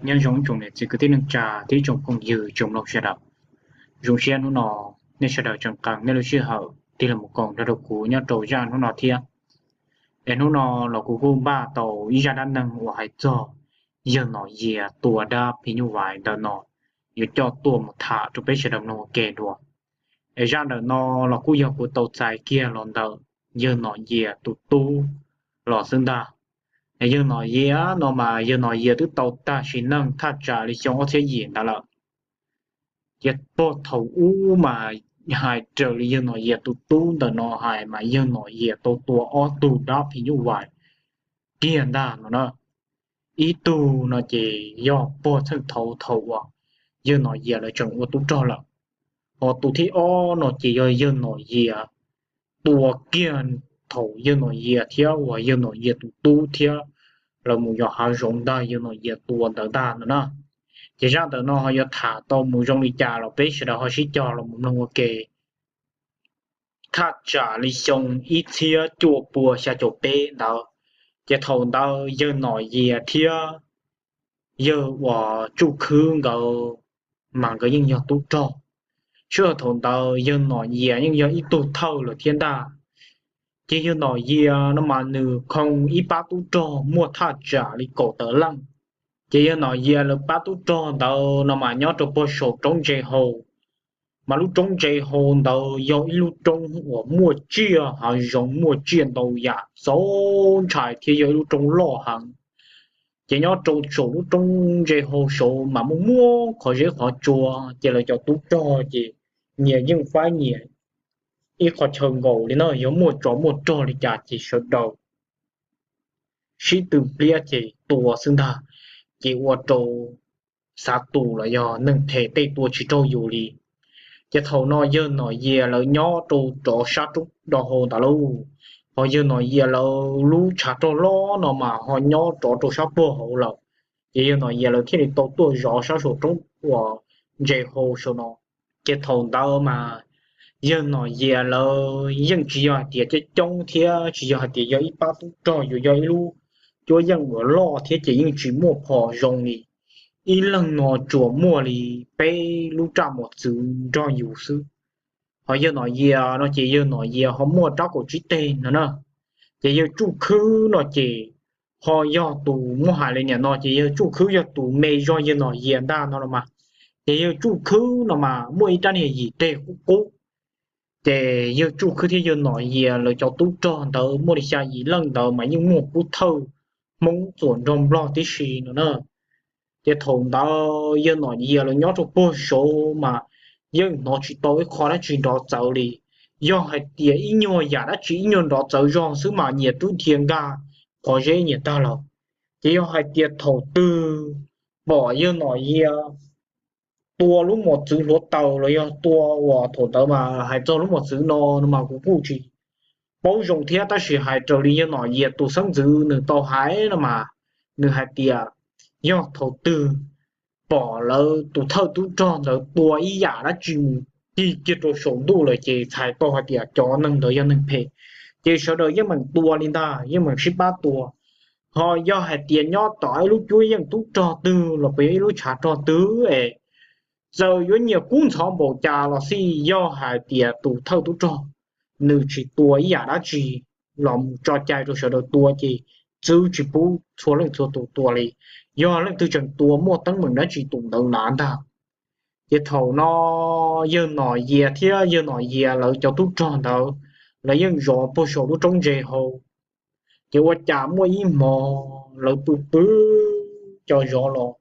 Nyob zoo ib tsoom niam txiv kwv tij neej tsa thiab ib tsoom phooj ywg tsoom mloog sawv daws. Zoo siab hnub no nej sawv daws tseem qee nej lub sij hawm tig los mus koom nrog rau kuv nyob rau zaj hnub no thiab. Es hnub no los kuv kuj npaj tau ib zaj dab neeg uas hais txog yawg Nom Yias tua dab phim nyuj vais ntawm no yuav coj tuaj mus tham rau peb sawv daws mloog ua ke dua. Es zaj ntawm no los kuj yog kuv tau txais kiag los ntawm yawg Nom Yias tus tub los xwb ntag. Yawg Nom Yias no mas yawg Nom Yias twb tau tag sim neej thaj tsam li xyoo ob txhiab yim ntawd lawm. Ces puag thaum ub mas hais raws li yawg Nom Yias tus tub ntawm no hais mas yawg Nom Yias tau tua ob tug dab phim nyuj vais kiag ntag no na. Ib tug no ces yog puag txheej thaum thaum uas yawg Nom Yias lawv tseem ua tub rog lawm, ho tus thib ob no ces yog yawg Nom Yias tua kiag thaum yawg Nom Yias thiab uas yawg Nom Yias tus tub thiab lawv mus yos hav zoov ntag yawg Nom Yias tua ntawd ntag no na. Ces zaj ntawm no ho yuav tham tau mus zoo li cas los peb sawv daws ho sib cog los mus mloog ua ke. Thaj tsam li xyoo ib txhiab cuaj pua xya caum peb ntawd, ces thaum ntawd yawg Nom Yias thiab yawg uas Tsuj Khwb nkawd mas nkawd yeej yog tub rog. Sij hawm thaum ntawd yawg Nom Yias yeej yog ib tug thawj lawm thiab ntag. Ces yawg Nom Yias no mas nws khoo ib pab tub rog muaj thaj tsam li kaum tawm leej. Ces yawg Nom Yias lawv pab tub rog ntawd no mas nyob rau puag saum roob ntse hau. Mas lub roob ntse hau ntawd yog ib lub roob uas muaj tsiaj hav zoov muaj tsiaj ntau yam txaus ntshai thiab yog ib lub roob loj heev. Ces nyob rau saum lub roob ntse hau saud mas muaj muaj qhov zeb qhov tsua, ces lawv cov tub rog ces nyias yeej faib nyias ib qho chaw nkaus li na, yog muaj tsov muaj rog li cas ces sawv daws sib tw pliab ces tua xwb ntag. Ces ua rau xav tus los yog neeg phem tej tua tsis raug yus li. Ces thaum no yawg Nom Yias lawv nyob rau rov sab roob do hau ntawd lauj, ho yawg Nom Yias lawv lub tshav rog loj no mas ho nyob rov rau sab puag hauv lawm. Ces yawg Nom Yias lawv thiaj li tau tuaj zov sab saum roob uas ntse hau saum no. Ces thaum ntawd mas yawg Nom Yias lawv yeej tsis yog hais tias coob coob thiab tsis yog hais tias yog ib pab tub rog, yuav yog ib lub cuab yeej uas loj thiab ces yeej tsis muaj phom zoo li. Ib leeg no tsuas muaj li peb lub raj mos txwv nrog yus xwb. Ho yawg Nom Yias no ces yawg Nom Yias ho muaj rab kaum tsib teg no na. Ces yawg Tsuj Khwb no ces ho yog tus muab hais li niam no ces yawg Tsuj Khwb yog tus me zog yawg Nom Yias ntag no los mas. Ces yawg Tsuj Khwb no mas muaj ib rab niag yim teg qub qub. Ces yawg Tsuj Khwb thiab yawg Nom Yias lawv cov tub rog ntawd muaj li xya yim leej ntawd mas yeej muaj pub thawj Hmoob txuas nrog Nplog tib si no na. Ces thaum ntawd yawg Nom Yias lawv nyob rau puag saud mas yeej hnov tsis tau ib qho dab tsi nrov txawv li. Yog hais tias ib nyuag yam dab tsi ib nyuag nrov txawv zog xwb mas nyias twb dhia nkag qhov zeb nyias tag lawm. Ces yog hais tias thaum twg pom yawg Nom Yias tua lub mos txwv hluav taws los yog tua uas thaum ntawd mas hais txog lub mos txwv no no mas kuv kuj tsis paub zoo thiab, tab sis hais raws li yawg Nom Yias tus xeeb ntxwv nws tau hais no mas nws hais tias yog thaum twg pom lawv tus thawj tub rog ntawd tua ib yam dab tsi mus cig kiag rau saum ntuj lawm ces txhais tau hais tias cov neeg ntawd yog neeg phem. Ces sawv daws yeej meem tua li ntag, yeej meem sib pab tua. Ho yog hais tias nyob tom ib lub cuab yeej tub rog twg los puas yog ib lub tshav rog twg es txawm yuav nyiam kub ntxhov npaum cas los xij, yog hais tias tus thawj tub rog nws tsis tua ib yam dab tsi los mus tso cai rau sawv daws tua ces txwv tsis pub txhua leej txhua tus tua li. Yog leej twg tseem tua muaj teeb meem dab tsi tus ntawd lav ntag. Ces thaum no yawg Nom Yias thiab yawg Nom Yias lawv cov tub rog ntawd lawv yeej zov puag saum lub roob ntse hau. Ces ua cas muaj ib hmo lawv pw pw cov zov los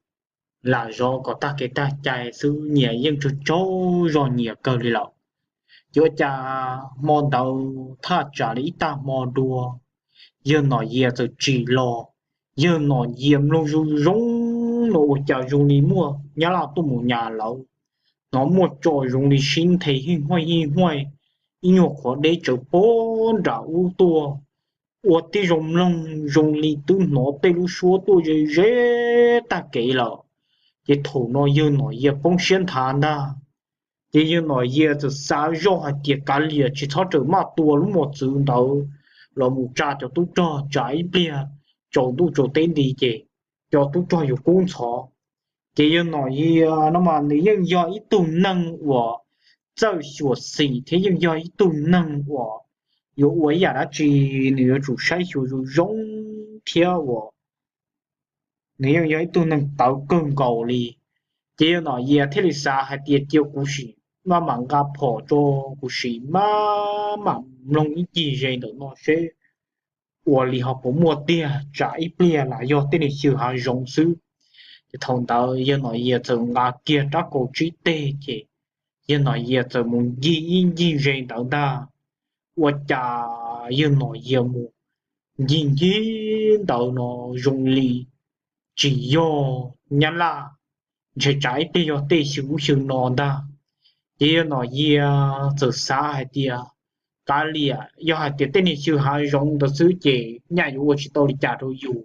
lam zov kom tag kev tag cai xwb, nyias yeej tsaug tsaug zog nyias kawg li lawm. Ces ua cas hmo ntawd thaj tsam li ib tag hmo dua, yawg Nom Yias txawm tsim los. Yawg Nom Yias mloog zoo zoo no ua cas zoo li muaj nyab laj tuaj mus nyas lawv, hnov muaj tso zoo li sib nthe hij huaj hij huaj, ib nyuag qhov deb tsawv puag nram ub tuaj, ua tib zoo mloog zoo li twb hnov tej lub suab tuaj ze ze tag kev lawm. Ces thaum no yawg Nom Yias poob siab nthav ntag. Ces yawg Nom Yias txawm xav zoj hais tias kav liam tsis txhob rawm maj tua lub mos txwv ntawd los mus tsa cov tub rog, tsam ib pliag tsaus ntuj tsaus teb nti ces cov tub rog yuav kub ntxhov. Ces yawg Nom Yias no mas nws yeej yog ib tug neeg uas txawj xyuam xim thiab yeej yog ib tug neeg uas yuav ua ib yam dab tsi nws yuav tsum saib xyuas zoo zoo thiab uas nws yeej yog ib tug neeg tawv kawg nkaus li. Ces yawg Nom Yias thiaj li xav hais tias cia kuv sim maj mam nqa phom rau, kuv sim maj mam mloog ib ncig ze ntawm no seb ua li ho puas muaj tiag, tsam ib pliag lam yog tej niag xyw hav zoov xwb. Ces thaum ntawd yawg Nom Yias txawm nqa kiag rab kaus tsib teg ces yawg Nom Yias txawm mus ncig ib ncig ze ntawd ntag. Ua cas yawg Nom Yias mus ncig ncig ntawd no zoo li tsis yog nyab laj, ntshe tsam ib pliag yog tej xyw ub xyw no ntag. Ces yawg Nom Yias txawm xav hais tias, kav liam, yog hais tias tej niag xyw hav zoov ntawd xwb ces nyaj yuav ua tsis tau li cas rau yus.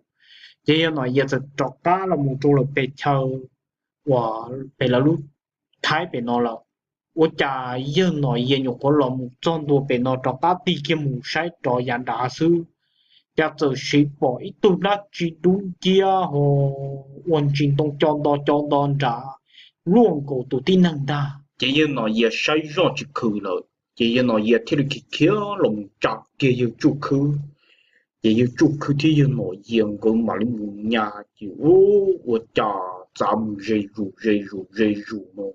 Ces yawg Nom Yias txawm rov qab los mus rau lawm pem chaw uas pem lawv lub thaib pem no lawm. Ua cas yawg Nom Yias nyuam qhuav los mus txog ntua pem no rov qab tig kiag mus saib rov yav nrad xwb, cas txawm siv pom ib tug dab tsi dub nciab ho ua ntsis ntoo co nto co nto nrad luaj nkaus tus tib neeg ntag. Ces yawg Nom Yias saib zoj tsis khwm lawm ces yawg Nom Yias thiaj li khiav khiav los mus tsa kiag yawg Tsuj Khwb. Ces yawg Tsuj Khwb thiab yawg Nom Yias nkawd mam li mus nyas ces ua cas txav mus ze zus ze zus ze zus no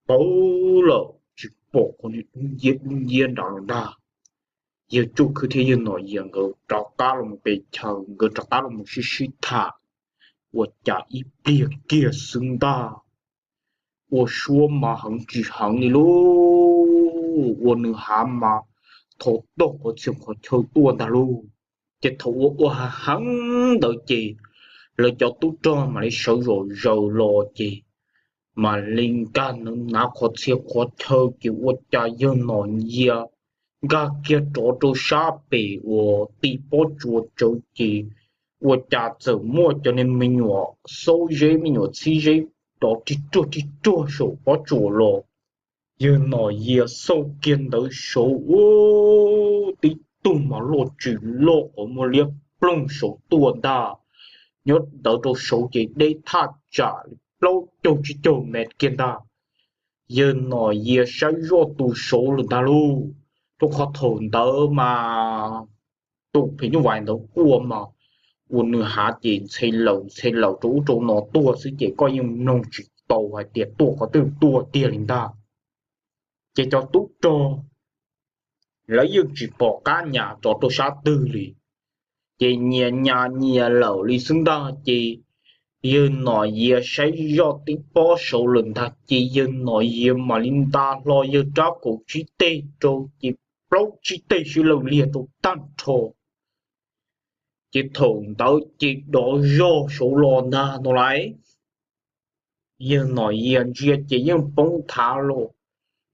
tawv lawm tsis pom qhov niag dub nciab dub nciab nrad lawm ntag. Yawg Tsuj Khwb thiab yawg Nom Yias nkawd rov qab los mus pem chaw, nkawd rov qab los mus sib sib tham, ua cas ib pliag kiag xwb ntag, ua suab mas heev tsis heev li lauj, ua nws hav mas thov toj qhov txhia qhov chaw tuaj ntag lauj. Ces thaum ua ua hav heev ntawd ces lawv cov tub rog mam li sawv zom zaws los ces mam li nkag ntawd hnav qhov txhia qhov chaw ces ua cas yawg Nom Yias nkag kiag rov rau sab pem uas ti pob tsuas tsawv ces ua cas txawm muaj cov niag me nyuam xaub zeb me nyuam txhib zeb rov rig ruag rig ruag saum pob tsuas los. Yawg Nom Yias xauj kiag ntawd saud ua tib tug mas loj tsis loj qhov muag liab ploog saud tuaj ntag. Nyob ntawd rau saud ces deb thaj tsam li plaub caug tsib caug mev kiag ntag. Yawg Nom Yias saib zoj tus saud lawm ntag lauj, rau qhov thaum ntawd mas tus phim nyuj vais ntawd quaj mas ua nws hav ces ntxhe lawm ntxhe lawm rau ub rau no tuaj xwb ces koj yeej mloog tsis tau hais tias tuaj qhov twg tuaj tiag li ntag. Ces cov tub rog lawv yeej tsis pom qab nyas rov rau sab twg li, ces nyias nyas nyias lawm li xwb ntag ces yawg Nom Yias saib zoj tib pob saud lawm ntag ces yawg Nom Yias mam li nta hlo yawg rab kaum tsib teg rau ces plaub tsib teg sib law liag rau tag nrho. Ces thaum ntawd ces dov zog saud los ntag no lauj. Yawg Nom Yias ntsia ces yeej poob thav los,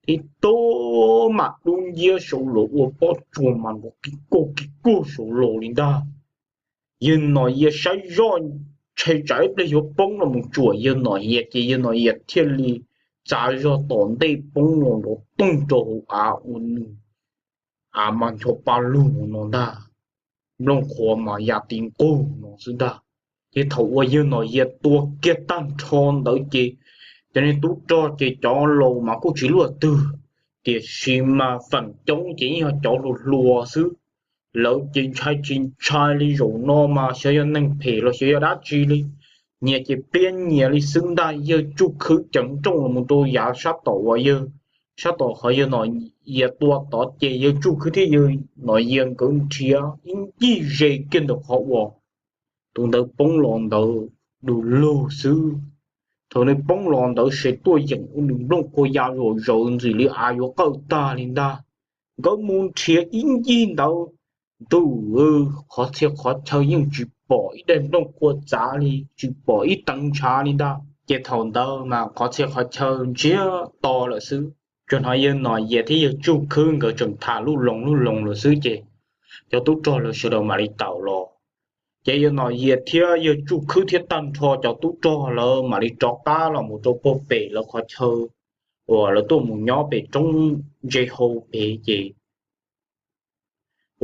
tib tug mam dub nciab saud los ua pob tsuas mas nrov kig kuag kig kuag saud los li ntag. Yawg Nom Yias saib zoj ntshe tsam ib pliag yuav poob los mus tsuam yawg Nom Yias ces yawg Nom Yias thiaj li txav zog tom ntej poob los nrov toog rau hauv av ua nws av mas ncho pa lug no ntag, nplooj qhuav mas ya ti nqug no xwb ntag. Ces thaum uas yawg Nom Yias tua kiag tag nrho ntawd ces cov niag tub rog ces cov laus mas kuj tsis luaj twg, tiam sis mas feem coob ces yeej yog cov hluas hluas xwb. Lawv ces ntshai tsis ntshai li zaum no mas xyov yog neeg phem los xyov yog dab tsi li, nyias ces pliab nyias li xwb ntag. Yawg Tsuj Khwb ceev nrooj los mus rau yav sab tom uas yawg, sab tom qhov yawg Nom Yias tua tod ces yawg Tsuj Khwb thiab yawg Nom Yias nkawd nrhiav ib ncig ze kiag ntawm qhov uas tus ntawd poob los ntawd du lug xwb. Thaum nws poob los ntawd ces tuaj yeem ua nws nplooj qhuav ya zom zaws ntxim li av yuav qawj tag li ntag. Nkawd mus nrhiav ib ncig ntawd, ntuj, qhov txhia qhov chaw yeej tsis pom ib daim nplooj qhuav txav li, tsis pom ib teev ntshav li ntag. Ces thaum ntawd mas qhov txhia qhov chaw ntsiag to lawm xwb. Tsuas hnov yawg Nom Yias thiab yawg Tsuj Khwb nkawd tseem tham lub loo lub loo lawm xwb ces cov tub rog lawv sawv daws mam li tawm los. Ces yawg Nom Yias thiab yawg Tsuj Khwb thiab tag nrho cov tub rog lawv mam li rov qab los mus rau puag pem lawv qhov chaw uas lawv tuaj mus nyob pem roob ntse hau pem ces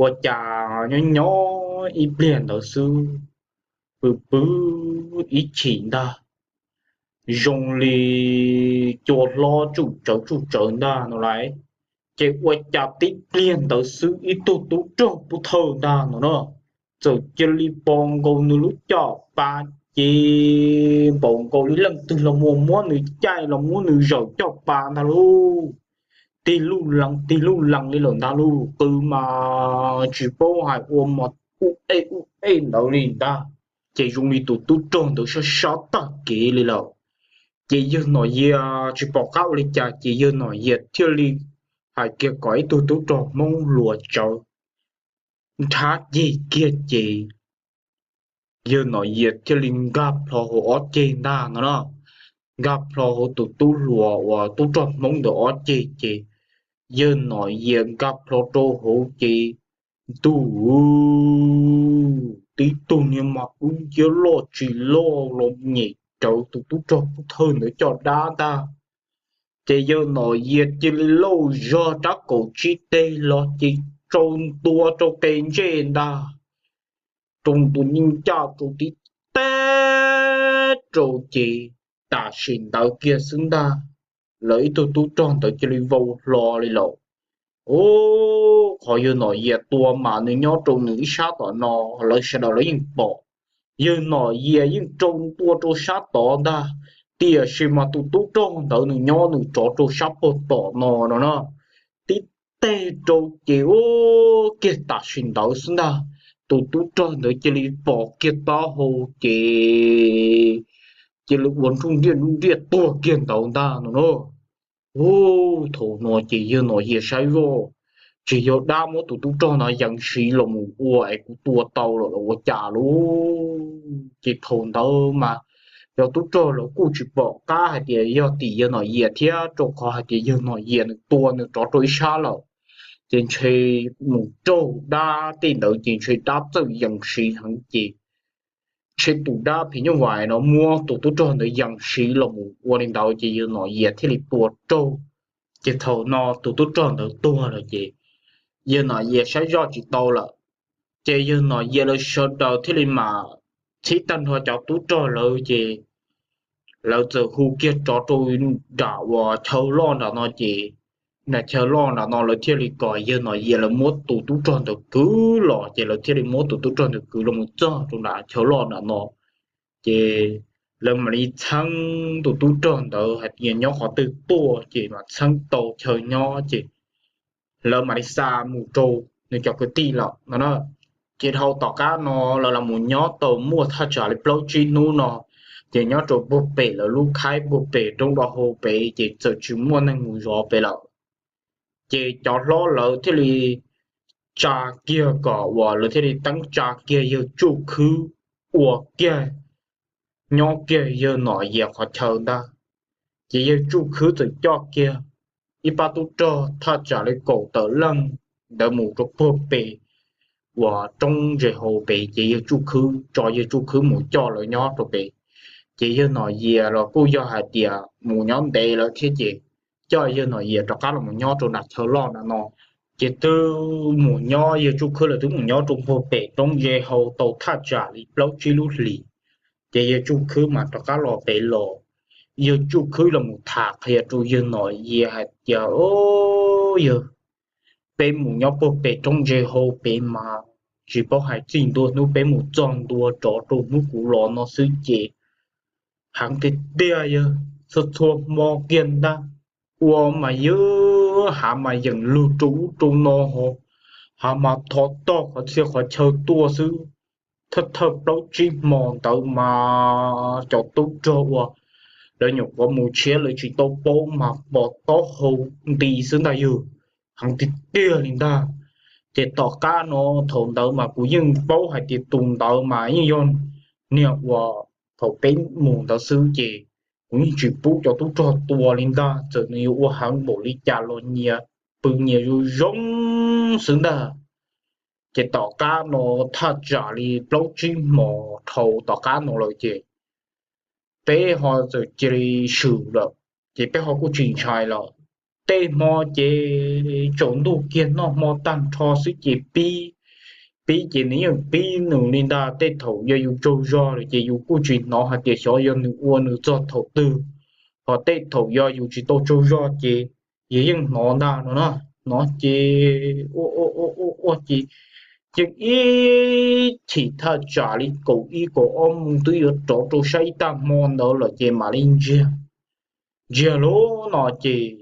ua cas nyob nyob ib pliag ntawd xwb, pw pw ib chim ntag, zoo li cua hlob tsuj tsawv tsuj tsawv ntag no lauj. Ces ua cas tib pliag ntawd xwb ib tug tub rog pub thawj ntag no na, txawm cia li pom nkaus nws lub caj pas, ces npaum nkaus li leej twg los mus muab nws caij los muab nws zawm caj pas ntag lauj. Tig luj lees tig luj lees li lawm ntag lauj, qw mas tsis paub hais ua mas ub ej ub ej ntawd li ntag. Ces zoo li tus tub rog ntawd sab sab tag kev li lawm. Ces yawg Nom Yias tsis pom qab ua li cas ces yawg Nom Yias thiaj li hais kiag kom ib tug tub rog Hmoob hluas tsawv nrhab ceg kiag ces yawg Nom Yias thiaj li nkag plho hauv ob ceg ntag no na. Nkag plho hauv tus tub hluas uas tub rog Hmoob ntawd ob ceg ces yawg Nom Yias nkag plho rau hauv ces ntuj, tib tug niag mas dub nciab loj tsis loj los nyem rawv tus tub rog pub thawj ntawd caj dab ntag. Ces yawg Nom Yias cia li lauj zog rab kaum tsib teg los ces tsau ntua rau qe ntsej ntag, rau ntua ncej ncaj rau tib teg rau ces tam sim ntawd kiag xwb ntag, lawv ib tug tub rog ntawd cia li vau hlo li lawm. Ub, qhov yawg Nom Yias tua mas nws nyob rau nws ib sab tom no, lawv sawv daws lawv yeej pom. Yawg Nom Yias yeej rau ntua rau sab tod ntag, tiam sis mas tus tub rog ntawd nws nyob nws rov rau sab puag tom no no na. Tib teg rau ces ub, kiag tam sim ntawd xwb ntag, tus tub rog ntawd cia li pom kiag taub hau ces cia li ua nruj nriaj nruj nriaj tuag kiag ntawd ntag no na. Ub, thaum no ces yawg Nom Yias saib zoj, tsis yog dab muab tus tub rog no yees siv los mus ua es kuv tua tau lawm los ua cas lauj. Ces thaum ntawd mas cov tub rog lawv kuj tsis pom qab hais tias yog tim yawg Nom Yias thiab, rau qhov hais tias yawg Nom Yias nws tua nws rov rau ib sab lawm. Ces ntshe mus raug dab tej ntawd ces ntshe dab txawj yees siv heev ces ntshe tus dab phim nyuj vais no muab tus tub rog ntawd yees siv los mus ua li ntawd ces yawg Nom Yias thiaj li tua raug. Ces thaum no tus tub rog ntawd tuag lawm ces yawg Nom Yias saib zoj tsis tau lawm. Ces yawg Nom Yias lawv sawv daws thiaj li mam txhib tag nrho cov tub rog lawv ces lawv txawm hu kiag rov rau nram uas chaw loj nram no ces nram chaw loj nram no lawv thiaj li kom yawg Nom Yias lawv muab tus tub rog ntawd kwv los ces lawv thiaj li muab tus tub rog ntawd kwv los mus txog rau nram chaw loj nram no. Ces lawv mam li txheeb tus tub rog ntawd hais tias nyob qhov twg tuaj ces mam txheeb tau chaw nyob ces lawv mam li xa mus rau nws cov kwv tij lawm no na. Ces dhau tom qab no lawv los mus nyob tau muaj thaj tsam li plaub tsib hnub no, ces nyob rau puag pem lawv lub khaib puag pem roob do hau pem ces txawm tsis muaj neeg mus zov pem lawm. Ces cov hlob lawv thiaj li tsa kiag kom uas lawv thiaj li teeb tsa kiag yawg Tsuj Khwb ua kiag nyob kiag yawg Nom Yias qhov chaw ntag. Ces yawg Tsuj Khwb txawm coj kiag ib pab tub rog thaj tsam li kaum tawm leej ntawd mus rau puag pem uas roob ze hau pem ces yawg Tsuj Khwb tso yawg Tsuj Khwb mus coj lawv nyob rau pem. Ces yawg Nom Yias los kuj yog hais tias mus nyob ntev lawm thiab ces coj yawg Nom Yias rov qab los mus nyob rau nram chaw loj nram no. Ces twb mus nyob yawg Tsuj Khwb lawv twb mus nyob rau puag pem roob ze hau tau thaj tsam li plaub tsib lub hlis, ces yawg Tsuj Khwb mas rov qab los pem los. Yawg Tsuj Khwb los mus tham qhia rau yawg Nom Yias hais tias, o, yawg, peb mus nyob puag pem roob ze hau pem mas tsis paub hais txij ntua hnub peb mus txog ntua rov rau hnub kuv los no xwb ces heev tiag tiag yawg, txhua txhua hmo kiag ntag. Ua mas yawg hav mas yeem lug rau ub rau no ho, hav mas thov tog qhov txhia qhov chaw tuaj xwb. Thawj thawj plaub tsib hmo ntawd mas cov tub rog uas lawv nyuam qhuav mus tshiab lawv tsis tau paub mas pom taub hau nti xwb ntag yawg, heev tiag tiag li ntag. Ces tom qab no thaum ntawd mas kuv yeej paub hais tias tus ntawd mas yeej yog niag uas thaum peb mus ntawd xwb ces kuv yeej tsis pub cov tub rog tua li ntag, txawm nws yuav ua heev npaum li cas los nyias pw nyias zoo zoo xwb ntag. Ces tom qab no thaj tsam li plaub tsib hmo dhau tom qab no lawm ces peb ho txawm cia li swm lawm, ces peb ho kuj tsis ntshai lawm. Tej hmo ces tsaus ntuj kiag noj hmo tag nrho xwb ces pib pib ces nws yeej pib nws li ntag. Tej thaum yog yus tsaug zog lawm ces yus kuj tsis hnov hais tias xyov yog nws ua nws txog thaum twg, ho tej thaum yog yus tsis tau tsaug zog ces yus yeej hnov ntag no na. Hnov ces ua ua ua ua ces yeej ib chim thaj tsam li kaum ib kaum ob moos twb yuav rov rau sab ib tag hmo ntawd lawm ces mam li ntsiag. Ntsiag lawm no ces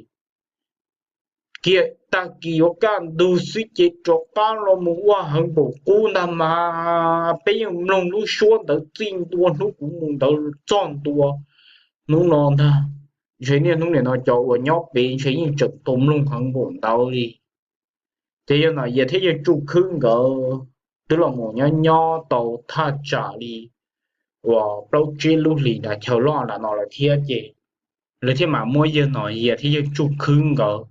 kiag tag kis yuav kaj ntug xwb ces rov qab los mus ua heev npaum qub ntag mas peb yeej mloog lub suab ntawd txij ntua hnub kuv mus ntawd txog ntua hnub no ntag. Ntshe niaj hnub nim no cov uas nyob pem ntshe yeej tseem tau mloog heev npaum ntawd li. Ces yawg Nom Yias thiab yawg Tsuj Khwb nkawd twb los mus nyob nyob tau thaj tsam li uas plaub tsib lub hlis nram chaw loj nram no lawm thiab ces lawv thiaj mam muab yawg Nom Yias thiab yawg Tsuj Khwb nkawd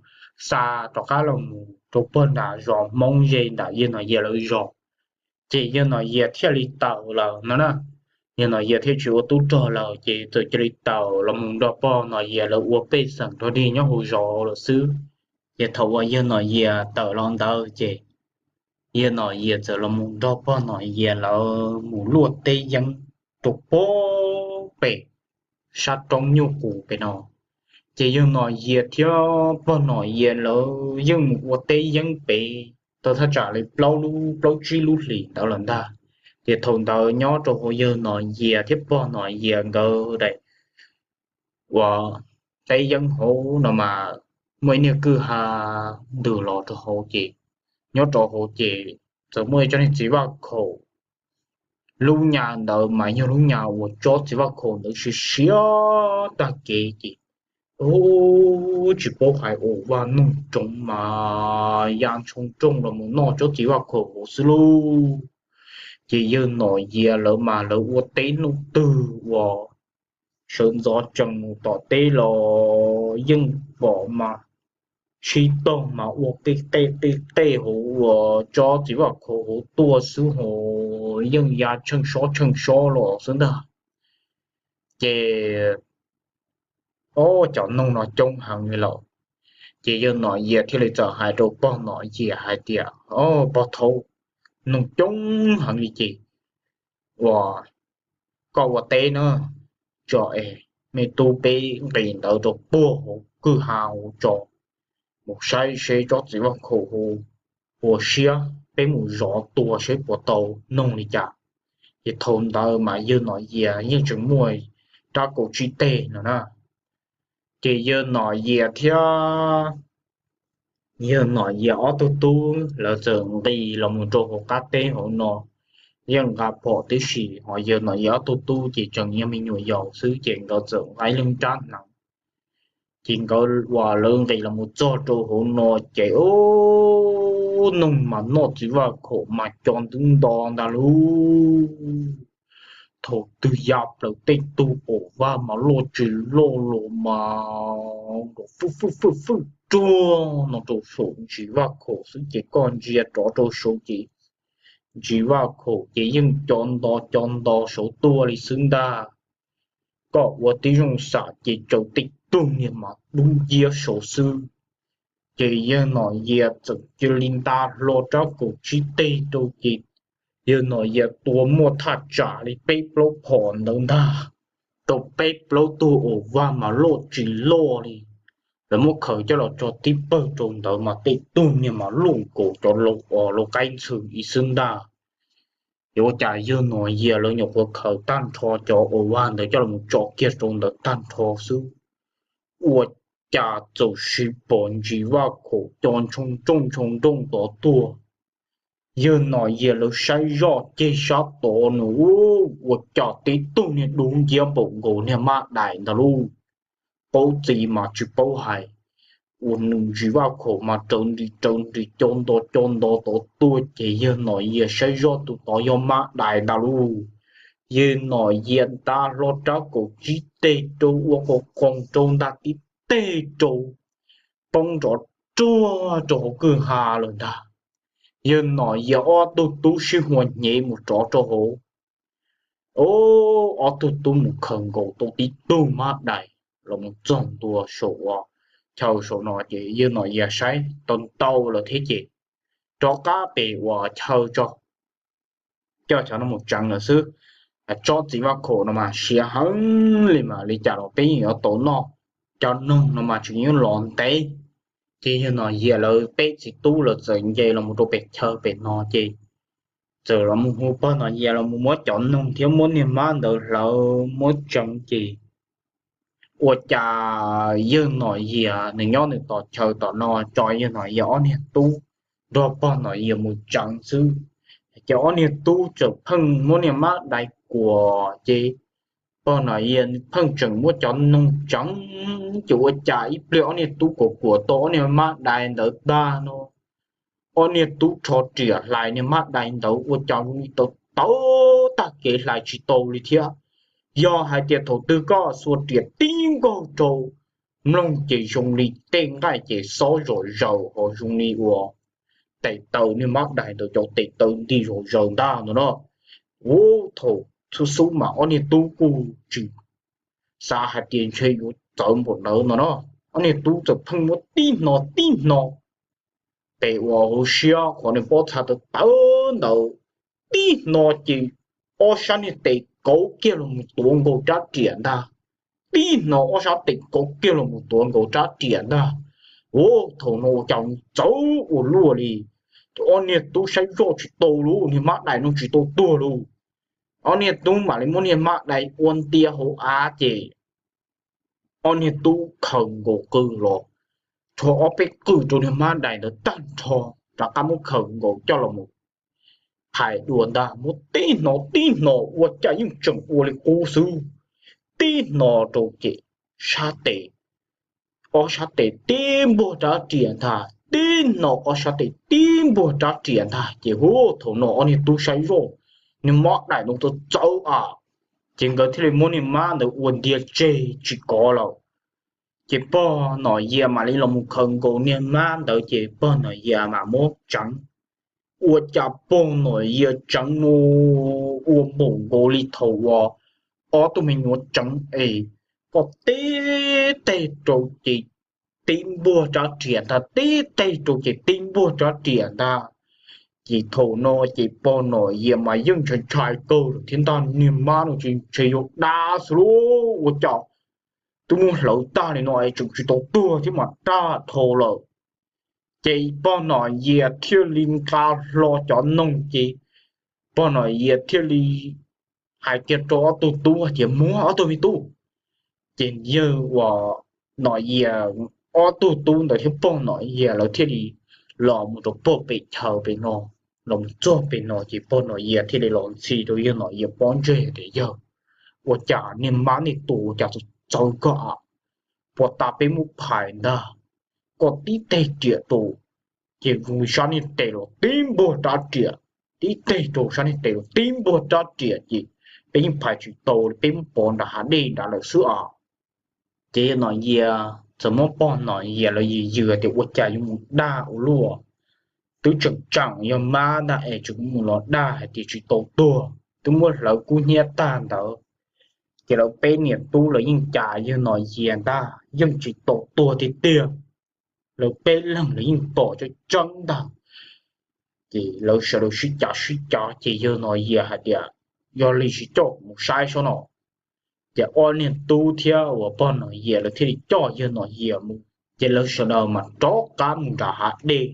xa rov qab los mus rau pog nram zos Hmoob ze nram yawg Nom Yias lawv zos. Ces yawg Nom Yias thiaj li tawm lawm no na. Yawg Nom Yias thiaj tsis ua tub rog lawm ces txawm cia li tawm los mus nrog pog Nom Yias lawv ua pej xeem rog dig nyob hauv zos lawm xwb. Ces thaum uas yawg Nom Yias tawm los ntawd ces yawg Nom Yias txawm los mus nrog pog Nom Yias lawv mus luaj teb yeeb rau pog pem sab roob nyuj qus pem no. Ces yawg Nom Yias thiab pog Nom Yias lawv yeej mus ua teb yeeb pem tau thaj tsam li plaub lub plaub tsib lub hlis ntawd lawm ntag. Ces thaum ntawd nyob rau hauv yawg Nom Yias thiab pog Nom Yias nkawd daim uas teb yeeb hauv no mas muaj ib niag kwj ha ntws los rau hauv ces nyob rau hauv ces txawm muaj ib tsob niag txiv vaj khaum. Lub nyuag ntawd mas yog lub nyuag uas tsob txiv vaj khaum ntawd siav siav tag kev ces tsis paub hais ua vaj noog roov mas ya ntshoo rooj los mus noj tsob txiv vaj khaum hauv xwb lauj. Ces yawg Nom Yias lawv mas lawv ua teb hnub twg uas sawv ntxov tsees mus tom teb los yeej pom mas sib tog mas ua qij qej qij qej hauv uas tsob txiv vaj khaum hauv tuaj xwb ho yeej ya tsheej sob tsheej sob los xwb ntag. Ces ob cov noog no coob heev li lawm. Ces yawg Nom Yias thiaj li txawm hais rau pog Nom Yias hais tias, Au pog thaub, noog coob heev li ces uas koj ua teb na, tso es me tub peb nqis ntawd rau puag hauv kwj ha hauv tso, mus saib seb tsob txiv vaj khaum hauv puas siab, peb mus zov tua seb puas tau noog li cas. Ces thaum ntawd mas yawg Nom Yias yeej tseem muaj rab kaum tsib teg no na. Ces yawg Nom Yias thiab yawg Nom Yias ob tug tub lawv txawm nqis los mus rau hauv qab teb hauv no, yeej nqa phom tib si, ho yawg Nom Yias ob tug tub ces tseem yog me nyuam yaus xwb ces nkawd txawm nqa ib lub rab hneev. Ces nkawd uas lawv nqis los mus txog rau hauv no ces ub, noog mas noj txiv vaj khaum mas co ntub nto ntag lauj. Thaum twg ya plaws tej tug pom vaj mas loj tsis loj los mas fwj fwj fwj fwj ruag no rau saum ntsis vaj khaum xwb ces koj ntsia rov rau saud ces ntsis vaj khaum ces yeej co nto co nto saud tuaj li xwb ntag. Koj ua tib zoo xam ces tsaws tej tug niag mas dub nciab saud xwb. Ces yawg Nom Yias txawm cia li nta hlo rab kaum tsib teg rau ces yawg Nom Yias tua muaj thaj tsam li peb plaub phom ntawd ntag, rau peb plaub tug pom vaj mas loj tsis loj li. Lawv muab khaws coj los tso tib pawg rau ntawd mas tej tug niag mas loj nkaus cov lau os lau qaib ntxhw ib xwb ntag. Ces ua cas yawg Nom Yias lawv nyuam qhuav khaws tag nrho cov pom vaj ntawd coj los tso kiag rau ntawd tag nrho xwb, ua cas txawm siv pom ntsis vaj khaum co ntshoo rooj ntshoo nrooj tod tuaj. Yawg Nom Yias lawv saib zoj ceg sab tod nws ua cas tib tug niag dub nciab npaum nkaus niag mab dais ntag lauj. Paub txiv mas tsis paub hais, ua nws ntsis vaj khaum mas raws nris raws nris co nto co nto tod tuaj ces yawg Nom Yias saib zoj tus tod yog mab dais ntag lauj. Yawg Nom Yias nta hlo rab kaum tsib teg rau ua qas qoos rau ntag tib teg rau, poob nrov ruag rau hauv kwj ha lawm ntag. Yawg Nom Yias ob tug tub sib hua hnyev mus rov rau hauv. Ob tug tub mus khaws nkaus tau tib tug mab dais los mus txog ntua saum uas chaw saum no ces yawg Nom Yias saib tau ntau lawm thiab ces rov qab pem uas chaw tso. coj cov no mus tseev lawm xwb. Tsob txiv vaj khaum no mas siav heev li mas li cas los peb yeej yuav tau noj. Cov noog no mas tseem yuav los ntev. Ces yawg Nom Yias lawv peb txiv tub lawv txawm nce los mus rau pem chaw pem no ces txawm los mus hu pog Nom Yias los mus muab cov noog thiab muab niag mab ntawd hlawv muab tseev ces ua cas yawg Nom Yias nws nyob nws tom chaw tom no tso yawg Nom Yias ob niag tub nrog pog Nom Yias mus tseev xwb. Ces ob niag tub txawm pheej muab niag mab dais kuam ces pog Nom Yias pheej tseem muab cov noog tseev ces ua cas ib pliag ob niag tub kuam kuam tau ob niag mab dais ntawd tag no, ob niag tub rho riam hlais niag mab dais ntawd ua cas zoo li tau tawv tag kev hlais tsis tau li thiab. Yog hais tias thaum twg koj xuas riam tib nkaug rau mloog ces zoo li tej nqaij ces xob zom zaws ho zoo li uas tes taw niag mab dais ntawd cov tes taw nti zom zaws ntag no no. Ua thaum xub xub mas ob niag tub kuj tsis xav hais tias ntshe yuav txawv npaum ntawd no no. Ob niag tub txawm pheej muab tib hno tib hno tes uas hauv siab qhov niag pob txha tawv tawv ntawd, tib hno ces ob sab niag tes kauv kiag los mus tuav nkaus rab riam ntag. Tib hno ob sab tes kauv kiag los mus tuav nkaus rab riam ntag. Ua thaum no ua cas txawv ua luaj li. Ob niag tub saib zoj tsis tau lauj, niag mab dais no tsis tau tuag lauj. Ob niag tub mam li muab niag mab dais ua ntia hauv av ces ob niag tub khaws nkaus qws los, rho ob peb qws rau niag mab dais ntawd tag nrho, rov qab muab khaws nkaus coj los mus phais dua ntag. Muab tib hno tib hno ua cas yeej tseem ua li qub xwb. Tib hno rau ces sab tes, ob sab tes tib npuag rab riam ntag, tib hno ob sab tes tib npuag rab riam ntag ces hu thaum no ob niag tub saib zoj, niag mab dais no txawv txawv a, ces nkawd thiaj li muab niag mab ntawd ua ntia tseg tsis kov lawm. Ces pog Nom Yias mam li los mus khaws nkaus niag mab ntawd ces pog Nom Yias mam muab tseev. Ua cas pog Nom Yias tseev no ua npaum nkaus li thaum uas ob tug me nyuam tseev es koj tib teg rau ces tib npuag rab riam ntag, tib teg rau ces tib npuag rab riam ntag. Ces thaum no ces pog Nom Yias mas yeej ntshai ntshai kawg lawm thiab ntag, niag mab no ces ntshe yog dab xwb lauj, ua cas twb muab hlawv tag li no es tseem tsis tau tuag thiab mas dab dhau lawm. Ces pog Nom Yias thiaj li nqa hlo cov noog ces pog Nom Yias thiaj li hais kiag rau ob tug tub hais tias muab ob tug me tub. Ces yawg uas Nom Yias ob tug tub ntawd thiab pog Nom Yias lawv thiaj li los mus rau pog pem chaw pem no, los mus txog pem no ces pog Nom Yias thiaj li los ntxhi rau yawg Nom Yias pob ntseg tias yawg, ua cas niag mab nej tua ua cas txawv koj a, puas tas peb muab phais ntag, koj tib teg riam rau ces zoo li sab niag tes los tib npuag rab riam, tib teg rau sab niag tes los tib npuag rab riam ces peb yeej phais tsis tau li, peb muab pov nram hav dej nrad lawm xwb os. Ces Nom Yias txawm muab pog Nom Yias lawv yws yws tias ua cas yuav mus dag ua luaj, twb tseem tseem yog mab ntag es tseem mus los dag hais tias tsis tau tuag, twb muab hlawv kub hnyiab tag ntawd. Ces lawv peb niam tub lawv yeej cas yawg Nom Yias ntag yeej tsis tau tuag tiag tiag. Lawv peb leeg lawv yeej pom tseeb tseeb ntag. Ces lawv sawv daws sib cav sib cav ces yawg Nom Yias hais tias yog li sis coj kuv mus saib saib no. Ces ob niag tub thiab uas pog Nom Yias lawv thiaj li coj yawg Nom Yias mus ces lawv sawv daws mam rov qab mus nram hav dej.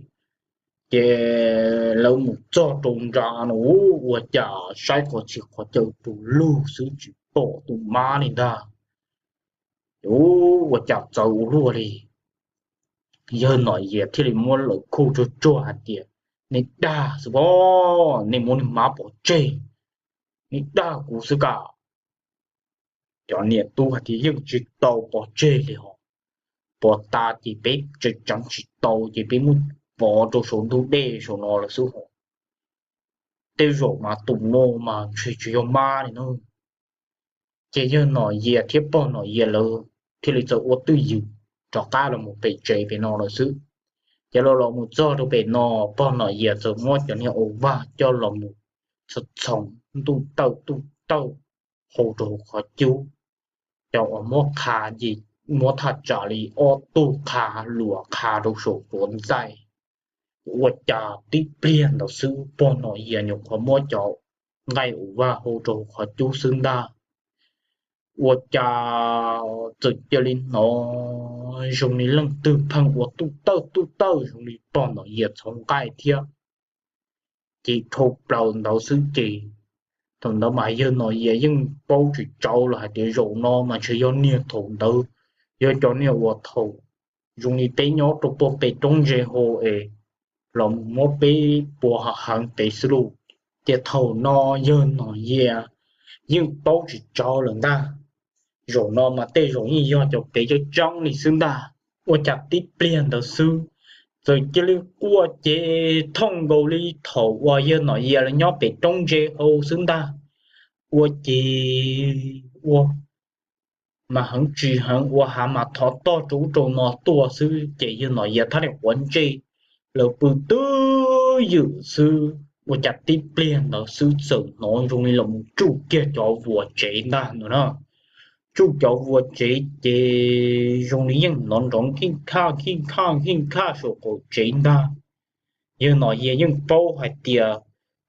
Ces lawv mus txog rau nram no ua cas saib qhov txhia qhov chaw tus lug xwb tsis pom tus mab li ntag. Ua cas txawv ua luaj li. Yawg Nom Yias thiaj li muab lawv khuj tsuag tsuag hais tias nej dag xwb pob, nej muab niag mab pov tseg, nej dag kuv xwb ka. Cov niam tub hais tias yeej tsis tau pov tseg li hos, pov tas ces peb tseev tsis tau ces peb muab pov rau saum ntug dej saum no lawm xwb hos. Tej zaum mas tus no mas ntshe tsis yog mab li no. Ces yawg Nom Yias thiab pog Nom Yias lawv thiaj li txawm ua twj ywm rov qab los mus pem tsev pem no lawm xwb. Ces los los mus txog rau pem no, pog Nom Yias txawm muab cov niag au vag coj los mus txhoov txhoov ntuj tawj tuj tawj hau rau hauv qhov cub. Cov uas muab qha ces muab thaj tsam li ob tug qha luam qha rau saum tuav ntxaij. Ua cas tib pliag ntawd xwb pog Nom Yias nyuam qhuav muab cov nqaij ua vaj hauv rau qhov cub xwb ntag. Ua cas txawm cia li hnov zoo li leej twg pheej ua tuj tawj tuj tawj zoo li pog Nom Yias txhoov nqaij thiab. Ces dhau plaws ntawd xwb ces thaum ntawd mas yawg Nom Yias yeej paub tsis tsawv los hais tias zaum no mas ntshe yog niag thaum ntawd, yog cov niag uas thaum zoo li peb nyob rau puag pem roob ntse hauv es los mus muab peb pua heev heev pem xwb lauj. Ces thaum no yawg Nom Yias yeej paub tsis tsawv lawm ntag. Zaum no mas tej zaum yeej yog cov pem coob coob li xwb ntag. Ua cas tib pliag ntawd xwb, txawm cia li quaj ces thooj nkaus li thaum uas yawg Nom Yias lawv nyob pem roob ntse hauv xwb ntag. Ua ces ua mas heev tsis heev, ua hav mas thov tog rau ub rau no tuaj xwb ces yawg Nom Yias thiaj li quav ntsej lawv pw twb ywm xwb. Ua cas tib pliag ntawd xwb txawm hnov zoo li los mus tsuj kiag cov vuas tsev ntag no na. Tsuj cov vuas tsev ces zoo li yeej hnov nrov nkij khaj nkij khaj nkij khaj saum qaum tsev ntag. Yawg Nom Yias yeej paub hais tias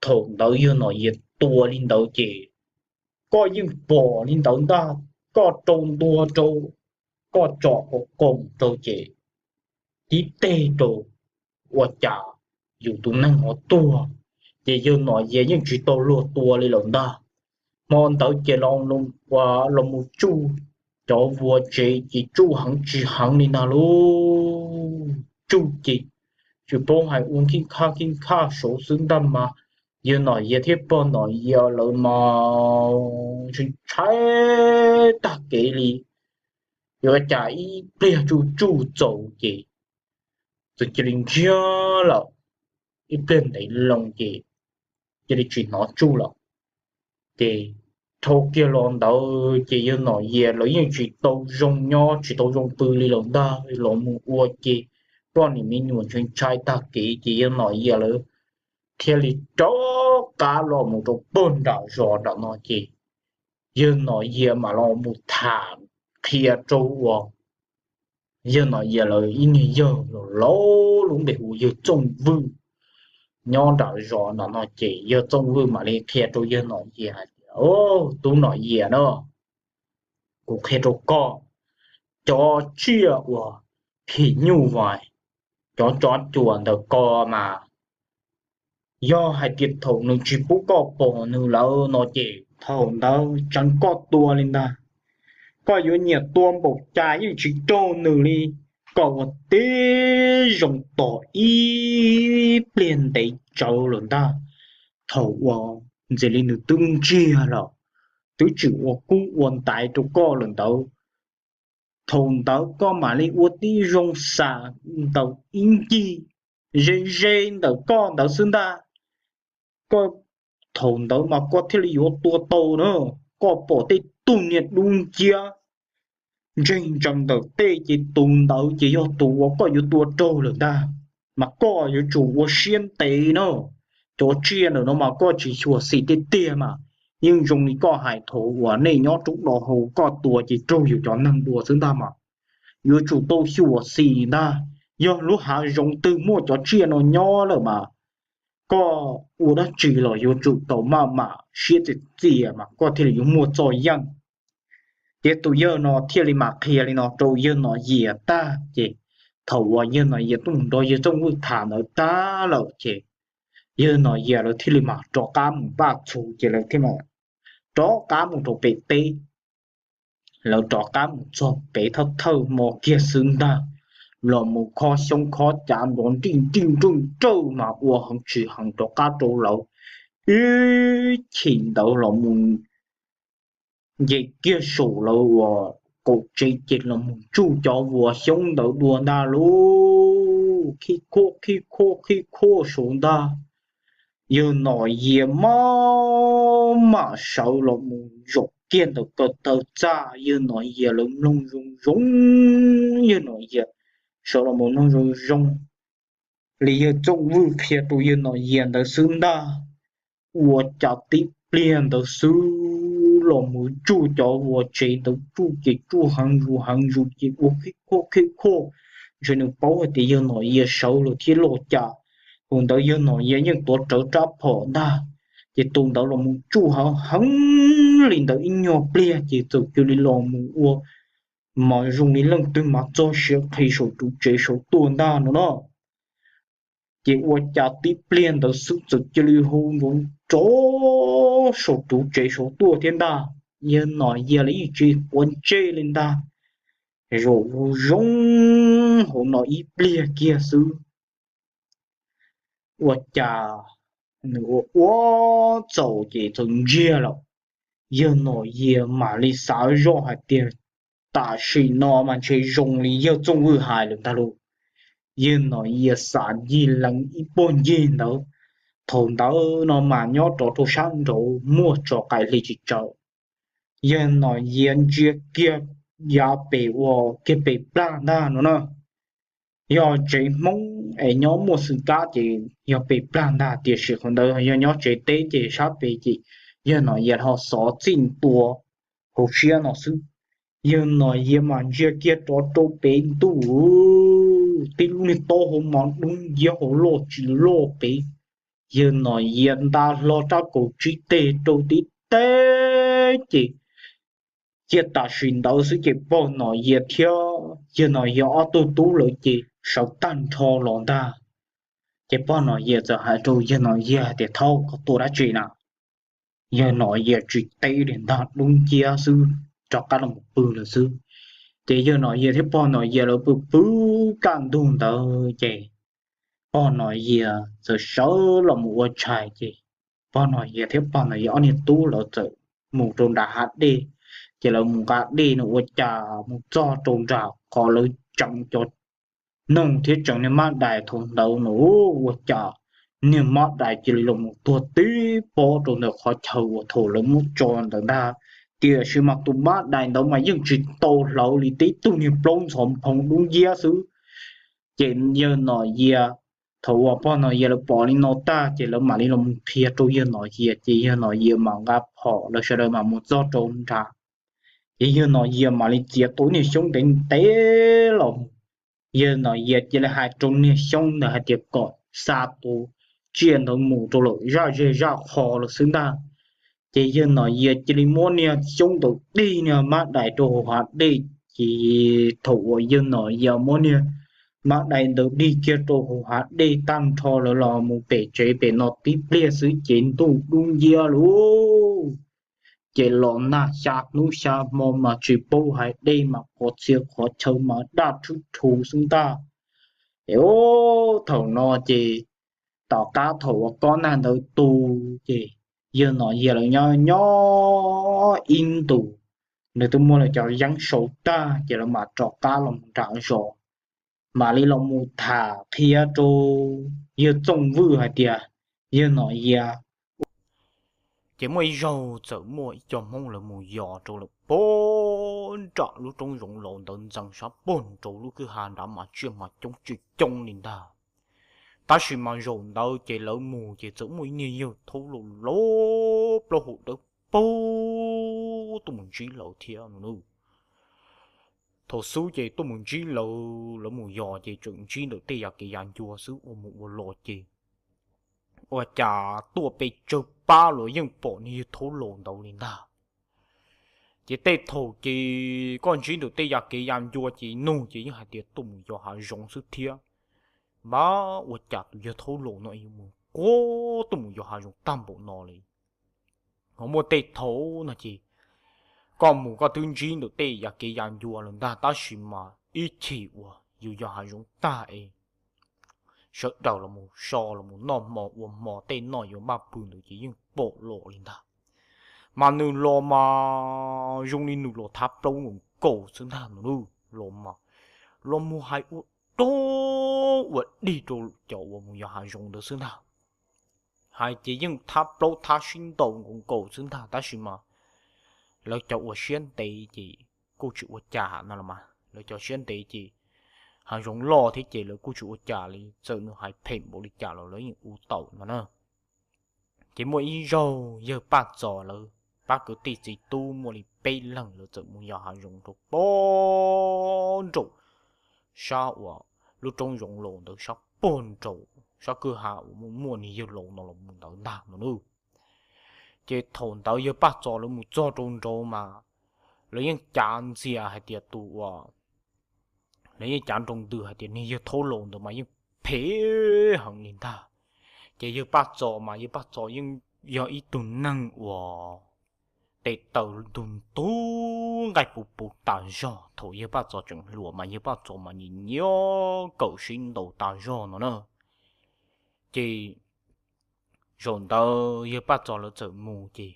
thaum ntawd yawg Nom Yias tua li ntawd ces koj yeej pom li ntawd ntag. Koj rau ntua rau, koj tsom hauv qab rau ces tib teg rau, ua cas yus tus neeg ho tuag. Ces yawg Nom Yias yeej tsis tau luag tua li lawm ntag. Hmo ntawd ces los mus tsuj cov vuas tsev ces tsuj heev tsis heev li ntag lauj. Tsuj ces tsis paub hais ua nkij khaj nkij khaj saud xwb ntag mas yawg Nom Yias thiab pog Nom Yias lawv mas ntshai ntshai tag kev li. Yuav cas ib pliag tsuj tsuj txaus ces txawm cia li ntsiag lawm, ib pliag ntev loo ces cia li tsis hnov tsuj lawm. Ces dhau kiag los ntawd ces yawg Nom Yias lawv yeej tsis tau zoo nyob tsis tau zoo pw li lawm ntag. Los mus ua ces poj niam me nyuam ntshai ntshai tag kev ces yawg Nom Yias lawv thiaj li rov qab los mus rau puag nram zos nram no ces yawg Nom Yias mam los mus tham qhia rau uas yawg Nom Yias lawv ib niag yawg laus lub npe hu yawg Txooj Vwj nyob nram zos nram no ces yawg Txooj Vwj mam li qhia rau yawg Nom Yias hais tias, Tub Nom Yias na, kuv qhia rau koj, cov tsiaj uas phim nyuj vais, cov tsov cuam ntawm ko mas yog hais tias thaum nws tsis pub koj pom nws lawm no ces thaum ntawd tseev koj tua li ntag. Koj yuav nyiam tua npaum cas yeej tsis raug nws li. Koj ua tib zoo tos ib pliag ntev tsawv lawm ntag, thaum uas ntshe li nws twb ntsiag lawm, twb tsis ua kub ua ntaiv rau koj lawm ntawd, thaum ntawd koj mam li ua tib zoo xam ntawm ib ncig ze ze ntawm koj ntawd xwb ntag. Koj, thaum ntawd mas koj thiaj li yuav tua tau na. Koj pom tej tug niag dub nciab ntseeg ntsees ntawm tej ces tus ntawd ces yog tus uas koj yuav tua raug lawm ntag. Mas koj yuav tsum ua siab ntev na. Cov tsiaj ntawm no mas koj tsis xyuam xim tiag tiag mas, yeej zoo li koj hais thaum uas nej nyob roob do hau koj tua ces raug yus cov neeg dua xwb ntag mas. Yuav tsum tau xyuam xim ntag. Yog lub hav zoov twg muaj cov tsiaj no nyob lawm mas koj ua dab tsi los yuav tsum tau maj mam siab txias txias mas koj thiaj li yuav muaj txoj yeej. Ces tus yawg no thiaj li mam qhia li no rau yawg Nom Yias tag ces thaum uas yawg Nom Yias tuaj mus nrog yawg Txooj Vwj tham ntawd tag lawm ces yawg Nom Yias lawv thiaj li mam rov qab mus npaj txhuv ces lawv thiaj mam rov qab mus rau pem teb. Lawv rov qab mus txog pem thawj thawj hmo kiag xwb ntag, los mus khob xyoob khob cav nrov nrij nrij nruj nrawj mas ua heev tsis heev rov qab rau lawv ib chim ntawd los mus nce kiag saum lawv uas kaum tsev ces los mus tsuj cov vuas xyoob ntawd dua ntag lauj. Khib khuab khib khuab khib khuab saud ntag. Yawg Nom Yias maj mam sawv los mus zaum kiag ntawm ko taw txaj, yawg Nom Yias lawv mloog zoo zoo, yawg Nom Yias sawv los mus mloog zoo zoo li yawg Txooj Vwj qhia rau yawg Nom Yias ntawd xwb ntag. Ua cas tib pliag ntawd xwb los mus tsuj cov vuas tsev ntawd tsuj ces tsuj heev zus heev zus ces ua khib khuab khib khuab, ntshe nws paub hais tias yawg Nom Yias sawv lawm thiab los cas. Thaum ntawd yawg Nom Yias yeej tuav rawv rab phom ntag, Ces tus ntawd los mus tsuj heev heev li ntawd ib nyuag pliag ces txawm cia li los mus ua mov zoo li leej twg mas txog siav qhi saum tus tsev saud tuaj ntag no na. Ces ua cas tib pliag ntawd xwb txawm cia li hu nrov nrov saum tus tsev saud tuaj thiab ntag. Yawg Nom Yias los yeej tsis quav ntsej li ntag, zaum zoo hauv no ib pliag kiag xwb ua cas nws ua ua txaus ces txawm ntsiag lawm. Yawg Nom Yias mam li xav zoj hais tias tam sim no mas ntshe zoo li yawg Txooj Vwj hais lawm ntag lauj. Yawg Nom Yias xav ncig lees ib puag ncig ntawd, thaum ntawd no mas nyob rov rau sab nraud muaj tso qaim hli tsis tsawg. Yawg Nom Yias ntsia kiag yav pem uas kiag pem plag ntag no na. Yog tsev Hmoob es nyob muaj xwm kab ces yog pem plag ntag, tiam sis qhov ntawd yog nyob tsev teb ces sab pem ces yawg Nom Yias ho xov txij ntua hauv siab no xwb. Yawg Nom Yias mas ntsia kiag rov rau pem ntuj, tib lub niag taub hau mas dub nciab hauv loj tsis loj pem. Yawg Nom Yias nta hlo rab kaum tsib teg rau tib teg ces cia tam sim ntawd xwb ces pog Nom Yias thiab yawg Nom Yias ob tug tub lawv ces sawv tag nrho los ntag. Ces pog Nom Yias txawm hais rau yawg Nom Yias hais tias, Thaub, koj tuaj dab tsi na? Yawg Nom Yias tsis teb li ntag, dub nciab xwb, rov qab los mus pw lawm xwb. Ces yawg Nom Yias thiab pog Nom Yias lawv pw pw kaj ntug ntawd ces pog Nom Yias txawm sawv los mus ua tshais ces pog Nom Yias thiab pog Nom Yias ob niag tub lawv txawm mus rau nram hav dej. Ces lawv mus nqa dej no ua cas mus txog rau nram qhov lawv tseem cov noog thiab tseem niag mab dais thaum ntawd no, ua cas niag mab dais cia li los mus tuag tib pob rau ntawm qhov chaw uas thaum lawv muab tso ntawd ntag. Tiam sis mas tus mab dais ntawd mas yeej tsis tau hlawv li, tib tug niag plaub ntxhov nphoo dub nciab xwb. Ces yawg Nom Yias, thaum uas pog Nom Yias lawv pom li no tag ces lawv mam li los mus qhia rau yawg Nom Yias, ces yawg Nom Yias mam nqa phom lawv sawv daws mam mus txog rau nrad. Ces yawg Nom Yias mam li txiav tau niag xyoob ntev ntev los mus. Yawg Nom Yias cia li hais rau niag xyoob ntawd hais tias kom xa tus tsiaj ntawd mus rau lawm zaj zej zaj qho lawm xwb ntag. Ces yawg Nom Yias cia li muab niag xyoob ntawd dig niag mab dais rau hauv hav dej. Ces thaum uas yawg Nom Yias muab niag mab dais ntawd dig kiag rau hauv hav dej tag nrho lawv los mus pem tsev pem no tib pliag xwb ces ntuj dub nciab lauj. Ces los nag xya hnub xya hmo mas tsis paub hais dej mas qhov txhia qhov chaw mas daj rhwb rhu xwb ntag. Es thaum no ces tom qab thaum uas kob nag ntawd tu ces yawg Nom Yias lawv nyob nyob ib ntus, nws twb muab lawv cov yeeb sau tag ces lawv mam rov qab los mus nram zos, mam li los mus tham qhia rau yawg Txooj Vwj hais tias yawg Nom Yias. Ces muaj ib zaug txawm muaj ib co Hmoob lawv mus yos rau lawm puag nram lub roob zoov laus ntawd ntxees sab puag nraud lub kwj ha nrad mas tsiaj mas coob tsiaj coob li ntag. Tab sis mas zaum ntawd ces lawv mus ces txawm muaj ib niag yawg thaub laus laus plaub hau dawb paug tuaj mus ntsib lawv thiab no. Thaum xub ces tuaj mus ntsib lawv, lawv mus yos ces tseem ntsib ntawm tej yav kev yav ncua xwb, ua mus ua los ces ua cas tuaj pes tsawg pab los yeej pom niag yawg thaub laus ntawd li ntag. Ces tej thaum ces koj ntsib ntawm tej yav kev yav ncua ces nug ces yeej hais tias tuaj mus yos hav zoov xwb thiab. Mas ua cas tus yawg thaub laus no yuav mus quaj tuaj mus yos hav zoov tag npaum no li? Ho muaj tej thaum no ces koj mus koj twb ntsib ntawm tej yav kev yav ncua lawm ntag, tab sis mas ib chim uas yus yos hav zoov tag es sawv daws los mus so los mus noj hmo ua hmo tej noj yuav npaj pw ntawd ces yeej pom los li ntag. Mas nws los mas zoo li nws los thav plaub nkaus nkaus xwb ntag no. Los mas los mus hais ua dog ua dig rau cov uas mus yos hav zoov ntawd xwb ntag. Hais ces yeej thab plaub thab sib ntaus nkaus nkaus xwb ntag, tab sis mas lawv cov uas siab ntev ces kuj tsis ua cas no los mas, lawv cov siab ntev ces hav zoov loj thiab ces lawv kuj tsis ua cas li, txawm nws hais phem npaum li cas los lawv yeej ua taum no na. Ces muaj ib zaug yawg Paj Txos lawv pab kwv tij txiv tub muaj li peb leeg lawv txawm mus yos hav zoov rau puag nraum sab uas lub roob zoov laus ntawd sab puag nraum sab kwj ha uas muaj muaj niag yawg laus no los mus ntawd ntag no na. Ces thaum ntawd yawg Paj Txos lawv mus txog rau nraud mas lawv yeej cav ntxias hais tias tus uas, lawv yeej cav nroo ntws hais tias niag yawg thaub laus ntawd mas yeej phem heev li ntag. Ces yawg Paj Txos mas yawg Paj Txos yeej yog ib tug neeg uas tes taw ntug ntug, nqaij puv puv tas zog. Thaum yawg Paj Txos tseem hluas mas yawg Paj Txos mas nyiam nyiam kawm sib ntaus tas zog no na. Ces zaum ntawd yawg Paj Txos lawv txawm mus ces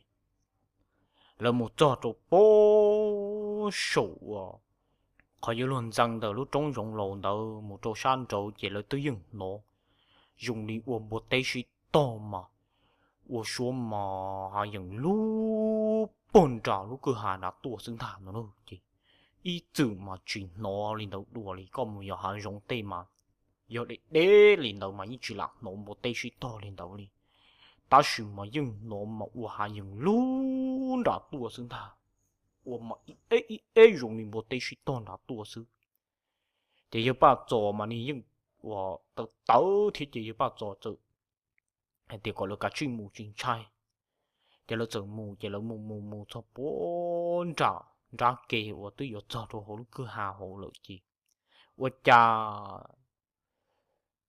lawv mus txog rau pob saum uas qhov yuav luag ntxeev ntawm lub roob zoov laus ntawd mus rau sab nraud ces lawv twb yeej hnov zoo li ua npua teb sib tog mas ua suab mas hav yeem lub puag nram lub kwj ha nrad tuaj xwb ntag no na. Ces ib txwm mas tsis hnov li ntawd dua li, koj mus yos hav zoov tej mas yog deb deb li ntawd mas yeej tsis lam hnov npua teb sib tog li ntawd li. Tab sis mas yeej hnov mas ua hav yeem lub nrad tuaj xwb ntag, ua mas ib eb ib eb zoo li npua teb sib tog nrad tuaj xwb. Ces yawg Paj Txos mas nws yeej ua tawv tawv thiab ces yawg Paj Txos txawm hais tias kom lawv kav tsij mus tsis ntshai. Ces lawv txawm mus ces lawv mus mus mus txog puag nram nrab ke uas twb yuav txog rau hauv lub kwj ha hauv lawm ces ua cas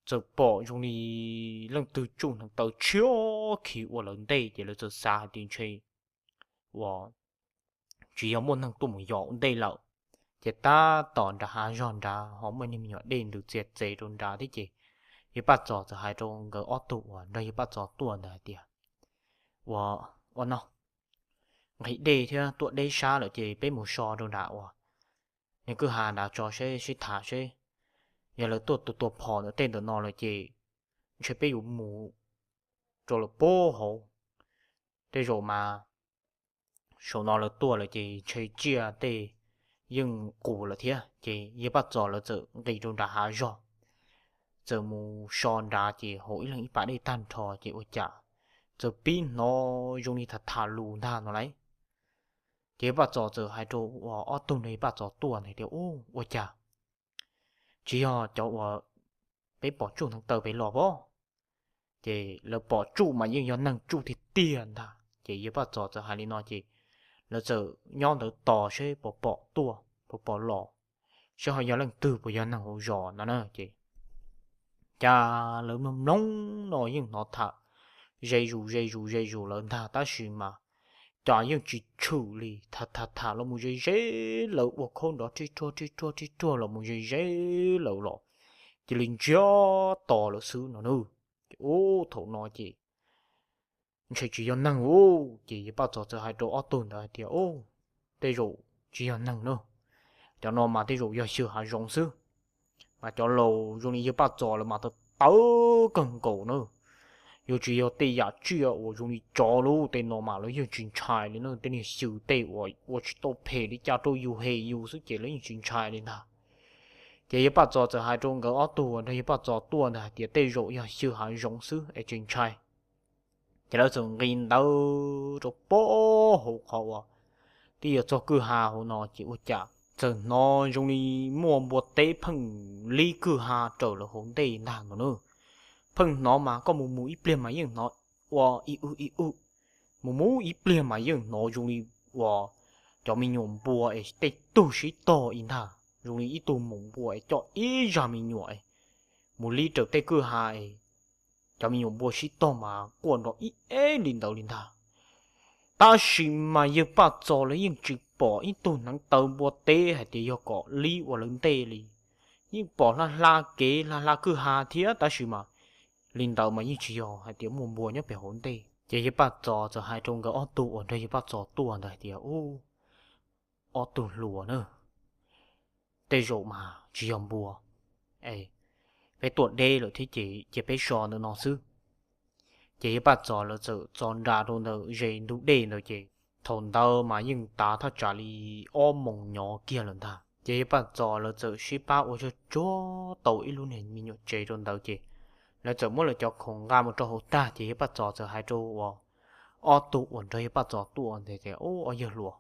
txawm pom zoo li leej twg tsuj hneev taw tshiab khiv ua lawv ntej ces lawv txawm xav hais tias ntshe uas tsis yog muaj neeg tuaj mus yos ua ntej lawm. Ces tab tom nram hav zog nrad ho muaj niag me nyuam dej ntws txias txes rau nrad thiab ces yawg Paj Txos txawm hais rau nkawd ob tug uas nrog yawg Paj Txos tuaj ntawd hais tias, ua, ua no, nqhis dej thiab tuaj deb sab lawm ces peb mus so rau nrad uas niag kwj ha nrad tso seb sib tham seb, yog lawv tuaj tua tua phom ntawm tej ntawm no lawm ces ntshe peb yuav mus rau lawm puag hauv. Tej zaum mas saum no lawv tuaj lawm ces ntshe tsiaj tej yeej qus lawm thiab. Ces yawg Paj Txos lawv txawm nqis rau nram hav zog, txawm mus so nrad ces haus ib leeg ib pas dej tag nrho ces ua cas txawm pib hnov zoo li tham tham lus ntag no lauj. Ces yawg Paj Txos txawm hais rau ob tug nrog yawg Paj Txos tuaj ntawd tias, u, ua cas tsis yog cov uas peb pom tsuj hneev taw pem los pob? Ces lawv pom tsuj mas yeej yog neeg tsuj tiag tiag ntag. Ces yawg Paj Txos txawm hais li no ces lawv txawm nyob ntawd tos seb puas pom tuaj puas pom los, seb ho yog leej twg puas yog neeg hauv zos no na. Ces cas lawv mloog mloog no yeej hnov tham ze zus ze zus ze zus lawv ntag tab sis mas cas yeej tsis tshwm li, tham tham tham los mus ze ze lawv ua khaub nrov rib ruag rib ruag rib ruag los mus ze ze lawv los cia li ntsiag to lawm xwb no na. Ces ub thaum no ces ntshe tsis yog neeg u. Ces yawg Paj Txos txawm hais rau ob tug ntawd hais tias, u, tej zaum tsis yog neeg na, cov no mas tej zaum yog xyw hav zoov xwb. Mas cov laus zoo li yawg Paj Txos lawv mas tawv tawv kawg nkaus na. Yuav tsis yog tej yam tsiaj uas zoo li tsov lub tej no mas lawv yeej tsis ntshai li na, tej niag xyw tej uas ua tsis tau phem li cas rau yus hem yus xwb ces lawv yeej tsis ntshai li ntag. Ces yawg Paj Txos txawm hais rau nkawd ob tug uas nrog yawg Paj Txos tuaj ntawd hais tias tej zaum yog xyw hav zoov xwb es tsis ntshai. Ces lawv txawm nqis ntawd rau pob hauv qhov uas twb yuav txog kwj ha hauv no ces ua cas txawm hnov zoo li muaj npua teb pheej lib kwj ha raws lawv hauv ntej ntag no na. Pheej hnov mas koj mus mus ib pliag mas yeej hnov ua ib wb ib wb, mus mus ib pliag mas yeej hnov zoo li uas cov me nyuam npua es tej tug sib tog ib ntag, zoo li ib tug maum npua es coj ib zag me nyuam es mus lib raws tej kwj ha es cov me nyuam npua sib tog mas quaj nrov ib eb li ntawd li ntag. Tab sis mas yawg Paj Txos lawv yeej tsis pom ib tug hneev taw npua teb hais tias yog kom lib ua lawv ntej li. Yeej pom hla hla kev hla hla kwj ha thiab tab sis mas li ntawd mas yeej tsis yog hais tias muaj npua nyob pem hauv ntej. Ces yawg Paj Txos txawm hais rau nkawd ob tug uas nrog yawg Paj Txos tuaj ntawd hais tias, u, ob tug hluas na, tej zaum mas tsis yog npua, peb tuaj deb lawm thiab ces cia peb so ntawm no xwb. Ces yawg Paj Txos lawv txawm txo nra rau ntawm ze ntug dej ntawd ces thaum ntawd mas yeej tav thaj tsam li ob moos nyov kiag lawm ntag. Ces yawg Paj Txos lawv txawm sib pab ua tsuag tsuag tau ib lub niag me nyuam tsev rau ntawd ces lawv txawm muab lawv cov khoom nqa mus rau hauv tag ces yawg Paj Txos txawm hais rau uas ob tug uas nrog yawg Paj Txos tuaj ntawd tias, u, ob yawg hluas,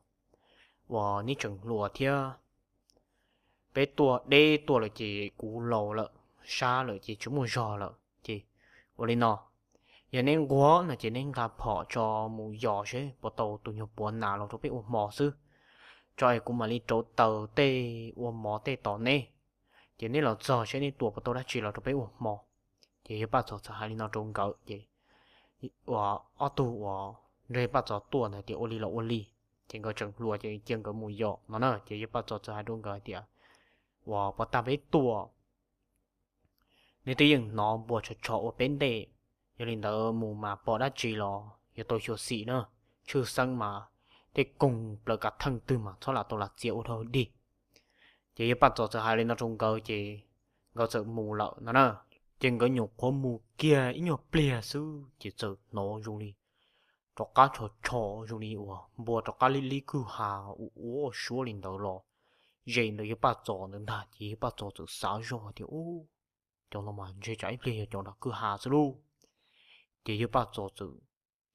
uas neb tseem hluas thiab, peb tuaj deb tuaj lawm ces kuv laus lawm, sab lawm ces tsis muaj zog lawm ces ua li no, Yog neb nquag no ces neb nqa phom tso mus yos seb puas tau tus nyuag puav nas los rau peb ua hmo xwb, tso es kuv mam li rauv taws tej ua mov tej tos neb. Ces neb los txog seb neb tua puas tau dab tsi los rau peb ua hmo. Ces yawg Paj Txos txawm hais li no rau nkawd ces uas ob tug uas nrog yawg Paj Txos tuaj ntawd tias ua li los ua li. Ces nkawd tseem hluas ces cia nkawd mus yos no na. Ces yawg Paj Txos txawm hais rau nkawd hais tias, uas puas tag peb tuaj, neb twb yeej hnov npua tsho tsho ua peb ntej, yog li ntawd mus mas pom dab tsi los yuav tau xyuam xim na, tshwj xeeb mas tej koog plaws kav theej twg mas txhob lam tau lam txiav ua dhau dig. Ces yawg Paj Txos txawm hais li no rau nkawd ces nkawd txawm mus lawm no na. Ces nkawd nyuam qhuav mus kiag ib nyuag pliag xwb ces txawm hnov zoo li rov qab tsho tsho, zoo li uas npua rov qab lib lib kwj ha ua ua suab li ntawd los ze ntawm yawg Paj Txos ntawd ntag. Ces yawg Paj Txos txawm xav zog tias, Ub, cov no mas ntshe tsam ib pliag yog cov nram kwj ha xwb lauj. Ces yawg Paj Txos txawm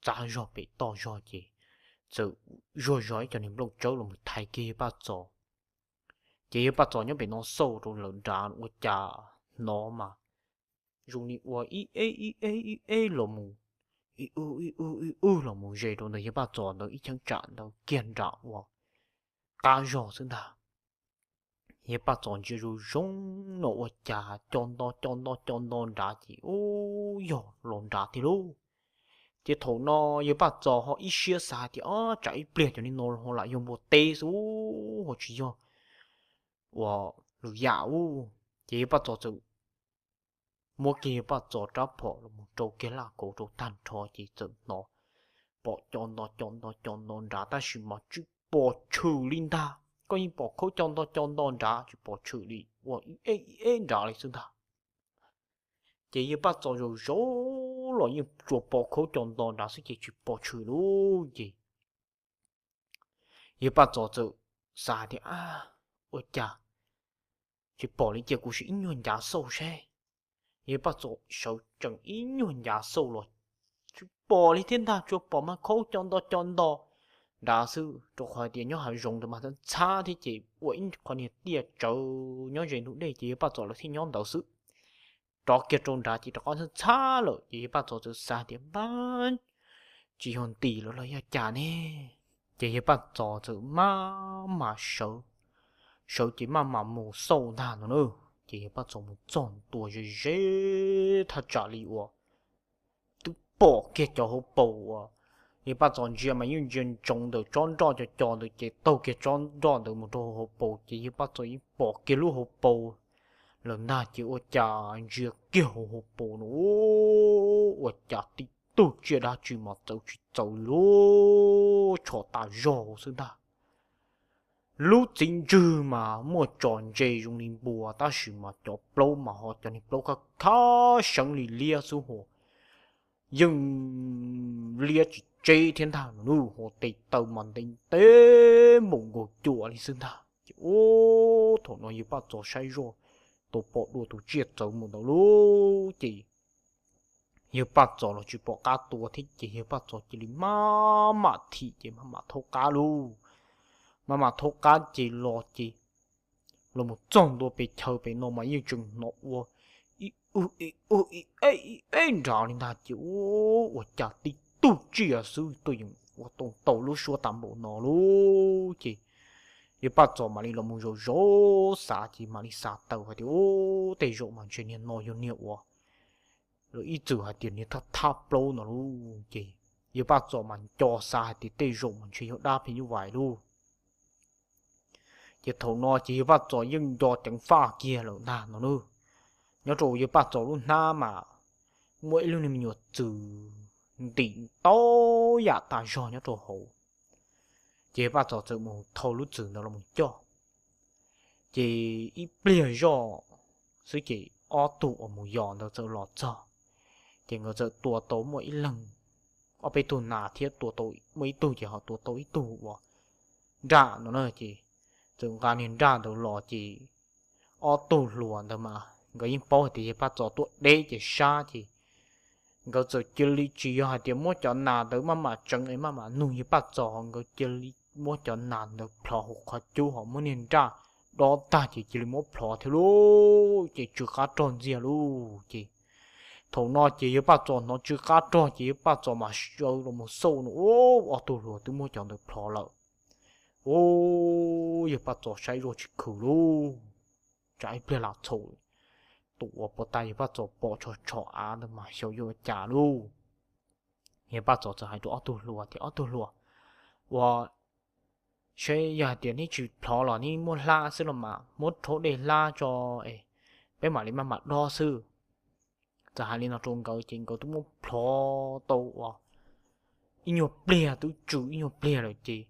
txav zog pem toj zog ces txawm zuag zog ib co niag nplooj tsawb los mus thaiv kiag yawg Paj Txos. Ces yawg Paj Txos nyob pem no xauj rau lawm nrad ua cas hnov mas zoo li ua ib eb ib eb ib eb los mus, ib ub ib ub ib ub los mus ze rau ntawm yawg Paj Txos ntawd ib cheeb tsam ntawd kiag nram ua qab zog xwb ntag. Yawg Paj Txos ntsia zoo zoo no ua cas co nto co nto co nto nrad ces ub yog los nrad tiag lauj. Ces thaum no yawg Paj Txos ho ib siab xav tias, Ob, tsam ib pliag cov niag no ho lam yog npua teb xwb, ho tsis yog uas lwm yam ub. Ces yawg Paj Txos txawm muab kiag yawg Paj Txos rab phom los mus rau kiag laj kauv rau tag nrho ces txawm hnov pom co nto co nto co nto nrad tab sis mas tsis pom tshwm li ntag. Koj yeej pom khaub co nto co nto nrad tsis pom tshwm li, ua ib eb ib eb nrad li xwb ntag. Ces yawg Paj Txos zaum zaum los yeej tsuas pom khaub co nto nrad xwb ces tsis pom tshwm lauj. Ces yawg Paj Txos txawm xav tias, Ua cas tsis pom li, cia kuv sim ib nyuag ncav xauj seb. Yawg Paj Txos sawv tsees ib nyuag ncav xauj los tsis pom li thiab ntag, tsuas pom mas khaub co nto co nto nrad xwb, rau qhov tias nyob hav zoov ntawd mas ntxhab thiab ces ua ib qho niag tiaj tsawv nyob ze ntug dej ces yawg Paj Txos lawv thiaj nyob ntawd xwb. Rov kiag rau nrad ces rov qab ntxhab lawm ces yawg Paj Txos txawm xav tias, Npab, tsis yog ntim lawm los yog cas ne? Ces yawg Paj Txos txawm maj mam sawv, sawv ces maj mam mus xauj ntag no na. Ces yawg Paj Txos mus txog ntua ze ze thaj tsam li uas twb pom kiag cov hauv paus uas yawg Paj Txos ntsia mas yeej ntsia ntsoov ntawm tsob nroj co co ntawd ces taug kiag tsob nroj ntawd mus rau hauv paus ces yawg Paj Txos yeej pom kiag lub hauv paus lawm ntag ces ua cas ntsia kiag hauv hauv paus no ua cas tib tug tsiaj dab tsi mas txawv tsis txawv li, tsho tas zog xwb ntag. Lub txiv ntswg mas muaj tso ntse zoo li npua tab sis mas cov plaub mas ho cov niag plaub khab khab seev li liab xwb ho yeej liab tsis tseb thiab ntag no, ho tes taw mas ntev ntev npaum nkaus cuam li xwb ntag. Ces ub, thaum no yawg Paj Txos saib zoj tau pom dua tus tsiaj txawv mus ntawd lauj. Ces yawg Paj Txos los tsis pom qab tua thiab ces yawg Paj Txos cia li maj mam thim ces maj mam thaub qab lauj. Maj mam thaub qab ces los ces los mus txog ntua pes chaw pem no mas yeej tseem hnov ua ib ub ib ub ib eb ib eb nrad li ntag ces ua cas tib tug tsiaj xwb tuaj yeem ua tau lub suab tas npaum no lauj. Ces yawg Paj Txos mam li los mus zaum zaum xav ces mam li xav tawm hais tias, Ub, tej zaum mas ntshe niag no yog niag uas lawv ib txwm hais tias niag thab thab plaub no lauj. Ces yawg Paj Txos mas nco xav hais tias tej zaum mas ntshe yog dab phim nyuj vais lauj. Ces thaum no ces yawg Paj Txos yeej nco ceev faj kiag lawm ntag no na. Nyob rau yawg Paj Txos lub hnab mas muaj ib lub niag me nyuam txwm ntim ntau yam tas zog nyob rau hauv. Ces yawg Paj Txos txawm mus thau lub txwm ntawd los mus coj. Ces ib pliag zoj xwb ces ob tug uas mus yos ntawd txawm los txog. Ces nkawd txawm tua tau muaj ib leeg, ob peb tug nas thiab tua tau muaj ib tug ces ho tua tau ib tug uas nraj no na. Ces txawm nqa niag nraj ntawd los ces ob tug hluas ntawd mas nkawd yeej paub hais tias yawg Paj Txos tuaj deb ces sab ces nkawd txawm cia li tsis yog hais tias muab cov nas ntawd maj mam tseev es maj mam nug yawg Paj Txos, nkawd cia li muab cov nas ntawd plhov hauv qhov cub ho muab niag nraj dob tag ces cia li muab plhov thiab lauj. Ces tsw qab rog ntxiag lauj. Ces Thaum no ces yawg Paj Txos hnov tsw qab rog ces yawg Paj Txos mas sawv los mus xauj no, ub, ob tug hluas twb muab cov ntawd plhov lawm. Ub, yawg Paj Txos saib zoj tsis khwm lauj, tsam ib pliag lam txhaum tus uas puag ta yawg Paj Txos pom tsho tsho av ntawd mas xyov yuav ua cas lauj. Yawg Paj Txos txawm hais rau ob tug hluas tias, ob tug hluas, ua, seb yog hais tias neb tsis plhov los neb muab hlab xwb los mas muab rhaub dej hlab tso es peb mam li maj mam dob xwb. Txawm hais li no rau nkawd ces nkawd twb muab plhov tau ua ib nyuag pliag, twb tsw ib nyuag pliag lawm ces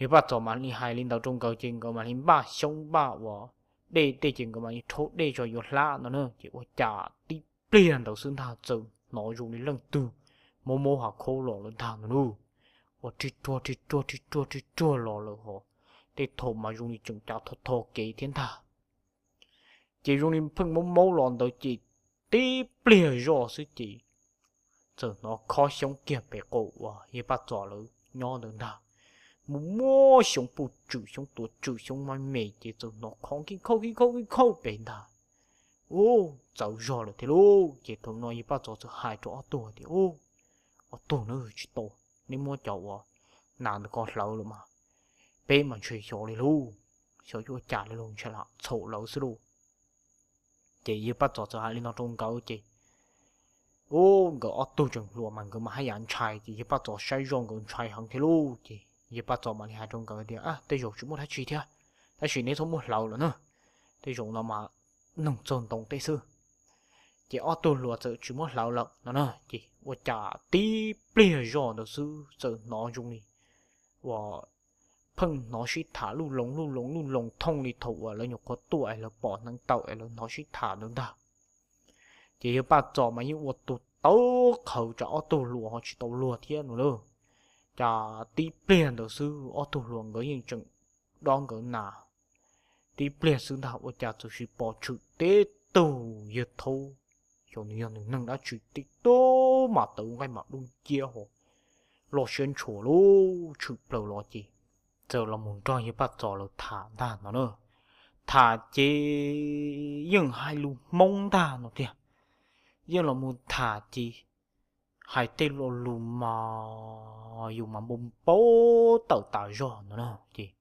yawg Paj Txos mam li hais li ntawd rau nkawd ces nkawd mam li npaj xyoob npaj ua dej tej ces nkawd mam li rhaub dej tso yuav hlab no na. Ces ua cas tib pliag ntawd xwb ntag txawm hnov zoo li leej twg maub maub hav khaub los lawm ntag no lauj. Ua rig ruag rig ruag rig ruag rig ruag los lawm hos, tej thaum mas zoo li tseem cav tho tho kev thiab ntag. Ces zoo li pheej maub maub los ntawd ces tib pliag zoj xwb ces txawm hnov khob xyoob kiag pem qaum uas yawg Paj Txos lawv nyob ntawd ntag. Mus muab xyoob puj tswm, xyoob tuav tswm, xyoob mab me ces txawm hnov khob kib khauj kib khauj kib khauj pem ntag. Ub, txawv zog lawm thiab lauj. Ces thaum no yawg Paj Txos txawm hais rau ob tug tias, ub, ob tug na, tsis tau, neb muab cov uas nas ntawd ko hlawv lawm mas peb mas ntshe xyov li lauj, xyov yuav ua cas li lauj, ntshe lam txhaum lawv xwb lauj. Ces yawg Paj Txos txawm hais li no rau nkawd ces, ub, nkawd ob tug tseem hluas mas nkawd mas haj yam ntshai ces yawg Paj Txos saib zoj nkawd ntshai heev thiab lauj. Ces yawg Paj Txos mam li hais rau nkawd tias, tej zaum tsis muaj dab tsi thiab, tab sis neb txhob muab hlawv lawm na, tej zaum no mas noog txog ntoo tej xwb. Ces ob tug hluas txawm tsis muab hlawv lawm no na. Ces ua cas tib pliag zoj ntawd xwb txawm hnov zoo li uas pheej hnov sib tham luj loos luj loos luj loos thooj li thaum uas lawv nyuam qhuav tuaj es lawv pom hneev taw es lawv hnov sib tham ntawd ntag. Ces yawg Paj Txos mas yeej ua tus tawv qhawv tsam ob tug hluas ho tsis tau luag thiab no lauj. Cas tib pliag ntawd xwb ob tug hluas nkawd yeej tseem dob nkawd nas, tib pliag xwb ntag ua cas txawm sis pom tshwm teb tug yawg Thaub, xyov nws yog nws neeg dab tsi tib tug mas tawv nqaij mas dub nciab ho loj siab ntshua lauj, tshwm plaws los ces txawm los mus nrog yawg Paj Txos lawv tham ntag no na. Tham ces yeej hais lus Hmoob ntag no tiag, yeej los mus tham ces hais tej lo lus mas yus mas npau npau taws tas zog no na. Ces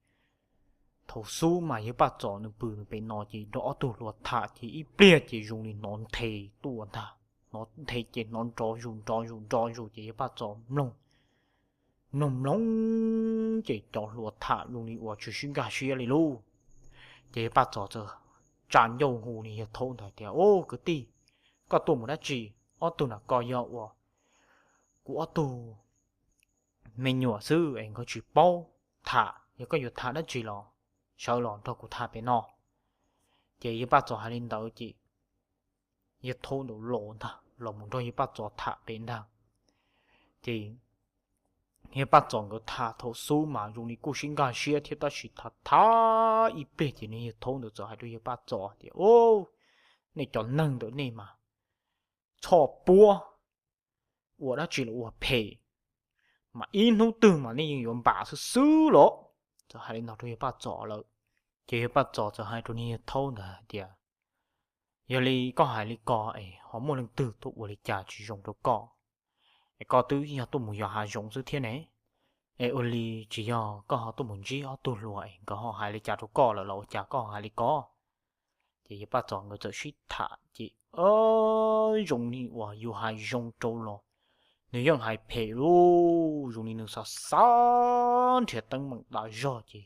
thaum xub mas yawg Paj Txos nws pw nws pem no ces nrog ob tug hluas tham ces ib pliag ces zoo li hnov nthe tuaj ntag, hnov nthe ces hnov nrov zus nrov zus nrov zus ces yawg Paj Txos mloog, mloog mloog ces cov hluas tham zoo li uas tsis sib nkag siab li lauj. Ces yawg Paj Txos txawm tsa ncauj hu niag yawg Thaub ntawd tias, ub, kwv tij, koj tuaj mus dab tsi? Ob tug nram ko yog uas kuv ob tug me nyuam xwb es nkawd tsis paub tham, yog koj yuav tham dab tsi los sawv los nrog kuv tham pem no. Ces yawg Paj Txos hais li ntawd ces yawg Thaub ntawd los ntag, los mus nrog yawg Paj Txos tham pem ntag. Ces yawg Paj Txos nkawd tham thaum xub mas zoo li kuj sib nkag siab thiab tab sis tham tham ib pliag ces niag yawg Thaub ntawd txawm hais rau yawg Paj Txos tias, ub, nej cov neeg ntawm nej mas txhob puab ua dab tsi los ua phem, mas ib hnub twg mas nej yeej yuav npam xwb xwb los. Txawm hais li no rau yawg Paj Txos lawm. Ces yawg Paj Txos txawm hais rau niag yawg Thaub ntawd hais tias, yog li koj hais li ko es ho muaj leej twg tuaj ua li cas tsis zoo rau koj? Es koj twb yog tuaj mus yos hav zoov xwb thiab ne, es ua li tsis yog koj ho tuaj mus ntsib ob tug hluas es nkawd ho hais li cas rau koj lawm los ua cas koj ho hais li ko? Ces yawg Paj Txos nkawd txawm sib tham ces zoo li uas yus hais zoo rau los nws yeej hais phem lauj, zoo li nws xav xav nrhiav teeb meem tas zog ces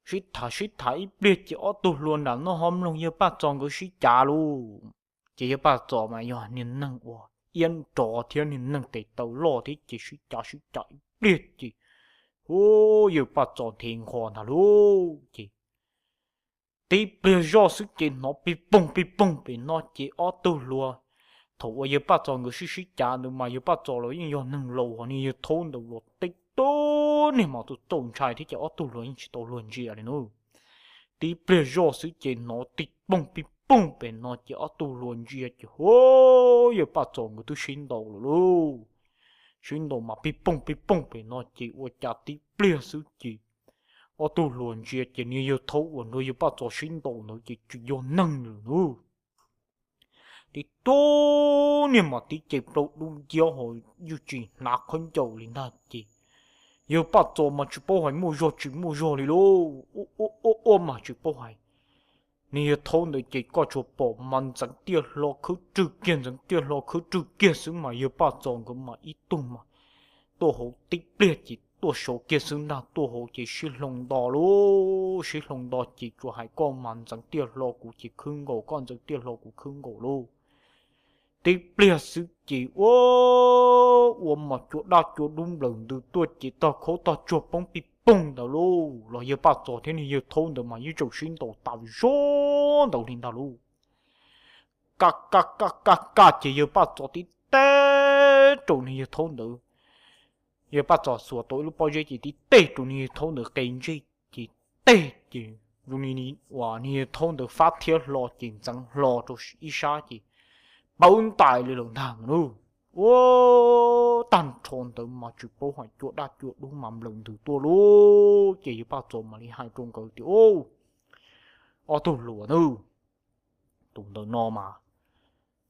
sib tham sib tham ib pliag ces ob tug hluas nram no ho mloog yawg Paj Txos nkawd sib cav lauj. Ces yawg Paj Txos mas yog niag neeg uas iab nrov thiab niag neeg tes taw loj thiab ces sib cav sib cav ib pliag ces, ub, yawg Paj Txos nthe nqho ntag lauj. Ces tib pliag zoj xwb ces hnov pig poog pig poog pem no ces ob tug hluas, thaum uas yawg Paj Txos nkawd sib sib cav ntawd mas yawg Paj Txos los yeej yog neeg laus ho niag yawg Thaub ntawd los teb tub niag mas txaus txaus ntshai thiab ces ob tug hluas yeej tsis tau luag ntsia li na. Tib pliag zoj xwb ces hnov pig poog pig poog pem no ces ob tug hluas ntsia ces hu, yawg Paj Txos nkawd twb sib ntaus lawm lauj. Sib ntaus mas pig poog pig poog pem no ces ua cas tib pliag xwb ces ob tug hluas ntsia ces niag yawg Thaub uas nrog yawg Paj Txos sib ntaus ntawd ces tsis yog neeg lawm na. Tib tub niag mas tib ce plaub dub nciab ho yeej tsis hnav khaub ncaws li ntag ces yawg Paj Txos mas tsis paub hais muaj zog tsis muaj zog li lauj. Ua ua mas tsis paub hais. Niag yawg thaub ntawd ces koj tsuas pom mas ntxeev tiaj hlo khwb rwg kiag ntxeev tiaj hlo khwb rwg kiag xwb mas yawg Paj Txos nkawd mas ib tug mas tuaj hauv tib pliag ces tuaj saud kiag xwb ntag, tuaj hauv ces sib hloov nto lauj, sib hloov nto ces tsuas hais koj mas ntxeev tiaj hlo kuv ces khwb nkaus, koj ntxeev tiaj hlo kuv khwb nkaus lauj. Tib pliag xwb ces ua, ua mas cua daj cua dub nplawm ntws tuaj ces tog khaub tog tsuag poob pij poog ntawd lauj. Los yawg Paj Txos thiab niag yawg thaub ntawd mas yeej tseem sib ntaus tas zog ntawd li ntag lauj. Kaj kaj kaj kaj kaj ces yawg Paj Txos tib teg rau niag yawg thaub ntawd, yawg Paj Txos xuas tau ib lub pob zeb ces tib teg rau niag yawg thaub ntawd qe ntsej ces teg ces zoo li uas niag yawg thaub ntawd fab thiab hlo ces ntxeev hlo rau ib sab ces pawv ntais li lawm ntag no lauj. Ua, tag nrho ntawd mas tsis paub hais cua daj cua dub mas nplawm ntws tuaj lauj. Ces yawg Paj Txos mam li hais rau nkawd tias, Ob tug hluas nawb, tus ntawm no mas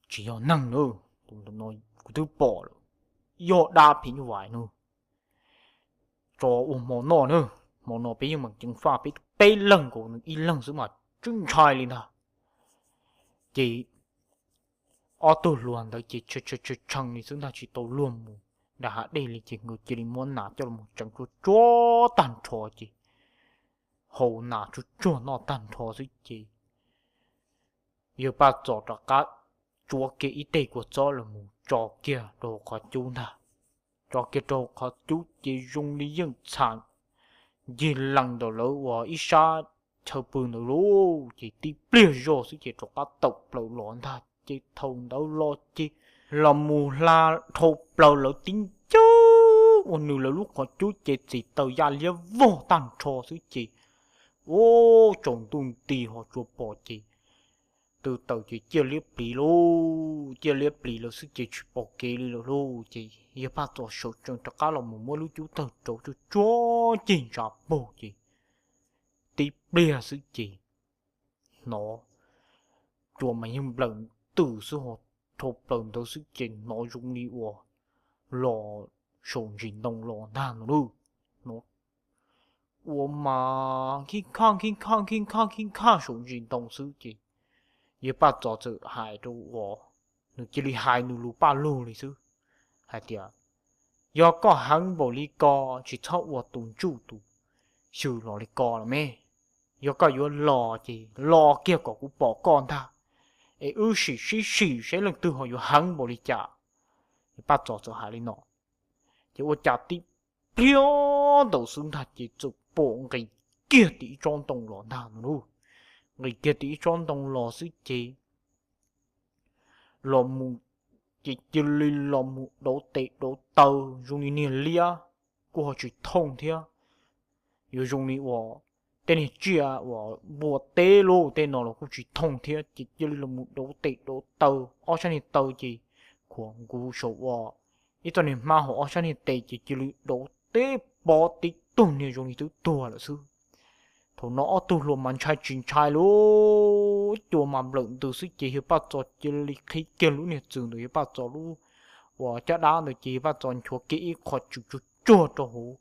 tsis yog neeg nawb, tus ntawm no kuv twb pom lawm, yog dab phim nyuj vais nawb. Tso ua hmo noj nawb, hmo no peb yeej meem ceev faj peb tus peb leeg nkaus nws ib leeg xwb mas tsis ntshai li ntag. Ces ob tug hluas ntawd ces tshee li xwb ntag tsis tau luag mus nram hav dej li ces nkawd cia li muab nas coj los tseev tsuag tsuag tag nrho ces haus nas tsuag tsuag noj tag nrho xwb ces yawg Paj Txos rov qab tsuav kiag ib teg kua txob los mus tso kiag rau hauv qhov cub ntag. Tso kiag rau hauv qhov cub ces zoo li yeej txham ncig lees ntawm lawv uas ib sab chaw pw ntawd lauj. Ces tib pliag zog xwb ces rov qab tawm plaws los ntag. Ces thaum ntawd los ces los mus hla dhau plaws lawv tib ncawg ua nws lawv lub qhov cub ces txim taws ya liab vog tag nrho xwb ces ua tsaus ntuj nti ho tsuas pom ces tw taws ces ciaj liab pliv lauj, ciaj liab pliv lawm xwb ces tsis pom kev li lawm lauj. Ces yawg Paj Txos sawv tsees rov qab los mus muab lub cub tawg rauv tsuag tsuag ceg ntsa paug ces tib pliag xwb ces hnov cua mas yeej nplawm ntws xwb ho dhau plaws ntawd xwb ces hnov zoo li uas los saum ntsis ntoo los ntag no lauj. Hnov ua mas khib khaj khib khaj khib khaj khib khaj saum ntsis ntoo xwb ces yawg Paj Txos txawm hais rau uas nws cia li hais nws lus Paj Lug li xwb hais tias, Yog koj heev npaum li ko tsis txhob ua tus ntsuj tus xyw los li ko los me. Yog koj yuav los ces los kiag kom kuv pom koj ntag, es wb sim sib sim seb leej twg ho yuav heev npaum li cas. Yawg Paj Txos txawm hais li no ces ua cas tib pliag ntawd xwb ntag ces txawm pom nqis kiag tim ib tsob ntoo los ntag no lauj. Nqis kiag tim ib tsob ntoo los xwb ces los mus ces cia li los mus dauv tes dauv taw zoo li niag liab kuj ho tsis thooj thiab. Yuav zoo li uas tej niag tsiaj uas npua teb lauj tej no los kuj tsis thooj thiab ces cia li los mus dauv tes dauv taw ob sab niag taw ces khuam nkuv saum uas ib txoj niag hmab hauv ob sab niag tes ces cia li dauv teb pov tib tug niag zoo li twb tuag lawm xwb. Thaum no ob tug hluas mas ntshai tsis ntshai lauj, cua mas nplawm ntws xwb ces yawg Paj Txos cia li qhib kiag lub niag txwm ntawm yawg Paj Txos lub uas caj dab ntawd ces yawg Paj Txos nchuav kiag ib qho tswm tsuag tsuag rau hauv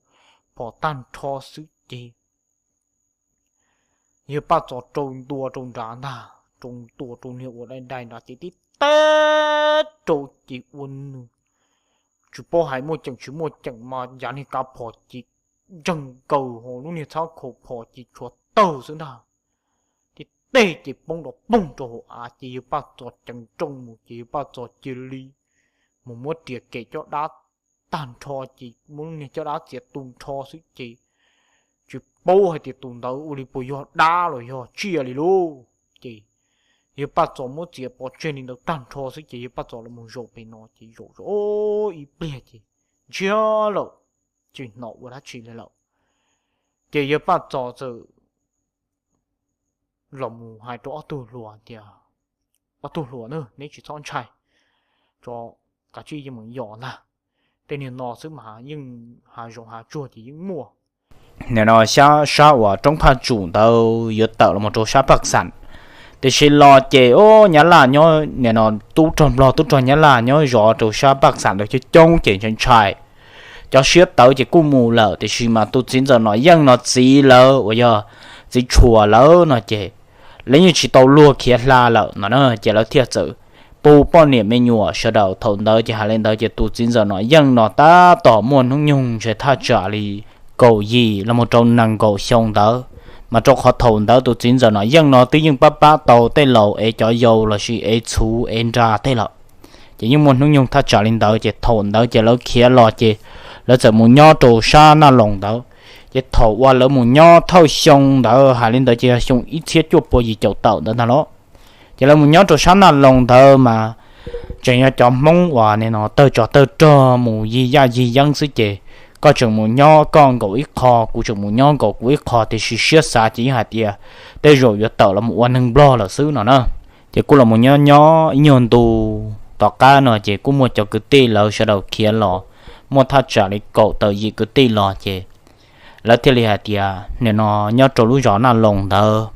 phom tag nrho xwb ces yawg Paj Txos rau ntua rau nrad ntag, rau ntua rau niag uas dai dai nrad ces tib teb rau ces ua nws tsis paub hais muaj ceem tsis muaj ceem mas yav niag kav phom ces ntseeg nkaws ho lub niag txhab khaum phom ces tshuav tawg xwb ntag. Tib teg ces poob nrov poog rau hauv av ces yawg Paj Txos ceev nrooj mus ces yawg Paj Txos cia li mus muab riam kem caj dab tag nrho ces muab lub niag caj dab txiav tu nrho xwb ces tsis paub hais tias tus ntawd ua li puas yog dab los yog tsiaj li lauj. Ces yawg Paj Txos muab txiav pov tseg li ntawd tag nrho xwb ces yawg Paj Txos los mus zaum pem no ces zaum zaum ib pliag ces ntsiag lawm, tsis hnov ua dab tsi li lawm. Ces yawg Paj Txos txawm los mus hais rau ob tug hluas tias, Ob tug hluas na, neb tsis txhob ntshai, tso kav tsij yeej meem yos ntag, tej niag no xwb mas yeej hav zoov hav tsuag ces yeej muaj. Nim no xyab sab uas roob Phaj Tsum ntawd yuav tawm los rau sab Paj Xam, Tiam sis los ces o, Nyab Laj nyob nim no tub rog Nplog tub rog Nyab Laj nyob zov rau sab paj xam ntawd coob coob ces ntshai ntshai, cov siab tawv ces kuj mus lawm. Tiam sis mas tus txiv ntxawm Nom Yeej no txiv lawv uas yog txiv tshuas lawv no ces lawv yeej tsis tau luag khiav hla lawm no na, ces lawv thiaj txawm pub poj niam me nyuam sawv daws. Thaum ntawd ces hais li ntawd ces tus txiv ntxawm Nom Yeej no tab tom muaj hnub nyoog ntshe thaj tsam li kaum yim los mus rau nees nkaum xyoo ntawd, mas rau qhov thaum ntawd tus txiv ntxawm Nom Yeej no twb yeej pab pab tau tej laus ev cov yau lossis ev txhuv ev nra tej lawm, ces yeej muaj hnub nyoog thaj tsam li ntawd. Ces thaum ntawd ces lawv khiav los ces lawv txawm mus nyob rau sab Naj Loos ntawd. Ces thaum uas lawv mus nyob thawj xyoo ntawd hais li ntawd ces yog xyoo ib txhiab cuaj pua yim caum tawm ntawd ntag los, ces lawv mus nyob rau sab Naj Loos ntawd mas tseem yog cov Hmoob uas nim no tawg tsov tawg rog mus yig yaj yig yeeb xwb ces koj tseem mus nyob koj nkaus ib qho, kuv tseem mus nyob nkaus kuv ib qho, tiam sis siab xav ces yeej hais tias tej zaum yuav tawm los mus ua neeg Nplog lawm xwb no na. Ces kuj los mus nyob nyob ib nyuag ntu, tom qab no ces kuj muaj cov kwv tij lawv sawv daws khiav los, muaj thaj tsam li kaum tawm yim kwv tij los ces lawv thiaj li hais tias nim no nyob rau lub zos Naj Loos ntawd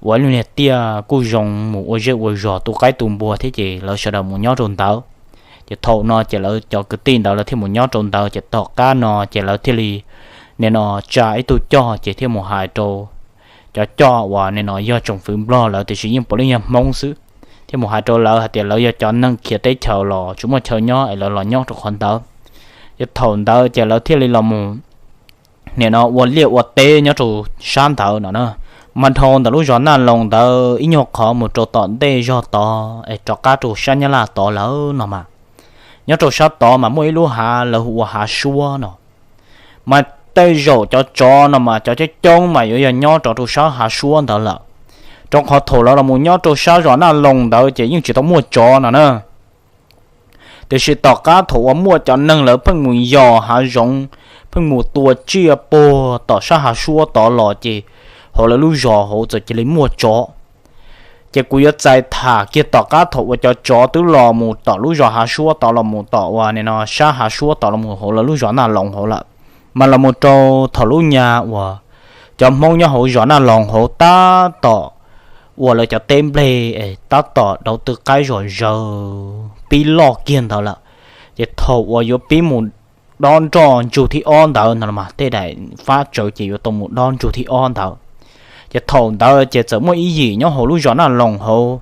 uas ib lub niag tiaj kuj zoo mus ua zej ua zos tu qaib tu npua thiab ces lawv sawv daws mus nyob rau ntawd. Ces thaum no ces lawv cov kwv tij ntawd lawv thiaj mus nyob rau ntawd ces tom qab no ces lawv thiaj li nim no tsa ib tug coj ces thiaj mus hais rau cov coj uas nim no yog tsoom fwv Nplog lawv tiam sis yeej puav leej yog Hmoob xwb, thiaj mus hais rau lawv hais tias lawv yog cov neeg khiav teb chaws los tsis muaj chaw nyob es lawv los nyob rau qhov ntawd. Ces thaum ntawd ces lawv thiaj li los mus nim no ua liaj ua teb nyob rau sab ntawd no na. Mas dhau ntawm lub zos Naj Loos ntawd ib nyuag qhov mus rau tom ntej zog tod es rov qab rau sab Nyab Laj tod lawm no mas, nyob rau sab tod mas muaj ib lub hav lawv hu ua Hav Suab no. Mas tej zaum cov tsov no mas cov coob coob mas yuav yog nyob rov rau sab Hav Suab ntawd lawm, rau qhov thaum lawv los mus nyob rau sab zos Naj Loos ntawd ces yeej tsis tau muaj tsov no na. Tiam sis tom qab thaum uas muaj cov neeg lawv pheej mus yos hav zoov, pheej mus tua tsiaj puag tom sab Hav Suab tod los ces hauv lawv lub zos hauv txawm cia li muaj tsov. Ces kuv yuav txais tham kiag tom qab thaum uas cov tsov twb los mus tom lub zos Hav Suab tod los mus tom uas nim no sab Hav Suab tod los mus hauv lawv lub zos Naj Loos hauv lawm. Mas los mus rau thaum lub nyag uas cov Hmoob nyob hauv zos Naj Loos hauv tab tom ua lawv cov teb nplej es tab tom dauv tw qaib zom zaws pib loj kiag ntawd lawm. Ces thaum uas yuav pib mus dob nroj ntsug thib ob ntawd no los mas tej daim fab tsawv ces yuav tau mus dob ntsug thib ob ntawd. Ces thaum ntawd ces txawm muaj ib yim nyob hauv lub zos Naj Loos hauv,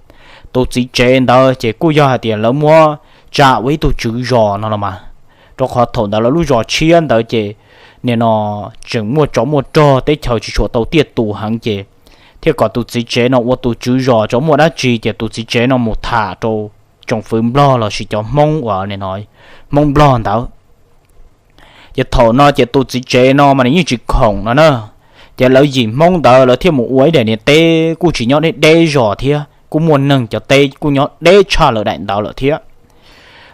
tus txiv tsev ntawd ces kuj yog hais tias lawv muab tsa ua ib tug tswv zos no los mas, rau qhov thaum ntawd lawv lub zos tshiab ntawd ces nim no tseem muaj tsov muaj rog teb chaws tsis tshua tau tiaj tus heev ces thiaj kom tus txiv tsev no ua tus tswv zos, tsam muaj dab tsi ces tus txiv tsev no mus tham rau tsoom fwv Nplog lossis cov Hmoob uas nim no Hmoob Nplog ntawd. Ces thaum no ces tus txiv tsev no mas nws yeej tsis khoom no na. Ces lawv yim Hmoob ntawd lawv thiaj mus ua ib daim niag teb kuj tsis nyob deb deb zos thiab, kuj muaj neeg cov teb kuj nyob deb tshaj lawv daim ntawd lawm thiab.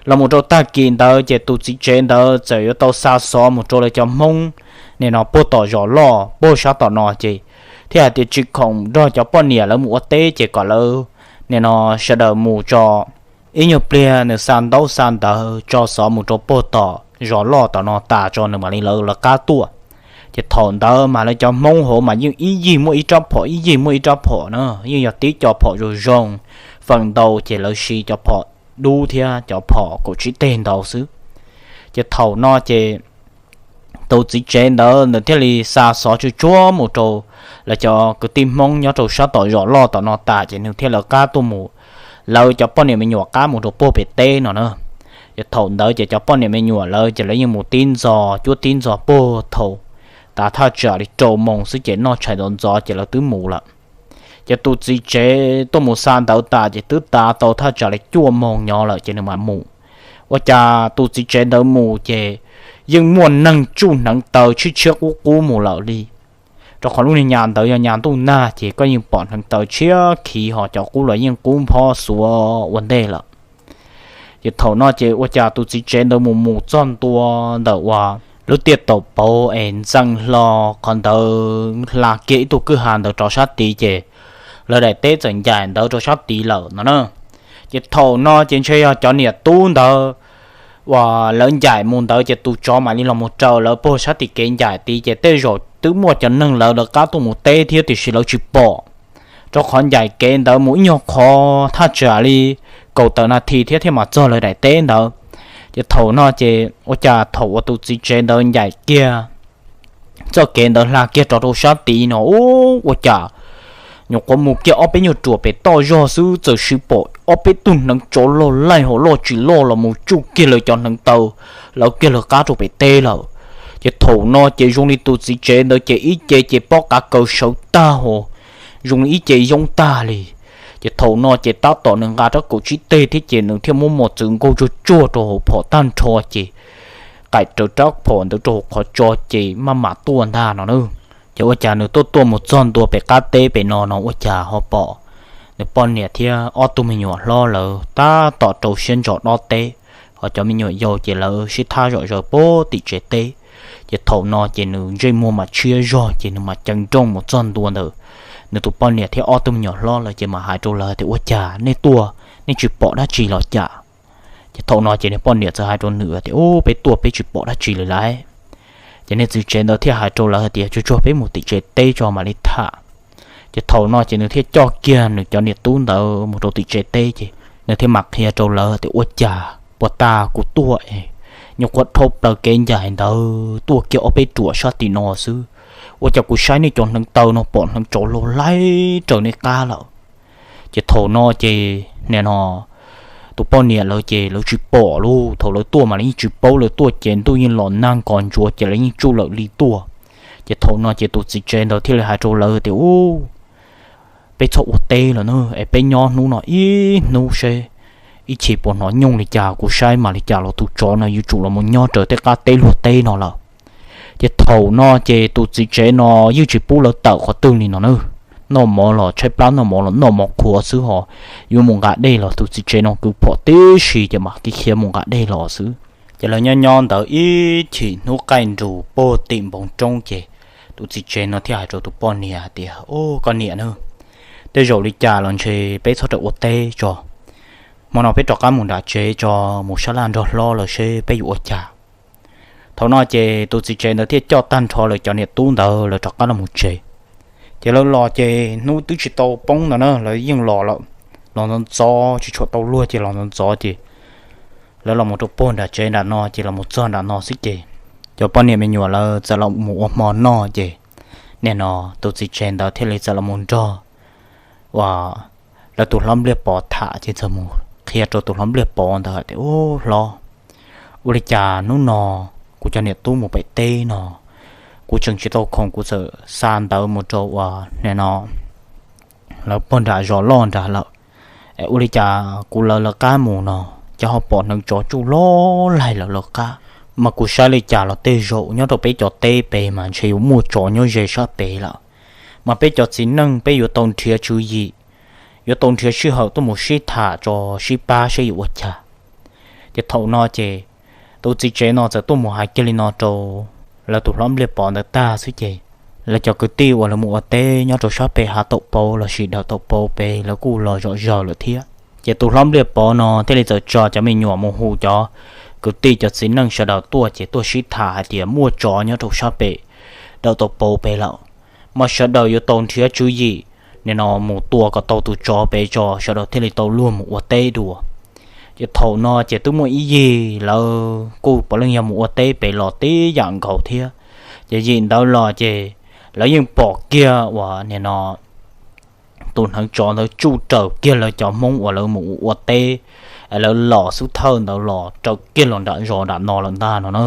Los mus rau tag kis ntawd ces tus txiv tsev ntawd txawm yuav tau xa xov mus rau lawv cov Hmoob nim no puag tom zos loj puag sab tom no ces thiaj hais tias tsis khoom nrog cov poj niam lawv mus ua teb ces kom lawv nim no sawv daws mus tso ib nyuag pliag nws xa ntaub xa ntawv tso xov mus rau puag tom zos loj tom no tas tso nws mam li lawv lawv qab tuaj. Ces thaum ntawd mas lawv cov Hmoob hauv mas yeej ib yig muaj ib rab phom ib yig muaj ib rab phom na, yeej yog tib co phom zoo zoo, feem ntau ces lawv siv cov phom dub thiab cov phom kaum tsib teg ntau xwb. Ces thaum no ces tus txiv tsev ntawd nws thiaj li xa xov tsuj tsuag mus rau lawv cov kwv tij Hmoob nyob rau sab tom zos loj tom no tas ces nws thiaj lawv qab tuaj mus, lawv cov poj niam me nyuam qab mus rau puag pem teb no na. Ces thaum ntawd ces cov poj niam me nyuam lawv ces lawv yeej mus tib ntxov cuab tib ntxov puag thaum tas thaj tsam li rau moos xwb ces noj tshais ntxov ntxov ces lawv twb mus lawm. Ces tus txiv tsev tuaj mus xa ntawv tas ces twb tas tau thaj tsam li cuaj moos nyob lawm ces nws mam mus. Ua cas tus txiv tsev ntawd mus ces yeej muaj neeg tsuj hneev taw tshiab tshiab qub qub mus lawm li, rau qhov lub niag nyas ntawd yog nyas ntuj nag ces koj yeej pom hneev taw tshiab khiv ho cov qub los yeej qub nphob xuav ua ntej lawm. Ces thaum no ces ua cas tus txiv tsev ntawd mus mus txog ntua ntawm uas lub tiaj taum pauv es ntxeev hlo qhov ntawd hla kiag ib tug kwj ha ntawd rov sab tid ces lawv daim teb txawm ncaim ntawd rau sab tid lawm no na. Ces thaum no ces ntshe yog cov niam tub ntawd uas lawv ncaim mus ntawd ces tus tsov mam li los mus raws lawv puag sab tim kev ncaim tid ces tej zaum twb muaj cov neeg lawv lawv qab tuaj mus teb thiab tiam sis lawv tsis pom. rau qhov ncaim kev ntawd mus ib nyuag qhov thaj tsam li kaum tawm nas this thiab thiaj mam txog lawv daim teb ntawd. Ces thaum no ces ua cas thaum uas tus txiv tsev ntawd ncaim kiag txoj kev ntawd hla kiag rov rau sab tid no, ua cas nyuam qhuav mus kiag ob peb nyuag ruam pem toj zog xwb txawm sis pom ob peb tug hneev tsov loj laij hos loj tsis loj los mus tsuj kiag lawv cov hneev taw, lawv kiag lawv qab rau pem teb lawm. Ces thaum no ces zoo li tus txiv tsev ntawd ces ib ce ces pob qav kaws sawv tag hos, zoo li ib ce yoob tag li. Ces thaum no ces tab tom nws nqa rab kaum tsib teg thiab ces nws thiaj muab mos txwv nkaug tsuag tsuag rau hauv phom tag nrho ces qaim raws rab phom ntawd rau hauv qhov tso ces maj mam tuaj ntag no na. Ces ua cas nws tuaj tuaj mus txog ntua pem qab teb pem no no ua cas ho pom nws poj niam thiab ob tug me nyuam hlob lawv tab tom rau siab ntsos dob teb, ho cov me nyuam yaus ces lawv sib thab zom zaws puag tim tsev teb. Ces thaum no ces nws ntsej muag mam tshiab zog ces nws mam ceev nrooj mus txog ntua ntawm nws tus poj niam thiab ob tug me nyuam hlob lawm ces mam hais rau lawv tias, Ua cas nej tuaj nej tsis pom dab tsi los cas? Ces thaum no ces nws poj niam txawm hais rau nws tias, Ub, peb tuaj peb tsis pom dab tsi li lauj. Ces niag txiv tsev ntawd thiaj hais rau lawv hais tias, Tsuag tsuag peb mus tim tsev teb tso mam li tham. Ces thaum no ces nws thiaj coj kiag nws cov niam tub ntawd mus rau tim tsev teb ces nws thiaj mam qhia rau lawv tias, Ua cas puag ta kuv tuaj es nyuam qhuav dhau plaws kev ncaim ntawd tuaj kiag ob peb ruam sab tim no xwb, ua cas kuv saib nej cov hneev taw no pom hneev tsov loj laij raws nej qab lawm. Ces thaum no ces nim no tus poj niam lawv ces lawv tsis pom lauj, thaum lawv tuaj mas lawv yeej tsis paub, lawv tuaj ces ntuj yeej los nag nkos ntsuav ces lawv yeej tsuj lawm li tuaj. Ces thaum no ces tus txiv tsev ntawd thiaj li hais rau lawv tias, Ub, peb txhob ua teb lawm na, es peb nyob hnub no ib hnub seb ib chim puas hnov nyooj li cas, kuv saib mas li cas los tus tsov no yuav tsum los mus nyob raws tej qab teb luag teb no lawm. Ces thaum no ces tus txiv tsev no yeej tsis pub lawv tawm qhov twg li no na, noj mov los tshaib plab, noj mov los noj mov qhuav xwb, ho yuav mus nqa dej los tus txiv tsev no kwv phom tib si ces mam li khiav mus nqa dej los xwb. Ces lawv nyob nyob ntawd ib chim hnub qaij nrus puag tim npoo roob ces tus txiv tsev no thiaj hais rau tus poj niam hais tias, Ub, koj niam na, tej zaum li cas los ntshe peb txhob rawm ua teb tso, hmo no peb rov qab mus nram tsev tso, mus sab laj nrog hlob lawm seb peb yuav ua cas. Thaum no ces tus txiv tsev ntawd thiaj coj tag nrho lawv cov niam tub ntawd lawv rov qab los mus tsev. Ces lawv los ces hnub twb tsis tau poob ntawd na, lawv yeej los lawm, los ntxov ntxov tsis tshua tau luag ces los ntxov ntxov ces lawv los mus rau puag nram tsev nram no ces los mus txog nram no xwb ces cov poj niam me nyuam lawv txawm los mus ua hmo noj ces nim no tus txiv tsev ntawd thiaj li txawm los mus nrog uas lawv tus hlob Npliaj Pov tham ces txawm mus qhia rau tus hlob Npliaj Pov ntawd tias, Ub hlob, ua li cas hnub no kuv cov niam tub mus pem teb no, kuv tseem tsis tau khoom kuv txawm xa ntawv mus rau uas nim no lawv puag nram zos loj nrad lawm, es ua li cas kuv lawv lawv qab mus no ces ho pom hneev tsov tsuj loj laij lawv lawv qab. Mas kuv saib li cas los tej zaum nyob rau peb cov teb pem mas ntshe yuav muaj tsov nyob ze sab pem lawm. Mas peb cov txiv neej peb yuav tau nrhiav tswv yim, yuav tau nrhiav sij hawm tuaj mus sib tham tso sib pab seb yuav ua cas. Ces thaum no ces tus txiv tsev no txawm tuaj mus hais kiag li no rau lawv tus hlob Npliaj Pov ntawd tag xwb ces lawv cov kwv tij uas lawv mus ua teb nyob rau sab pem hav Taum Pauv lossis dawm Taum Pauv pem lawv kuj los zom zaws lawm thiab. Ces tus hlob Npliaj Pov no thiaj li txawm tso cov me nyuam mus hu cov kwv tij cov txiv neej sawv daws tuaj ces tuaj sib tham hais tias muaj tsov nyob rau sab pem dawm Taum Pauv pem lawm, mas sawv daws yuav tau nrhiav tswv yim nim no mus tua kom tau tus tsov pem tso sawv daws thiaj li tau luag mus ua teb dua. Ces thaum no ces twb muaj ib yim lawv kuj puav leej yog mus ua teb pem los tib yam nkaus thiab. Ces yim ntawd los ces lawv yeej pom kiag uas nim no tus hneev tsov ntawd tsuj raws kiag lawv cov Hmoob uas lawv mus ua teb, lawv los xub thawj ntawd los raws kiag los nram zos nram no lawm ntag no na.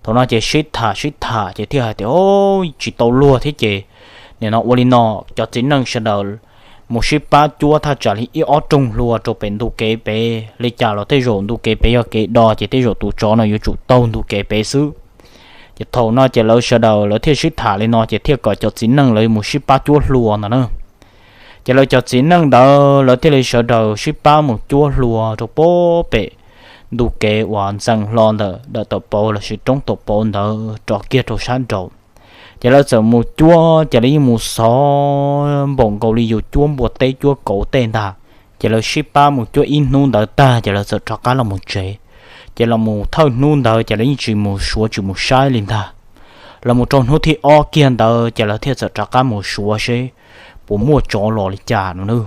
Thaum no ces sib tham sib tham ces thiaj hais tias, Tsis tau luag thiab ces nim no ua li no, cov txiv neej sawv daws mus sib pab cuab thaj tsam li ib ob rooj hlua rau pem ntu kev pem, li cas los tej zaum ntu kev pem yog kev do ces tej zaum tus tsov no yuav tsum taug ntu kev pem xwb. Ces thaum no ces lawv sawv daws lawv thiaj sib tham li no ces thiaj kom cov txiv neej lawv mus sib pab cuab hlua ntawd na. Ces lawv cov txiv neej ntawd lawv thiaj li sawv daws sib pab mus cuab hlua rau puag pem ntu kev uas ntxees hlo ntawm dawm Taum Pauv lossis roob Taum Pauv ntawd rov kiag rau sab nraud. Ces lawv txawm mus cuab ces lawv yeej mus xov npaum nkaus li yus cuab npua teb cuab kauv tej ntag. Ces lawv sib pab mus cuab ib hnub ntawd tag ces lawv txawm rov qab los mus tsev. Ces los mus thawj hnub ntawd ces lawv yeej tsis mus suav tsis mus saib li ntag. Los mus rau hnub thib ob kiag ntawd ces lawv thiaj txawm rov qab mus suav seb puas muaj tsov los li cas no na.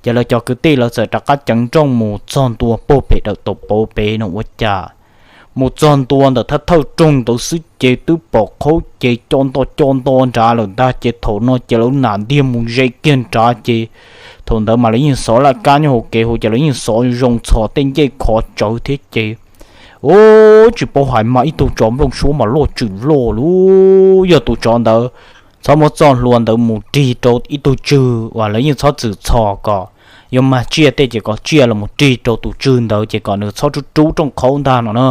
Ces lawv cov kwv tij lawv txawm rov qab ceev nrooj mus txog ntua puag pem dawm tau pauv pem no ua cas, mus txog ntua ntawm thaj thawj roog ntawd xwb ces twb pom qhaub ces co nto co nto nrad lawm ntag. Ces thaum no ces lawv nam ntiag mus ze kiag nrad ces thaum ntawd mas lawv yeej xov laj kab nyob hauv kev hauv ces lawv yeej xov zoo txhos tej ncej khov tsawv thiab ces, u, tsis paub hais mas ib tug tsov nplooj suab mas loj tswm loj lub, yog tus tsov ntawd txhob muab txoj hlua ntawd mus rig rau ib tug tswg uas lawv yeej txhob txwm txhos kom yog mag tsiaj tej ces kom tsiaj los mus rig rau tus tswg ntawd ces kom nws txhob rub rub rooj qhaub ntag no na.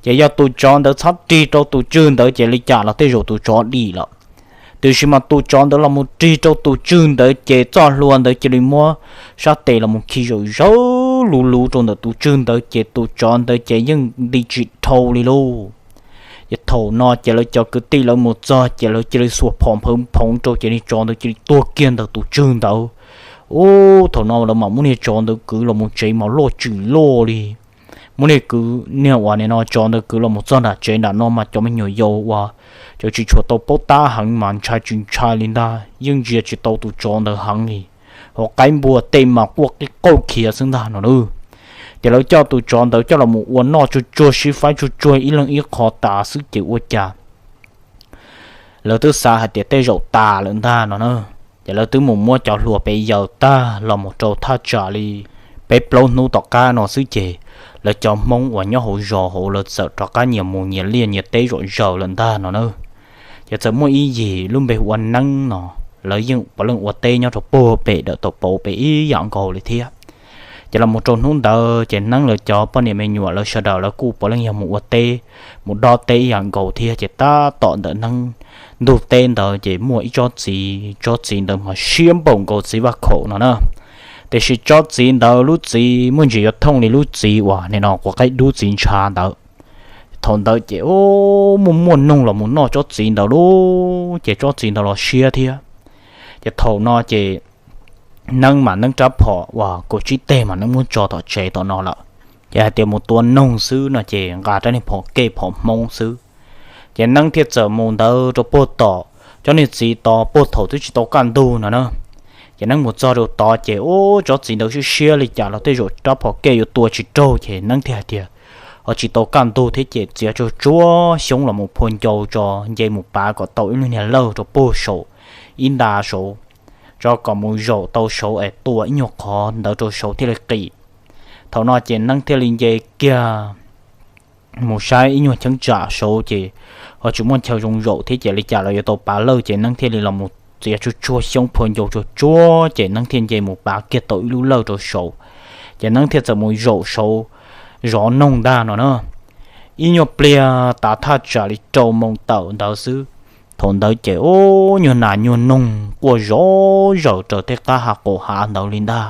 Ces yog tus tsov ntawd txhob rig rau tus tswg ntawd ces li cas los tej zaum tus tsov dim lawm. Tiam sis mas tus tsov ntawd los mus rig rau tus tswg ntawd ces txoj hlua ntawd cia li muab sab tes los mus khi zawm zawv luv luv rau ntawm tus tswg ntawd ces tus tsov ntawd ces yeej nti tsis dhau li lauj. Ces thaum no ces lawv cov kwv tij lawv mus txog ces lawv cia li xuas phom nphawv phoov rau ces niag tsov ntawd cia li tuag kiag ntawm tus tswg ntawd. U, thaum no lawv mam muab niag tsov ntawd kwv los mus tsev mas loj tswm loj li. Muab niag kwv niag uas nim no tsov ntawd kwv los mus txog nram tsev nram no mas cov me nyuam yaus uas cov tsis tshua tau paub tab heev mas ntshai tsis ntshai li ntag, yeej ntsia tsis tau tus tsov ntawd heev li. Hauv qaib npua tej mas quaj qib qauj khiav xwb ntag no na. Ces lawv coj tus tsov ntawd coj los mus ua noj tsuag tsuag sib faib tsuag tsuag ib leeg ib qho tas xwb ces ua cas lawv twb xav hais tias tej zaum tas lawm ntag no na. Ces lawv twb mus muab cov hlua pem yaws tag los mus rau thaj tsam li peb plaub hnub tom qab no xwb ces lawv cov Hmoob uas nyob hauv zos hauv lawv txawm rov qab nyias mus nyias liaj nyias teb zom zaws lawm ntag no na. Ces txawm muaj ib yim lub npe hu ua Neeb no, lawv yeej puav leej ua teb nyob rau puag pem dawm tau pauv pem ib yam nkaus li thiab. Ces los mus rau hnub ntawd ces Neeb lawv cov poj niam me nyuam lawv sawv daws lawv kuj puav leej yog mus ua teb, mus dob teb ib yam nkaus thiab. Ces tab tom ntawm Neeb ntug teb ntawd ces muaj ib tsob txiv, tsob txiv ntawd mas siab npaum nkaus txiv vaj khaum no na. Tiam sis tsob txiv ntawd lub txiv muaj ntsis yuav thooj li lub txiv uas nim no quav qaib dub txiv ntsha ntawd. Thaum ntawd ces muaj muaj noog los mus noj tsob txiv ntawd lauj, ces tsob txiv ntawd los siab thiab. Ces thaum no ces Neeb mas Neeb rab phom uas kaum tsib teg mas Neeb muab tso tom tsev tom no lawm. Ces hais tias mus tua noog xwb no ces nqa rab niag phom kej phom Hmoob xwb. Ces Neeb thiaj txawm mus ntawd rau puag tom cov niag txiv tod puag thaum twb tsis tau kaj ntug no na. Ces Neeb mus txog rau tod ces ub tsob txiv ntawd siab siab li cas los tej zaum rab phom kej yuav tua tsis raug ces Neeb thiaj hais tias ho tsis tau kaj ntug thiab ces txiav tsuag tsuag xyoob los mus phua ncau tso nce mus pav kom tau ib lub niag lawj rau puag saum ib nta saud, tso kom mus zaum tau saud es tua ib nyuag qhov ntawd rau saud thiaj li qis. Thaum no ces Neeb thiaj li nce kiag mus saib ib nyuag cheeb tsam saud ces ho tsis muaj chaw zoo zaum thiab ces li cas los yuav tau pav lawj ces Neeb thiaj li los mus txiav tsuag tsuag xyoob phua ncau tsuag tsuag ces Neeb thiaj nce mus pav kiag tau ib lub lawj rau saud. Ces Neeb thiaj txawm mus zaum saud zov noog ntag no na. Ib nyuag pliag tas thaj tsam li rau moos tawm ntawd xwb, thaum ntawd ces ub nyuag nas nyuag noog quaj zom zaws raws tej qab hav qaum hav ntawd li ntag.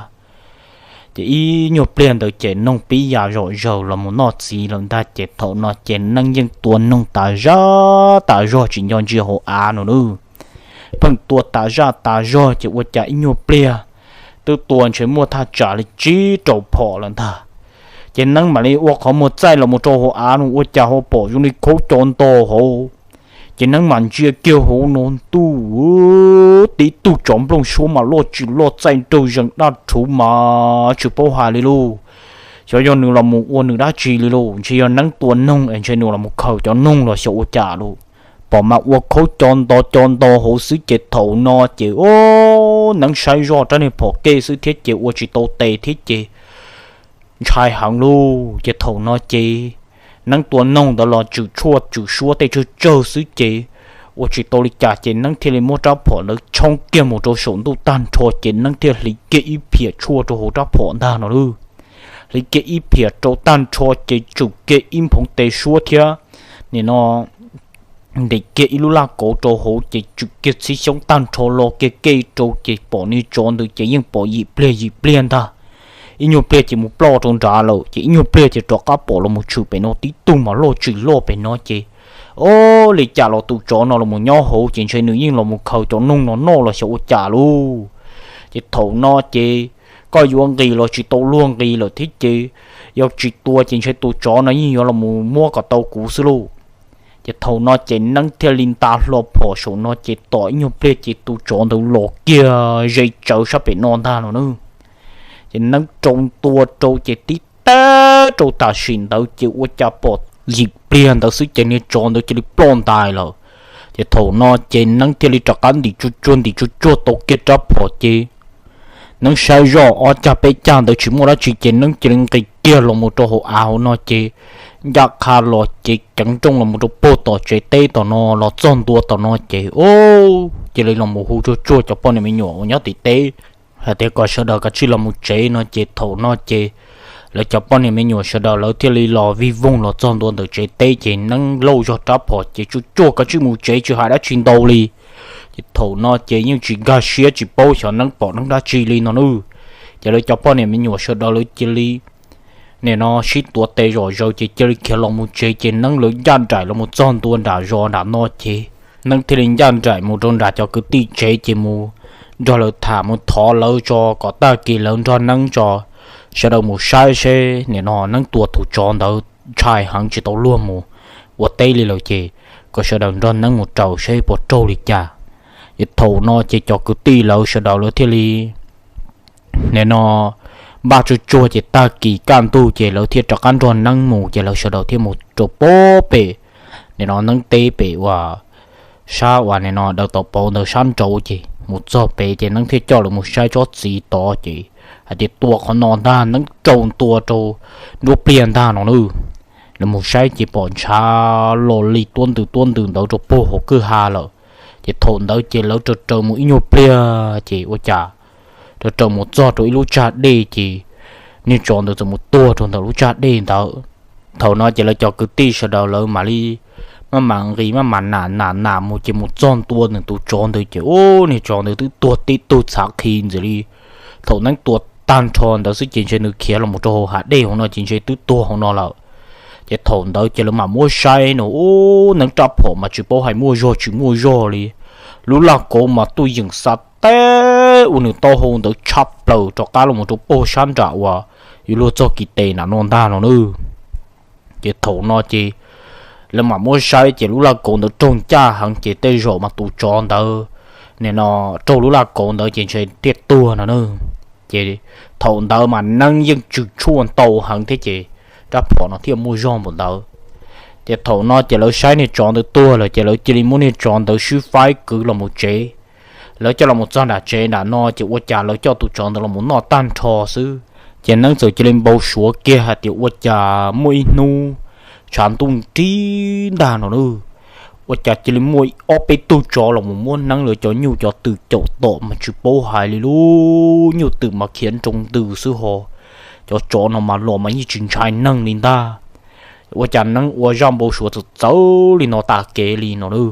Ces ib nyuag pliag ntawd ces noog pib ya zom zaws los mus noj txiv lawm ntag ces thaum no ces Neeb yeej tua noog tas zaj tas zog tsis nco ntsia hauv av no na. Pheej tua tas zaj tas zog ces ua cas ib nyuag pliag twb tua ntshe muaj thaj tsam li tsib rau phom lawm ntag. Ces Neeb mam li ua qhov muag txaij los mus rau hauv av no ua cas ho pom zoo li khaub cov ntoo hauv. Ces Neeb mam ntsia kiag hauv no ntuj, tib tug tsov nplooj suab mas loj tsis loj txaij nraug zees daj rhuv mas tsis paub hais li lauj. Xyov yog nws los mus ua nws dab tsi li lauj, ntshe yog Neeb tua noog es ntshe nws los mus khaws cov noog los xyov ua cas lauj. Pom mas ua khaub cov nto cov nto hauv xwb ces thaum no ces ub Neeb saib zoj rab niag phom kej xwb thiab ces ua tsis tau tes thiab ces ntshai heev lauj. Ces thaum no ces Neeb tua noog ntawd los tswm tshuaj tswm suab tej tsawg tsawg xwb ces ua tsis tau li cas ces Neeb thiaj li muab rab phom ntawd tshoob kiag mus rau saum ntuj tag nrho ces Neeb thiaj hliv kiag ib phiam tshuaj rau hauv rab phom ntag no lauj. Hliv kiag ib phiam rau tag nrho ces tswm kiag ib nphoov tes suab thiab nim no ntim kiag ib lub laj kauv rau hauv ces tswm kiag txhib xyoob tag nrho lo kiag kej rau ces pom niag tsov ntawd ces yeej pom yim pliag yim pliag ntag. Ib nyuag pliag ces mus ploj rau nrad lawm ces ib nyuag pliag ces rov qab pom los mus tshwm pem no tib tug mas loj tshwm loj pem no ces o, li cas los tus tsov no los mus nyob hauv ces ntshe nws yeej los mus khaws cov noog no noj los xyov ua cas lauj. Ces thaum no ces koj yuav nqis los tsis tau luag nqis lawm thiab ces yog tsis tua ces ntshe tus tsov no yeej yuav los mus muab kom tau kuv xwb lauj. Ces thaum no ces Neeb thiaj li nta hlo phom saum no ces tom ib nyuag pliag ces tus tsov ntawd los kiag ze tsawv sab pem no ntag no na. Ces Neeb rau ntua rau ces tib tag rau tam sim ntawd ces ua cas pom yim pliag ntawd xwb ces niag tsov ntawd cia li ploj ntais lawm. Ces thaum no ces Neeb thiaj li rov qab ntim tsuag tsuag ntim tsuag tsuag tau kiag rab phom ces Neeb saib zoj ob cag peb cag ntawd tsis muaj dab tsi ces Neeb cia li nqis kiag los mus rau hauv av hauv no ces ncaj qha los ces ceev nrooj los mus rau puag tom tsev teb tom no los txog ntua tom no ces cia li los mus hu tsuag tsuag cov poj niam me nyuam uas nyob tim teb hais tias kom sawv daws kav tsij los mus tsev no ces thaum no ces lawv cov poj niam me nyuam sawv daws lawv thiaj li los vij voog los txog ntua ntawm tsev teb ces Neeb lauj zog rab phom ces tsuag tsuag kav tsij mus tsev tsis hais dab tsi ntau li. Ces thaum no ces yeej tsis nkag siab tsis paub xyov Neeb pom Neeb dab tsi li no na. Ces lawv cov poj niam me nyuam sawv daws lawv cia li nim no sib tuav tes zom zaws ces cia li khiav los mus tsev ces Neeb lawv ncaj nraim los mus txog ntua nram zos nram no ces Neeb thiaj li ncaj nraim mus rau nram cov kwv tij tsev ces mus nrog lawv tham mus thov lawv tso kom tag kis lawv nrog Neeb tso sawv daws mus saib seb nim no Neeb tua tus tsov ntawd ntshai heev tsis tau luag mus ua teb li lawm ces kom sawv daws nrog Neeb mus raws seb puas raug li cas. Ces thaum no ces cov kwv tij lawv sawv daws lawv thiaj li nim no npaj tsuag tsuag ces tag kis kaj ntug ces lawv thiaj rov qab nrog Neeb mus ces lawv sawv daws thiaj mus rau puag pem nim no Neeb teb pem uas sab uas nim no daws tom pauv ntawd sab nraud ces mus txog pem ces Neeb thiaj coj lawv mus saib tsob txiv tod ces hais tias tua qhov no ntag, Neeb rau ntua rau nruab pliag ntag no na. Lawv mus saib ces pom ntshav los li tuab ntws tuab ntws ntawd rau puag hauv kwj ha lawm. Ces thaum ntawd ces lawv raws raws mus ib nyuag pliag ces ua cas raws raws mus txog rau ib lub tsag dej ces niag tsov ntawd txawm mus tuag rau ntawm lub tsag dej ntawd. Thaum no ces lawv cov kwv tij sawv daws lawv mam li maj mam nqis maj mam nam nam nam mus ces mus txog ntua nws tus tsov ntawd ces ub niag tsov ntawd twb tuag tib tug txhav qhi ntxiv li. Thaum Neeb tua tag nrho ntawd xwb ces ntshe nws khiav los mus rau hauv hav dej hauv no ces ntshe twb tuag hauv no lawm. Ces thaum ntawd ces lawv mam muab saib no ub Neeb rab phom mas tsis paub hais muaj zog tsis muaj zog li. Lub laj kauv mas tuaj yeem xa teb ua nws taub hau ntawd tshab plaws rov qab los mus rau puag sab nram uas yuav luag txog kis tes nram no ntag no na. Ces thaum no ces lawv mam muab saib ces lub laj kauv ntawd raug ncaj heev ces tej zaum mas tus tsov ntawd nim no raug lub laj kauv ntawd ces ntshe thiaj tuag no na. Ces thaum ntawd mas Neeb yeej tsw tshuaj ntau heev thiab ces rab phom no thiaj muaj zog npaum ntawd. Ces thaum no ces lawv saib niag tsov ntawd tuag lawm ces lawv cia li muab niag tsov ntawd swb faib kwv los mus tsev. Lawv coj los mus txog nram tsev nram no ces ua cas lawv coj tus tsov ntawd los mus noj tag nrho xwb. Ces Neeb txawm cia li npau suav kiag hais tias ua cas muaj ib hnub tshav ntuj nrig ntag no na, ua cas cia li muaj ob peb tug tsov los mus muab Neeb lawv cov nyuj cov twm caum tom mas tsis paub hais li lub nyuj twm mas khiav nroo ntws xwb ho. Cov tsov no mas los mas yeej tsis ntshai neeg li ntag. Ua cas Neeb ua zaj npau suav txawv txawv li no tas kev li no na.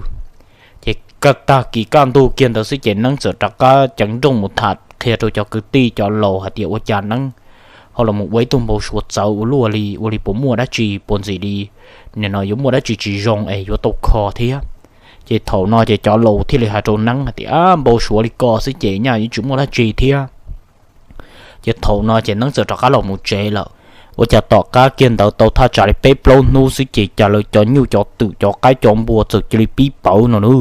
Ces kaj tag kis kaj ntug kiag ntawd xwb ces Neeb txawm rov qab ceev nrooj mus tham qhia rau cov kwv tij cov laus hais tias ua cas Neeb ho los mus ua ib tug npau suav txawv ua luaj li, ua li puas muaj dab tsi puas ntxim li, nim no yuav muaj dab tsi tsis zoo es yuav tau kho thiab. Ces thaum no ces cov laus thiaj li hais rau Neeb hais tias npau suav li ko xwb ces nyaj yuav tsis muaj dab tsi thiab. Ces thaum no ces Neeb txawm rov qab los mus tsev lawm. Ua cas tom qab kiag ntawd tau thaj tsam li peb plaub hnub xwb ces cas lawv cov nyuj cov twm cov qaib cov npua txawm cia li pib pawv no na.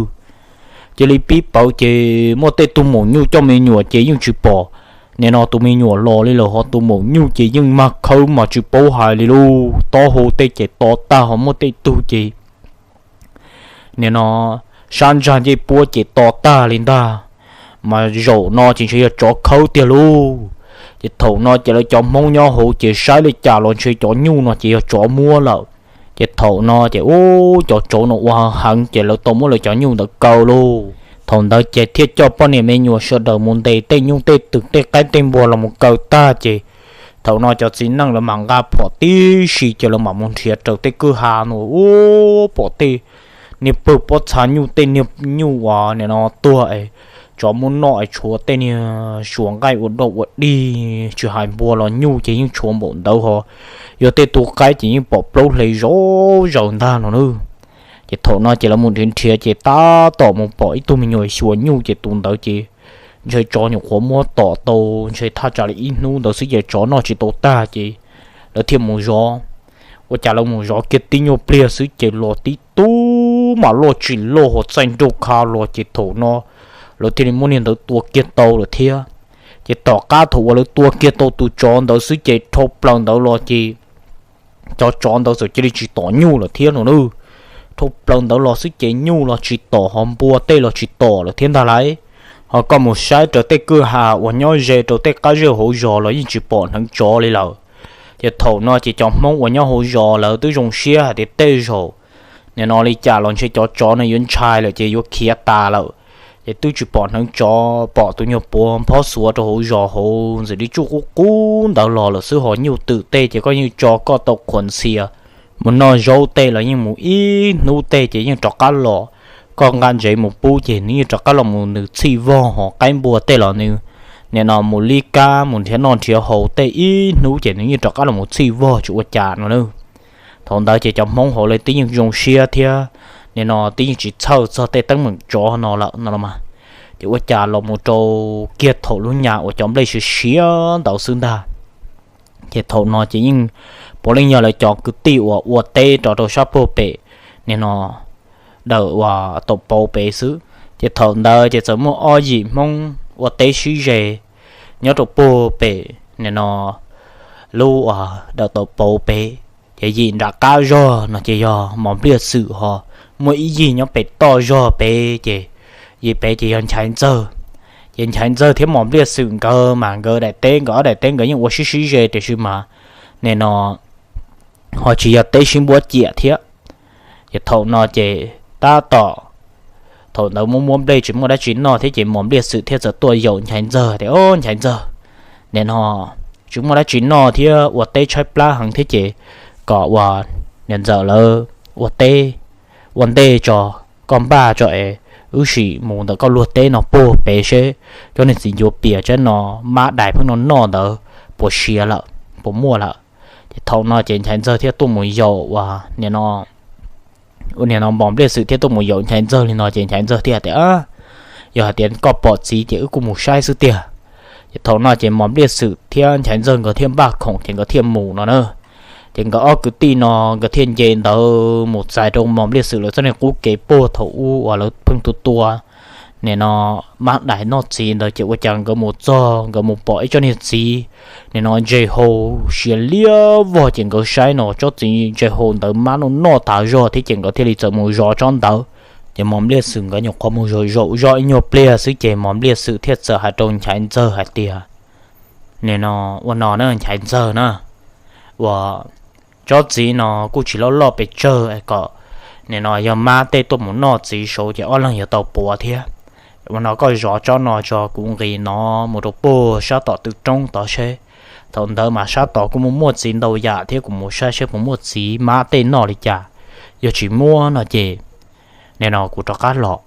Cia li pib pawv ces muaj tej tug maum nyuj coj me nyuam ces yeej tsis pom nim no tus me nyuam los li lawm, ho tus maum nyuj ces yeej mag khawb mas tsis paub hais li lauj, taub hau tej ces to tag, ho muaj tej tug ces nim no sab ntsag ncej puab ces to tag li ntag. Mas zaum no ces ntshe yog tsov khawb tiag lauj. Ces thaum no ces lawv cov Hmoob nyob hauv ces saib li cas los ntshe cov nyuj no ces yog tsov muab lawm. Ces thaum no ces ub cov tsov no ua heev ces lawv tau muab lawv cov nyuj ntawd kaw lauj. Thaum ntawd ces thiaj coj poj niam me nyuam sawv daws mus ntes tej nyuj tej twm tej qaib tej npua los mus kaw tag ces thaum no cov txiv neej lawv mam nqa phom tib si ces lawv mam mus nrhiav raws tej kwj ha no ub pom tej niag pawg pob txha nyuj tej niag nyuj uas nim no tuag es tsov muab noj es tshuav tej niag suas nqaij ua doj ua dig, tsis hais npua los nyuj ces yeej tshuav npaum ntawd ho. Yog tej tug qaib ces yeej pom plaub hle zov zaws ntag no na. Ces thaum no ces lawv mus nrhiav nrhiav ces tab tom mus pom ib tug me nyuam xyuas nyuj ces tus ntawd ces ntshe tsov nyuam qhuav muab tom tau ntshe thaj tsam li ib hnub ntawd xwb ces tsov noj tsis tau tag ces lawv thiaj mus zov. Ua cas lawv mus zov kiag tib nyuag pliag xwb ces los tib tub mas loj tsis loj ho txaij nraug kha los ces thaum no lawv thiaj li muab niag ntawd tua kiag tau lawm thiab. Ces tom qab thaum uas lawv tua kiag tau tus tsov ntawd xwb ces dhau plaws ntawd los ces cov tsov ntawd txawm cia li tsis tom nyuj lawm thiab no na. Dhau plaws ntawd los xwb ces nyuj los tsis tom ho npua tej los tsis tom lawm thiab ntag lauj. Ho koj mus saib rau tej kwj ha uas nyob ze rau tej qab zej hauv zos los yeej tsis pom hneev tsov li lawm. Ces thaum no ces cov Hmoob uas nyob hauv zos lawv twb zoo siab hais tias tej zaum nim no li cas los ntshe cov tsov no yuav ntshai lawm ces yuav khiav tas lawm. Ces twb tsis pom hneev tsov, pom tus nyuag puav nphob xuav rau hauv zos hauv ntxim li tsuj qub qub ntawd los lawm xwb ho nyuj twm tej ces koj yeej tso koj tau qhuas ntxhias mus noj zaub tej los yeej mus ib hnub tej ces yeej rov qab los. Koj nqa ntsev mus pub ces nws yeej rov qab los mus nws txhij vog ho qaib npua tej los nws nim no mus lib kab mus nrhiav noj nrhiav haus tej ib hnub ces nws yeej rov qab los mus txhij vog tsis ua cas no na. Thaum ntawd ces cov Hmoob hauv lawv twb yeej zoo siab thiab nim no twb yeej tsis txhawj txog tej teeb meem tsov no lawm no los mas. Ces ua cas los mus rau kiag thaum lub nyam uas cov nplej siav siav ntawd xwb ntag. Ces thaum no ces yeej puav leej yog lawv cov kwv tij uas ua teb rov rau sab puag pem nim no dawm uas tau pauv pem xwb. Ces thaum ntawd ces txawm muaj ob yim Hmoob ua teb sib ze nyob rau puag pem nim no lub uas dawm tau pauv pem. Ces yim nram qab zog no ces yog Mos Npliaj Xwm ho muaj ib yim nyob pem toj zog pem ces yim pem ces yog Nchaiv Ntxawg. Ces Nchaiv Ntxawg thiab Mos Npliaj Xwm nkawd mas nkawd daim teb nkawd ob daim teb nkawd yeej ua sib sib ze tiam sis mas nim no ho tsis yog teb sib npuab ciam thiab. Ces thaum no ces tab tom thaum ntawd muab muab nplej tsis muaj dab tsi noj thiab ces Mos Npliaj Xwm thiaj txawm tuaj yaum Nchaiv Ntxawg tias, Au Nchaiv Ntxawg, nim no tsis muaj dab tsi noj thiab ua teb tshaib plab heev thiab ces kom uas niam ntxawm lawv ua teb ua ntej tso, koj npaj tso es wb sim mus ntawm koj luag teb no puag pem seb cov niag txiv ncuav pias tsab no mab dais pheej noj noj ntawd puas siav lawm, puas muaj lawm. Ces thaum no ces Nchaiv Ntxawg thiaj tuaj mus yaum uas nim no ua nim no Mos Npliaj Xwm thiaj tuaj mus yaum Nchaiv Ntxawg li no ces Nchaiv Ntxawg thiaj tias, Yog hais tias koj pom txiv ces wb kuj mus saib xwb tiag. Ces thaum no ces Mos Npliaj Xwm thiab Nchaiv Ntxawg nkawd thiaj npaj khoom ces nkawd thiaj mus no na. Ces nkawd ob kwv tij no nkawd thiaj nce ntawd mus txais rau Mos Npliaj Xwm lawv txoj niag qub kev puag thaum ub uas lawv pheej tua tua nim no mab dais noj txiv ntawd ces ua cas nkawd mus txog nkawd mus pom ib tsob niag txiv nim no ntses hau siav liab vog ces nkawd saib no tsob txiv ntses hau ntawd mab noj noj tas zog thiab ces nkawd thiaj li txawm mus zov tsob ntawd. Ces Mos Npliaj Xwm nkawd nyuam qhuav mus zaum zaum zoj ib nyuag pliag xwb ces Mos Npliaj Xwm thiaj txawm hais rau Nchaiv Ntxawg hais tias, Nim no ua no na Nchaiv Ntxawg na, uas tsob txiv no kuj tsis loj loj pes tsawg es kom nim no yog mab tej tuaj mus noj txiv saud ces ob leeg yuav tau puav thiab. Ua no koj zov tsob no tso kuv nqis no mus rau puag sab tom tw roob tod seb. Thaum ntawd mas sab tod kuj muaj muaj txiv ntau yam thiab kuv mus saib seb puas muaj txiv mab tej noj li cas. Yog tsis muaj no ces nim no kuv rov qab los,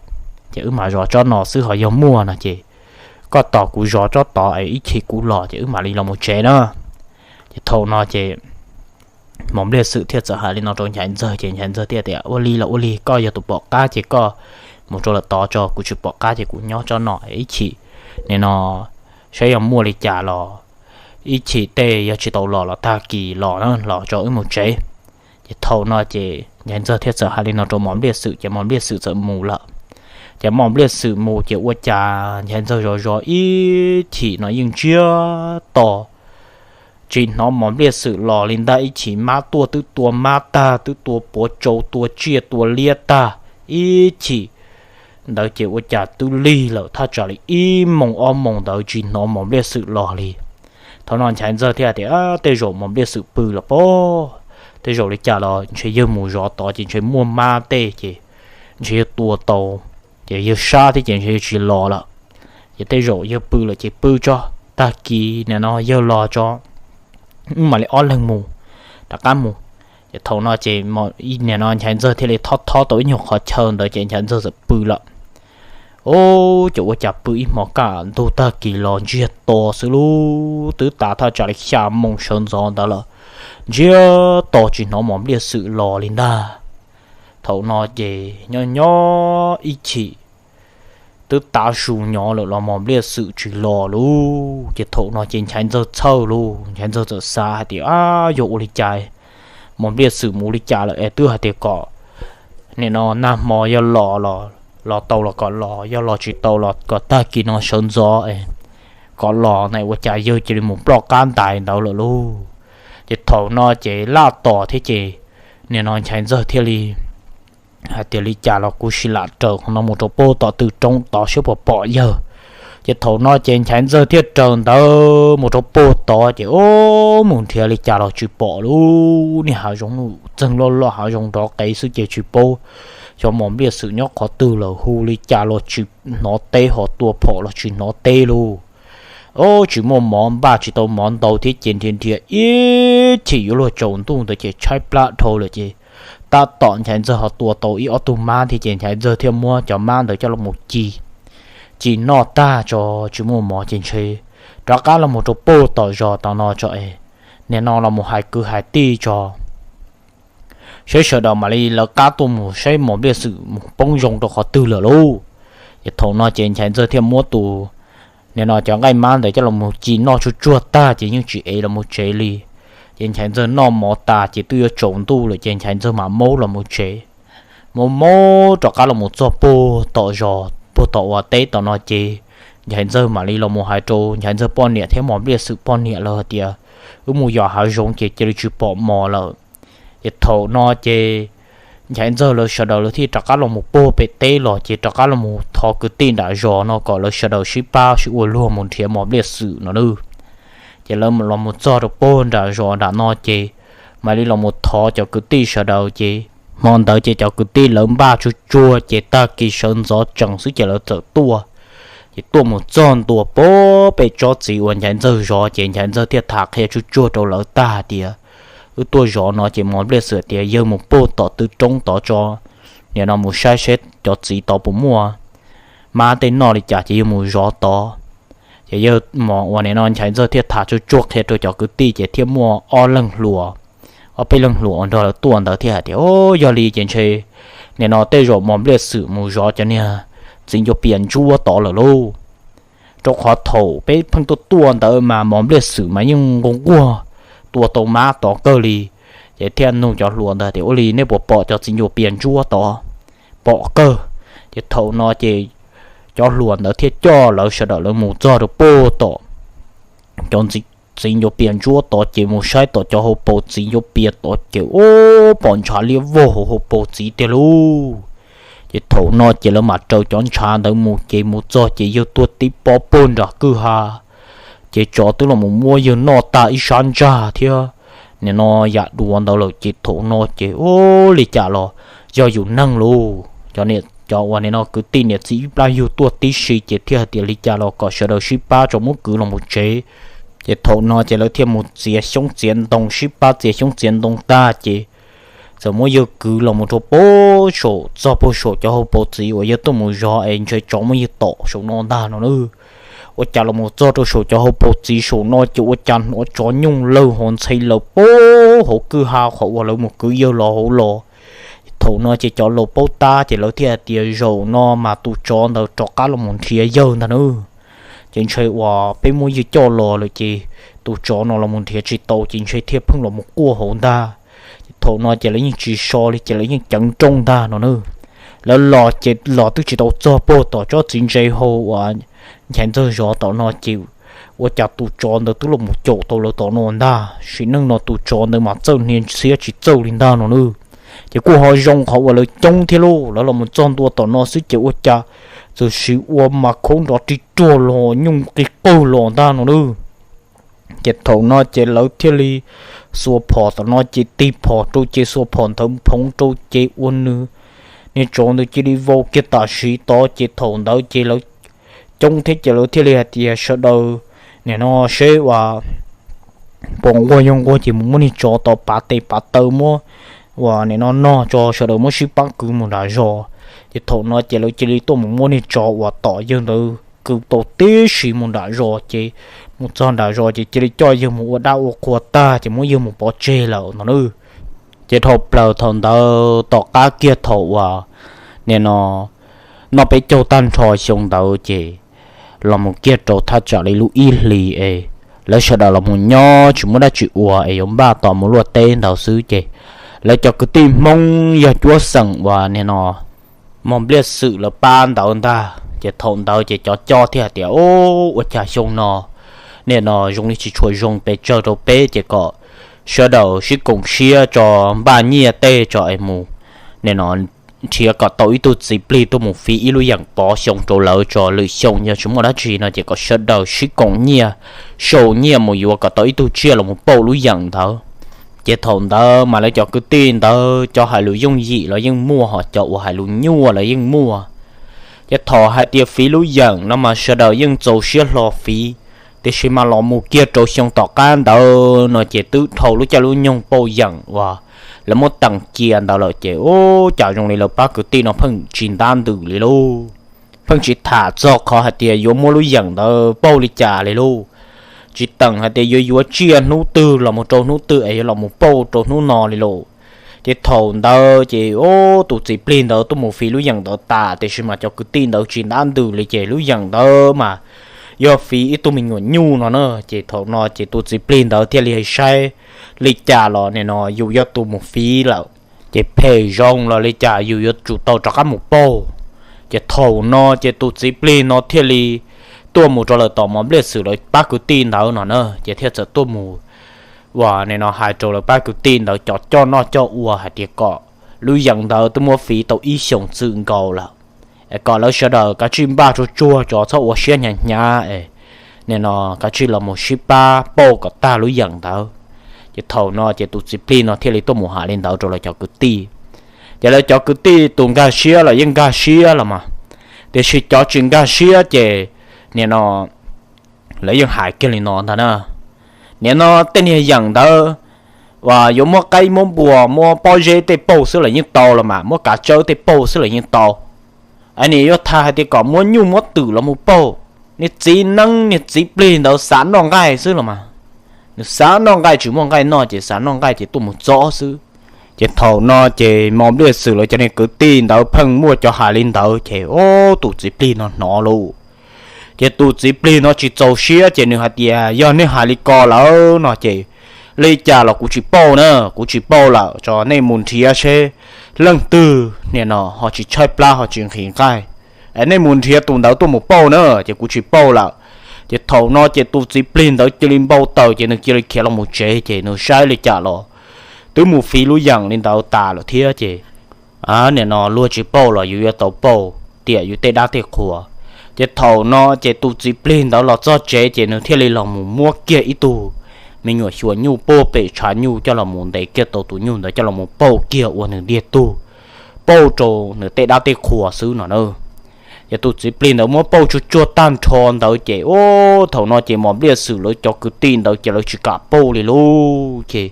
ces wb mam zov tsob no xwb ho yog muaj no ces koj tos kuv zov tsob tod es ib chim kuv los ces wb mam li los mus tsev na. Ces thaum no ces Mos Npliaj Xwm thiaj txawm hais li no rau Nchaiv Ntxawg ces Nchaiv Ntxawg thiaj tias, Ua li los ua li, koj yog tus pom qab ces koj mus rau lawm tod tso, kuv tsis pom qab ces kuv nyob tsob no ib chim nim no saib yog muaj li cas los ib chim tej yog tsis tau los los tag kis los na los tso wb mus tsev. Ces thaum no ces Nchaiv Ntxawg thiaj txawm hais li no rau Mos Npliaj Xwm ces Mos Npliaj Xwm txawm mus lawm. Ces Mos Npliaj Xwm mus ces ua cas Nchaiv Ntxawg zov zov ib chim no yeej ntsiag to tsis hnov Mos Npliaj Xwm los li ntag. Ib chim mab tuaj twb tua mab tag, twb tua puav tsau, tua tsiaj, tua liab tag. Ib chim ntawd ces ua cas twb lig lawm thaj tsam li ib moos ob moos ntawd tsis hnov Mos Npliaj Xwm los li. Thaum no Nchaiv Ntxawg thiaj tias, Tej zaum Mos Npliaj Xwm pw lawm pob, tej zaum li cas los ntshe yawg mus zov tod ces ntshe muaj mab tej ces ntshe yawg tua tau, ces yawg sab thiab ces ntshe yawg tsis los lawm. Ces tej zaum yawg pw lawm ces pw tso, tag kis nim no yawg los tso wb mam li ob leeg mus, rov qab mus. Ces thaum no ces nim no Nchaiv Ntxawg thiaj li thob thob tau ib nyuag qhov chaw ntawd ces Nchaiv Ntxawg txawm pw lawm. Ub, ces ua cas pw ib hmo kaj ntug tag kis los ntsiag to xwb lub, twb tas thaj tsam li xya moos sawv ntxov ntawd lawm, ntsiag to tsis hnov Mos Npliaj Xwm los li ntag. Thaum no ces nyob nyob ib chim twb tav su nyob lawm los Mos Npliaj Xwm tsis los lub. Ces thaum no ces Nchaiv Ntxawg txhawj lub, Nchaiv Ntxawg txawm xav hais tias, Ab, yog ua li cas, Mos Npliaj Xwm mus li cas lawm es twb hais tias kom nim no nag hmo yog los los los tau los kom los, yog los tsis tau los kom tag kis no sawv ntxov es kom los na, ua cas yawg cia li mus ploj qab ntais ntawd lawm lauj. Ces thaum no ces laj tos thiab ces nim no Nchaiv Ntxawg thiaj li hais tias li cas los kuv sim lam raws qhov no mus rau puag tom tw roob tod saib puas pom yawg. Ces thaum no ces Nchaiv Ntxawg thiaj raws ntawd mus rau puag tod ces ub, mus nrhiav li cas los tsis pom lub niag hav zoov, txeeg loj loj hav zoov nrov qev xwb ces tsis paub xyov Mos Npliaj Xwm nyob qhov twg lawm, hu li cas los tsis hnov teb, ho tua phom los tsis hnov teb lauj. Ub, tsis muaj mov, npaj tsis tau mov ntau thiab ces nrhiav nrhiav ib chim yuav luag tsaus ntuj ntawd ces tshaib plab dhau lawm ces tab tom Nchaiv Ntxawg ho tua tau ib ob tug mab thiab ces Nchaiv Ntxawg thiaj muab cov mab ntawd coj los mus ci ci noj tag tso, tsis muaj mov ces ntshe rov qab los mus rau puag tom zos tom no tso es nim no los mus hais kwv hais tij tso saib sawv daws mam li lawv qab tuaj mus saib Mos Npliaj Xwm mus poob zoo rau qhov twg lawm lauj. Ces thaum no ces Nchaiv Ntxawg thiaj muab tus nim no cov nqaij mab ntawd coj los mus ci noj tsuag tsuag tag ces yeej tsis ev los mus tsev li. Ces Nchaiv Ntxawg noj mov tas ces twb yuav tsaus ntuj lawm ces Nchaiv Ntxawg mam maub los mus tsev. Maub maub rov qab los mus txog puag tom zos puag tom uas teb tom no ces Nchaiv Ntxawg mam li los mus hais rau Nchaiv Ntxawg poj niam thiab Mos Npliaj Xwm poj niam lawv hais tias wb mus yos hav zoov ces cia li tsis pom mov lawm. Ces thaum no ces Nchaiv Ntxawg lawv sawv daws lawv thiaj rov qab los mus puag pem teb los ces rov qab los mus thov kwv tij nram zos no kom lawv sawv daws sib pab sib ua luag mus nrhiav Mos Npliaj Xwm no nawb. Ces lawv los mus txog rau puag nram zos nram no ces mam li los mus thov cov kwv tij sawv daws ces hmo ntawd ces cov kwv tij lawv npaj tsuag tsuag ces tag kis sawv ntxov tsees xwb ces lawv txawm tuaj. Ces tuaj mus txog ntua puag pem tsob txiv uas Nchaiv Ntxawg zov ces Nchaiv Ntxawg thiaj tham qhia tsuag tsuag rau lawv tag hais tias wb tuaj zov no ces Mos Npliaj Xwm tias yawg mus puag tom tw roob tod tso, nim no mus saib saib cov txiv tod puas muaj mab tej noj li cas ces yawg mus zov tod. Ces yawg mus uas nim no Nchaiv Ntxawg thiaj tham tsuag tsuag qhia rau cov kwv tij ces thiaj muaj ob leeg hluas, ob peb leeg hluas uas nrog lawv tuaj ntawd thiaj hais tias o, yog li ces ntshe nim no tej zaum Mos Npliaj Xwm mus zov cov niag txiv ncuav pias ntsuab tod lawm lauj. Rau qhov thaum peb pheej tuaj tuaj ntawd mas Mos Npliaj Xwm mas yeej nquag nquag tua tau mab tod kawg li. Ces thiaj nug cov hluas ntawd tias ua li nej puas pom cov txiv ncuav pias ntsuab tod? Pom kawg. Ces thaum no ces cov hluas ntawd thiaj coj lawv sawv daws lawv mus txog rau puag tom cov txiv ncuav pias ntsuab tod ces mus saib tom cov hauv paus txiv ncuav pias tod ces ub, pom ntshav liab vog hauv hauv paus txiv tiag lauj. Ces thaum no ces lawv mam raws cov ntshav ntawd mus ces mus txog ces yawg tuag tib pob puag nram kwj ha. Ces tsov twb los mus muab yawg noj tag ib sab ntsag thiab nim no yam duav ntawd lawm ces thaum no ces ub, li cas los yog yus neeg lauj. Cov uas nim no kwv tij niam txiv ib plab yug tuaj tib si ces thiaj hais tias li cas los kom sawv daws sib pab tso muab kwv los mus tsev. Ces thaum no ces lawv thiaj mus txiav xyoob txiav ntoo, sib pab txiav xyoob txiav ntoo tag ces txawm muab yawg kwv los mus rau puag saum, txog puag saum cov hauv paus txiv uas yawg tuaj mus zov es ntshe tsov muab yawg tom saum no ntag no nawb. Ua cas los mus txog rau saum cov hauv paus txiv saum no ces ua cas hnov tsov nyooj lawg ho ntxhe lawg puag hauv kwj ha qhov uas lawv mus kwv yawg los hauv los. Thaum no ces cov laus paub tab ces lawv thiaj hais tias zaum no mas tus tsov ntawd rov qab los mus nrhiav yawg ntag nawb. Ces ntshe uas peb muab yawg coj los lawm ces tus tsov no los mus nrhiav tsis tau ces ntshe thiaj pheej los mus quaj hauv ntag. Ces thaum no ces lawv yeej tsis so li ces lawv yeej ceev nrooj ntag no nawb. Lawv los ces los twb tsis tau txog puag tom tsob txiv ntse hau uas Nchaiv Ntxawg zov tom no ces ua cas tus tsov ntawd twb los mus caum tau lawv tom no ntag. Sim neej no tus tsov ntawd mas txawj hnia ntxhiab tsis txawj li ntag no nawb. Ces kuj ho zoo qhov uas lawv coob thiab lauj, lawv los mus txog ntua tom no xwb ces ua cas txawm siv ua mas khaub nrov rig ruag los nyooj qig qawg los ntag no nawb. Ces thaum no ces lawv thiaj li xuas phom tom no ces tig phom rau ces xuas phom ntawd phoov rau ces ua nws niag tsov ntawd cia li vau kiag tam sim tod ces thaum ntawd ces lawv coob thiab ces lawv thiaj li hais tias sawv daws nim no seb uas puas nquag, yog nquag ces mus muab niag tsov tod pav tes pav taw muab uas nim no noj tso, sawv daws muab sib pab kwv mus nram zos. Ces thaum no ces lawv cia li tuaj mus muab niag tsov uas tom yawg ntawd kwv tau tib si mus nram zos ces mus txog nram zos ces cia li coj yawg mus ua dab ua qhua tag ces muab yawg mus pov tseg lawm no nawb. Ces dhau plaws thaum ntawd tom qab kiag thaum uas nim no noj peb caug tag nrho xyoo ntawd ces los mus kiag rau thaj tsam li lub ib hlis es lawv sawv daws los mus nyob tsis muaj dab tsi ua es yuav npaj tos mus luaj teb ntawd xwb ces Lawv cov kwv tij Hmoob yog cuab xeem uas nim no Mos Npliaj Xwm lawv pab ntawd ntag. Ces thaum ntawd ces cov coj thiaj hais tias, Ub, ua cas xyoo no nim no zoo li tsis tshua zoo pes tsawg rau peb, ces kom sawv daws sib koom siab tso, npaj nyiaj tej tso es mus nim no nrhiav kom tau ib tug txiv plig tuaj mus fiv ib lub yeem pov xyoo rau lawv tso, lwm xyoo yog tsis muaj dab tsi no ces kom sawv daws sib koom nyiaj, sau nyiaj mus yuav kom tau ib tug tsiaj los mus pauj lub yeem ntawd. Ces thaum ntawd mas lawv cov kwv tij ntawd cov hais lus yooj yim los yeej muaj, ho cov uas hais lus nyuaj los yeej muaj. Ces thaum hais tias fiv lub yeem no mas sawv daws yeej txaus siab hlo fiv, tiam sis mas los mus kiag rau xyoo tom qab ntawd no ces twb dhau lub caij lub nyoog pauj yeem uas lawv muab teem cia ntawd lawm, ces ub, cas zoo li lawv pab kwv tij no pheej tsis ntab ntws li lauj. Pheej tsis tham txog qhov hais tias yuav muab lub yeem ntawd pauj li cas li lauj. Tsis teem hais tias yuav yuav tsiaj hnub twg los mus rau hnub twg es yuav los mus pauj rau hnub no li lauj. Ces thaum ntawd ces ub, tus txiv plig ntawd tuaj mus fiv lub yeem ntawd tas, tiam sis mas cov kwv tij ntawd tsis ntab ntws li, ces lub yeem ntawd mas yog fiv ib tug me nyuam nyuj no na. Ces thaum no ces tus txiv plig ntawd thiaj li saib li cas los nim no yus yog tus mus fiv lawm, ces phem zoo los li cas yus yuav tsum tau rov qab mus pauj. Ces thaum no ces tus txiv plig no thiaj li tuaj mus rau lawv tom Mos Npliaj Xwm lawv pab kwv tij ntawd no na, ces thiaj txawm tuaj mus uas nim no hais rau lawv pab kwv tij ntawd cov coj noj coj ua hais tias kom lub yeem ntawd twb muab fiv tau ib xyoos txwm nkaus lawm, es kom lawv sawv daws kav tsij npaj tsuag tsuag tso, txhob ua siab hnyav hnyav es nim no kav tsij los mus sib pab pauj kom tag lub yeem ntawd. Ces thaum no ces tus txiv plig no thiaj li tuaj mus hais li ntawd rau lawv cov kwv tij. Ces lawv cov kwv tij tus nkag siab los yeej nkag siab los mas, tiam sis cov tsis nkag siab ces nim no lawv yeej hais kiag li no ntag na: Nim no tej niag yeem ntawd uas yuav muab qaib muab npua muab pob zeb tej pauj xwb los yeej tau los mas, muab kav tsawb tej pauj xwb los yeej tau. Es nim yuav tham hais tias kom muab nyuj muab twm los mus pauj, niag txiv neeb niag txiv plig ntawd xav noj nqaij xwb los mas. Nws xav noj nqaij, tsis muaj nqaij noj ces xav noj nqaij ces tuaj mus txob xwb. Ces thaum no ces Mos Npliaj Xwm lawv cov niag kwv tij ntawd pheej muaj cov hais li ntawd ces ub, tus txiv plig no hnov lauj. Ces tus txiv plig no tsis txaus siab ces nws hais tias, Yog nej hais li ko lawm no ces li cas los kuv tsis pauj na, kuv tsis pauj lawm, tso nej mus nrhiav seb leej twg nim no ho tsis tshaib plab ho tsis nqhis nqaij, es nej mus nrhiav tus ntawd tuaj mus pauj na, ces kuv tsis pauj lawm. Ces thaum no ces tus txiv plig ntawd cia li npau taws ces nws cia li khiav los mus tsev, ces nws saib li cas los twb mus fiv lub yeem li ntawd tas lawm thiab ces nim no luag tsis pauj los yus yuav tau pauj tiam yus tej dab tej qhua. Ces thaum no ces tus txiv plig ntawd los txog tsev ces nws thiaj li los mus muab kiag ib tug me nyuam xyuas nyuj puag pem tshav nyuj coj los mus ntes kiag tau tus nyuj ntawd coj los mus pauj kiag ua nws ntiag tug, pauj rau nws tej dab tej qhua xwb no na. Ces tus txiv plig ntawd muab pauj tsuag tsuag tag nrho ntawd ces ub, thaum no ces Mos Npliaj Xwm lawv cov kwv tij ntawd ces lawv tsis kam pauj li lauj. Ces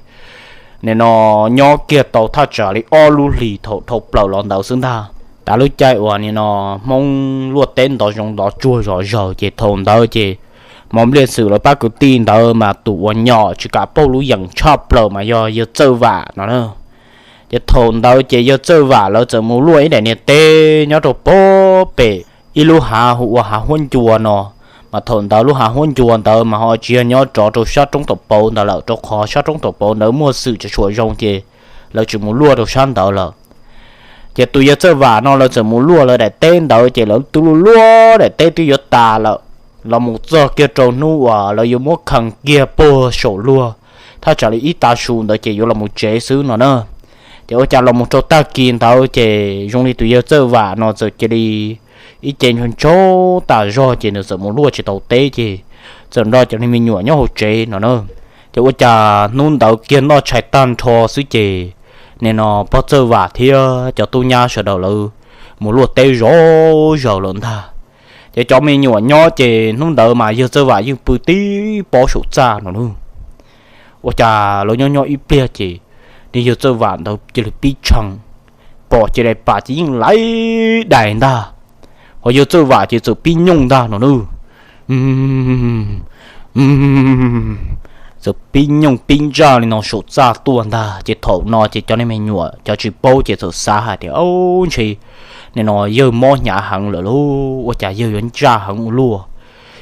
nim no nyob kiag tau thaj tsam li ob lub hlis thaum dhau plaws los ntawd xwb ntag. Tav lub caij uas nim no Hmoob luaj teb ntov zoov ntov tsuag zom zaws ces thaum ntawd ces Mos Npliaj Xwm lawv pab kwv tij ntawd mas tus uas nyom tsis kam pauj lub yeem tshaj plaws mas yog yawg Txawj Vam no na. Ces thaum ntawd ces yawg Txawj Vam lawv txawm mus luaj ib daim niag teb nyob rau puag pem ib lub hav hu ua hav Huab Ncua no. Mas thaum ntawd lub hav Huab Ncua ntawd mas ho tsis yog nyob rov rau sab roob Taum Pauv ntawd lawm, rau qhov sab roob Taum Pauv ntawd muaj xwm tsis tshua zoo ces lawv tsis mus luaj rau sab ntawd lawm. Ces tus yawg Txawj Vam no lawv txawm mus luaj lawv daim teb ntawd ces lawv twb luaj luaj daim teb twb yuav tas lawm, los mus txog kiag rau hnub uas lawv yuav muab khees kiag puag saum luag, thaj tsam li ib tav su ntawd ces yuav los mus tsev xwb no na. Ces ua cas los mus rau tag kis ntawd ces zoo li tus yawg Txawj Vam no txawm cia li ib ce ntshaus ntshaus tas zog ces nws txawm mus luaj tsis tau teb ces txawm nrog cov niag me nyuam nyob hauv tsev no na. Ces ua cas hnub ntawd kiag noj tshais tag nrho xwb ces nim no pog Txawj Vam thiab cov tub nyab sawv daws lawv mus luaj teb zov zaws lawm ntag. Ces cov me nyuam nyob ces hnub ntawd mas yawg Txawj Vam yeej pw tib pob saum txaj no na. Ua cas lawv nyob nyob ib pliag ces niag yawg Txawj Vam ntawd cia li pib tshee, pom ces daim pam ces yeej laiv dais ntag, ho yawg Txawj Vam ces txawm pib nyooj ntag no na. Txawm pib nyooj pib ntsaj li no saum txaj tuaj ntag. Ces thaum no ces cov niag me nyuam cov tsis paub ces txawm xav hais tias, Au, ntshe nim no yawg mob hnyav heev lawm lauj, ua cas yawg yuav ntsaj heev ua luaj.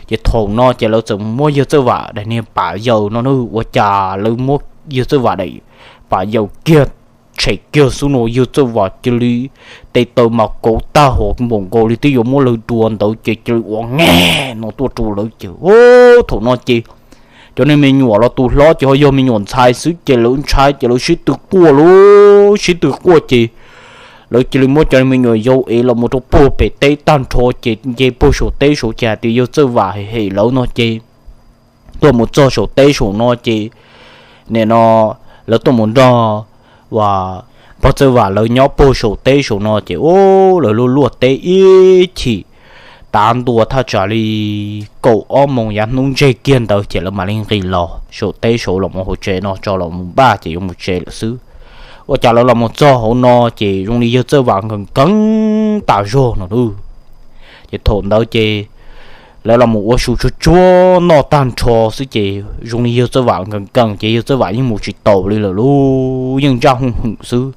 Ces thaum no ces lawv txawm muab yawg Txawj Vam daim niag pam yaws no na, ua cas lawv muab yawg Txawj Vam daim pam yaws kiag tshem kiag xwb no yawg Txawj Vam cia li tes taw mas kauv tag hos npaum nkaus li twb yuav muab lawv dua ntawd ces cia li ua nge no tuaj rau lawv ces thaum no ces cov niag me nyuam los tus hlob ces ho yog me nyuam ntxhais xwb ces lawv ntshai ces lawv sib tw quaj lauj, sib tw quaj ces lawv cia li muab cov me nyuam yaus ev los mus rau puag pem teb tag nrho ces nce puag saum teb saud ces hais tias yawg Txawj Vam hem lawv no ces tuaj mus txog saum teb saum no ces nim no lawv tuaj mus nrog uas pog Txawj Vam lawv nyob puag saum teb saum no ces ub lawv luaj luaj teb ib chim tav ntua thaj tsam li kaum ob moos yav hnub ntseg kiag ntawd ces lawv mam li nqis los saum teb saud los mus hauv tsev no tso los mus npaj ces yuav mus tsev lawm xwb. Ua cas lawv los mus txog hauv no ces zoo li yawg Txawj Vam nkees nkees tas zog no lauj. Ces thaum ntawd ces lawv los mus ua su tsuag tsuag noj tag nrho xwb ces zoo li yawg Txawj Vam nkees nkees ces yawg Txawj Vam yeej mus tsis taus li lawm lauj, yeej ntsaj hooj hwm xwb.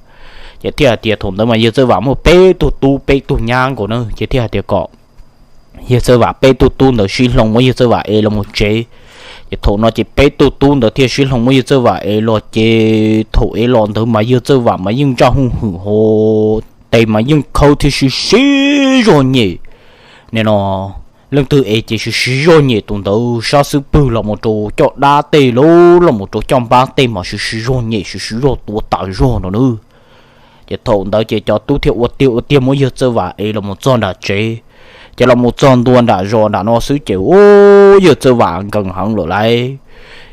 Ces thiaj hais tias thaum ntawd mas yawg Txawj Vam muaj peb tug tub peb tug nyab nkaus na ces thiaj hais tias kom yawg Txawj Vam peb tug tub ntawd sib hloov muab yawg Txawj Vam ev los mus tsev. Ces thaum no ces peb tug tub ntawd thiaj sib hloov muab yawg Txawj Vam ev los ces thaum ev los ntawd mas yawg Txawj Vam mas yeej ntsaj hooj hwm hos tes mas yeej khawb thiab sib sib zog nyem. Nim no leej twg es ces sib sib zog nyem tus ntawd sab xub pwg los mus rau caj dab tej lauj los mus rau caj npab tej mas sib sib zog nyem sib sib zog tuav tas zog no nawb. Ces thaum ntawd ces cov tub thiaj ua tiag ua tiag muab yawg Txawj Vam ev los mus txog nram tsev. Ces los mus txog ntua nram zos nram no xwb ces ub yawg Txawj Vam nkees heev lawm lauj.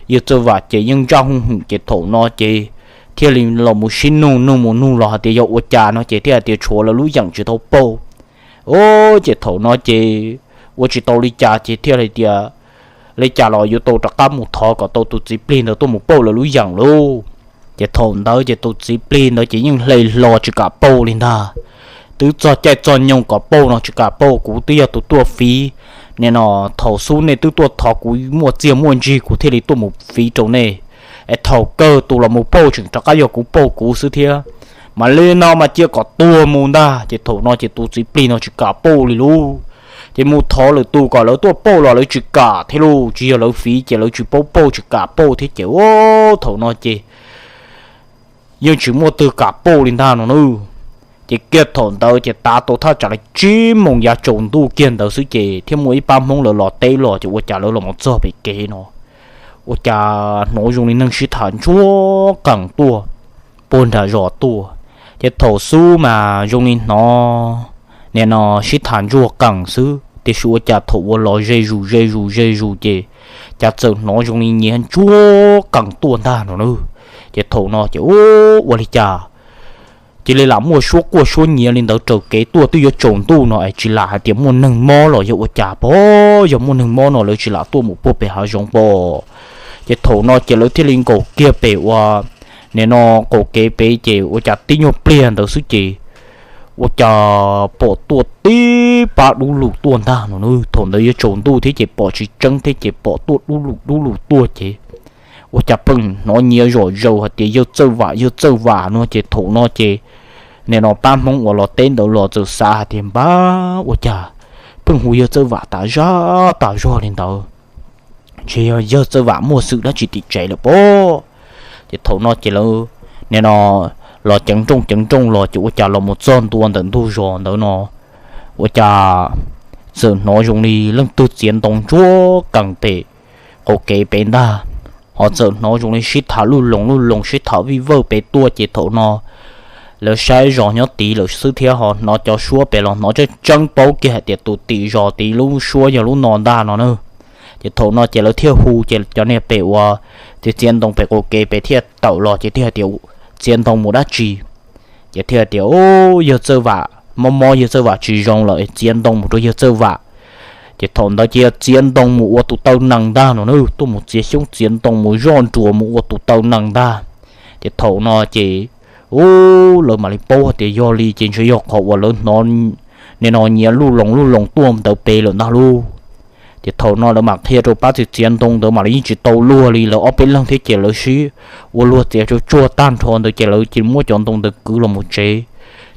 Yawg Txawj Vam ces yeej ntsaj hooj hwm ces thaum no ces thiaj li los mus sib nug nug mus nug los hais tias yog ua cas no ces thiaj hais tias tshuav lawv lub yeem tsis tau pauj. Ub ces thaum no ces ua tsis tau li cas ces thiaj li tias li cas los yuav tau rov qab mus thov kom tau tus txiv plig ntawd tuaj mus pauj lawv lub yeem lauj. Ces thaum ntawd ces tus txiv plig ntawd ces yeej hle hlo tsis kam pauj li ntag. Twb txog caij txog nyoog kom pauj no tsis kam pauj, kuv twb yog tus tuaj fiv, nim no thaum xub nej twb tuaj thov kuv muaj txiaj muaj ntsig kuv thiaj li tuaj mus fiv rau nej, es thaum kawg tus los mus pauj tseem rov qab yog kuv pauj kuv xwb thiab. Mas li no mas cia kom tuag mus ntag. Ces thaum no ces tus txiv plig no tsis kam pauj li lauj. Ces mus thov lwm tus kom lawv tuaj pauj los lawv tsis kam thiab lauj, tsis yog lawv fiv ces lawv tsis paub pauj tsis kam pauj thiab ces ub thaum no ces yeej tsis muaj twg kam pauj li ntag no nawb. Ces kiag thaum ntawd ces tav tau thaj tsam li tsib moos yav tsaus ntuj kiag ntawd xwb ces thiaj muaj ib pab Hmoob lawv los teb los ces ua cas lawv los mus txog pem kev no ua cas hnov zoo li neeg sib tham ntsuag qees tuaj puag nram zos tuaj. Ces thaum xub mas zoo li hnov nim no sib tham ntsuag qees xwb tiam sis ua cas thaum uas los ze zus ze zus ze zus ces cas txawm hnov zoo li nyiav ntsuag qees tuaj ntag no nawb. Ces thaum no ces ua li cas cia li lam muaj suab quaj suab nyiav li ntawd raws kev tuaj twb yuav tsaus ntuj no es tsis lam hais tias muaj neeg mob los yog ua cas pob, yog muaj neeg mob no lawv tsis lam tuaj mus puag pem hav zoov pob. Ces thaum no ces lawv thiaj li nkaum kiag pem uas nim no qaum kev pem ces ua cas tib nyuag pliag ntawd xwb ces ua cas pom tuaj tib pab dub lug tuaj ntag no nawb. Thaum ntawd yuav tsaus ntuj thiab ces pom tsis tseeb thiab ces pom tuaj dub lug dub lug tuaj ces ua cas pheej hnov nyiav zom zaws hais tias yawg Txawj Vam yawg Txawj Vam no ces thaum no ces nim no pab Hmoob uas los teb ntawd los txawm xav hais tias npab ua cas pheej hu yawg Txawj Vam tas zaj tas zog li ntawd, ntshe yog yawg Txawj Vam muaj xwm dab tsi tim tsev lawm pob. Ces thaum no ces lawv nim no los ceev nrooj ceev nrooj los ces ua cas los mus txog ntua ntawm ntug zos ntawd no ua cas txawm hnov zoo li leej twg txiav ntoo ntsuag qees pem qaum kev pem ntag, ho txawm hnov zoo li sib tham luj loos luj loos sib tham vij vawj pem tuaj ces thaum no lawv saib zos nyob tid lawm xwb thiab ho hnov cov suab pem los hnov tseeb tseeb paub kiag hais tias tus tim zos tid lub suab yog lub no ntag no na. Ces thaum no ces lawv thiaj hu ces cov niag pem uas txiav txiav ntoo pem qaum kev pem thiaj tawm los ces thiaj hais tias txiav ntoo mus dab tsi. Ces thiaj tias yawg Txawj Vam mob mob yawg Txawj Vam tsis zoo lawm txiav ntoo mus rau yawg Txawj Vam. Ces thaum ntawd ces yog txiav ntoo mus ua tus taw nees ntag no na, tuaj mus txiav xyoob txiav ntoo mus zoj nruas mus ua tus taw nees ntag. Ces thaum no ces ub lawv mam li paub hais tias yog li ces ntshe yog qhov uas lawv hnov nim no nyiav luj loos luj loos tuaj ntawd pem lawm ntag lauj. Ces thaum no lawv mam qhia rau pab txiav txiav ntoo ntawd mas lawv yeej tsis tau luag li lawv ob peb leeg thiab ces lawv sib ua luag txiav tsuag tsuag tag nrho ntawd ces lawv cia li muab cov ntoo ntawd kwv los mus tsev.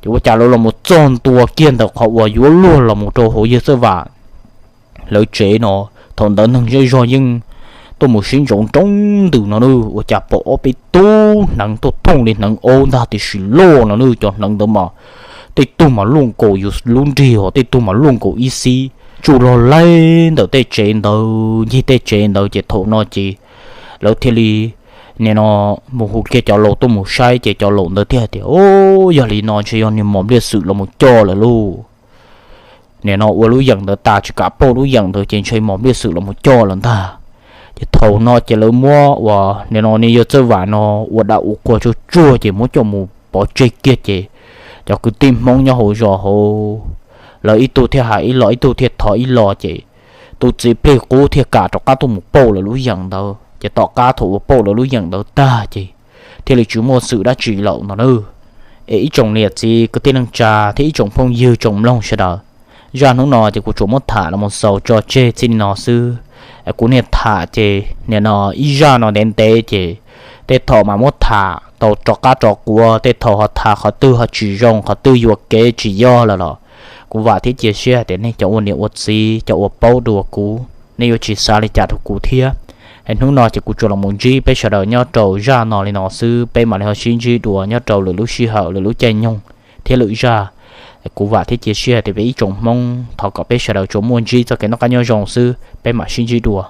Ces ua cas lawv los mus txog ntua kiag ntawm qhov uas yuav luag los mus rau hauv yawg Txawj Vam lawv tsev no, thaum ntawd neeg zej zog yeej tuaj mus sib ntsoov nroo ntws no nawb, ua cas pom ob peb tug hneev tuaj thooj li hneev aub ntag, tiam sis loj no nawb. Cov hneev ntawd mas tej tug mas luaj nkaus yus lub nrig os, tej tug mas luaj nkaus ib xib, tsuj log laig ntawm tej tsev ntawd, ncig tej tsev ntawd. Ces thaum no ces lawv thiaj li nim no mus hu kiag cov laus tuaj mus saib, ces cov laus ntawd thiaj tias, Au, yog li no ntshe yog niag mos npliaj xwm los mus coj lawm lauj. Nim no ua lub yeem ntawd tas tsis kam pauj lub yeem ntawd ces ntshe mos npliaj xwm los mus coj lawm ntag. Ces thaum no ces lawv muab uas nim no niag yawg Txawj Vam no ua dab ua qhua tsuag tsuag ces muab coj mus pov tseg kiag. Ces cov kwv tij Hmoob nyob hauv zos hauv, lawv ib tug thiaj hais ib lo, ib tug thiaj thov ib lo, ces tus txiv plig qub thiaj kam rov qab tuaj mus pauj lawv lub yeem ntawd. Ces tom qab thaum uas pauj lawv lub yeem ntawd tag ces thiaj li tsis muaj xwm dab tsi lawm no nawb. Es ib tsoom niam txiv kwv tij neej tsa thiab ib tsoom phooj ywg tsoom mloog sawv daws, zaj hnub no ces kuv tsuas muab tham los mus xaus tso tseg txij li no xwb. Kuv niaj tham ces nim no ib zaj no ntev ntev ces tej thaum mas muab tham tau rov qab rov quav, tej thaum ho tham qhov twg ho tsis zoo, qhov twg yuam kev tsis yog lawm los kuv vam thiab cia siab hais tias nej cov ua niam ua txiv, cov uas paub dua kuv, nej yuav tsis xav li cas rau kuv thiab. Es hnub no ces kuv tsuas los mus ntsib peb sawv daws nyob rau zaj no li no xwb, peb mam li ho sib ntsib dua nyob rau lwm lub sij hawm, lwm lub caij nyoog thiab lwm zaj. Kuv vam thiab cia siab hais tias peb ib tsoom Hmoob thov kom peb sawv daws tsuas muaj ntsib txoj kev noj qab nyob zoo xwb, peb mam sib ntsib dua.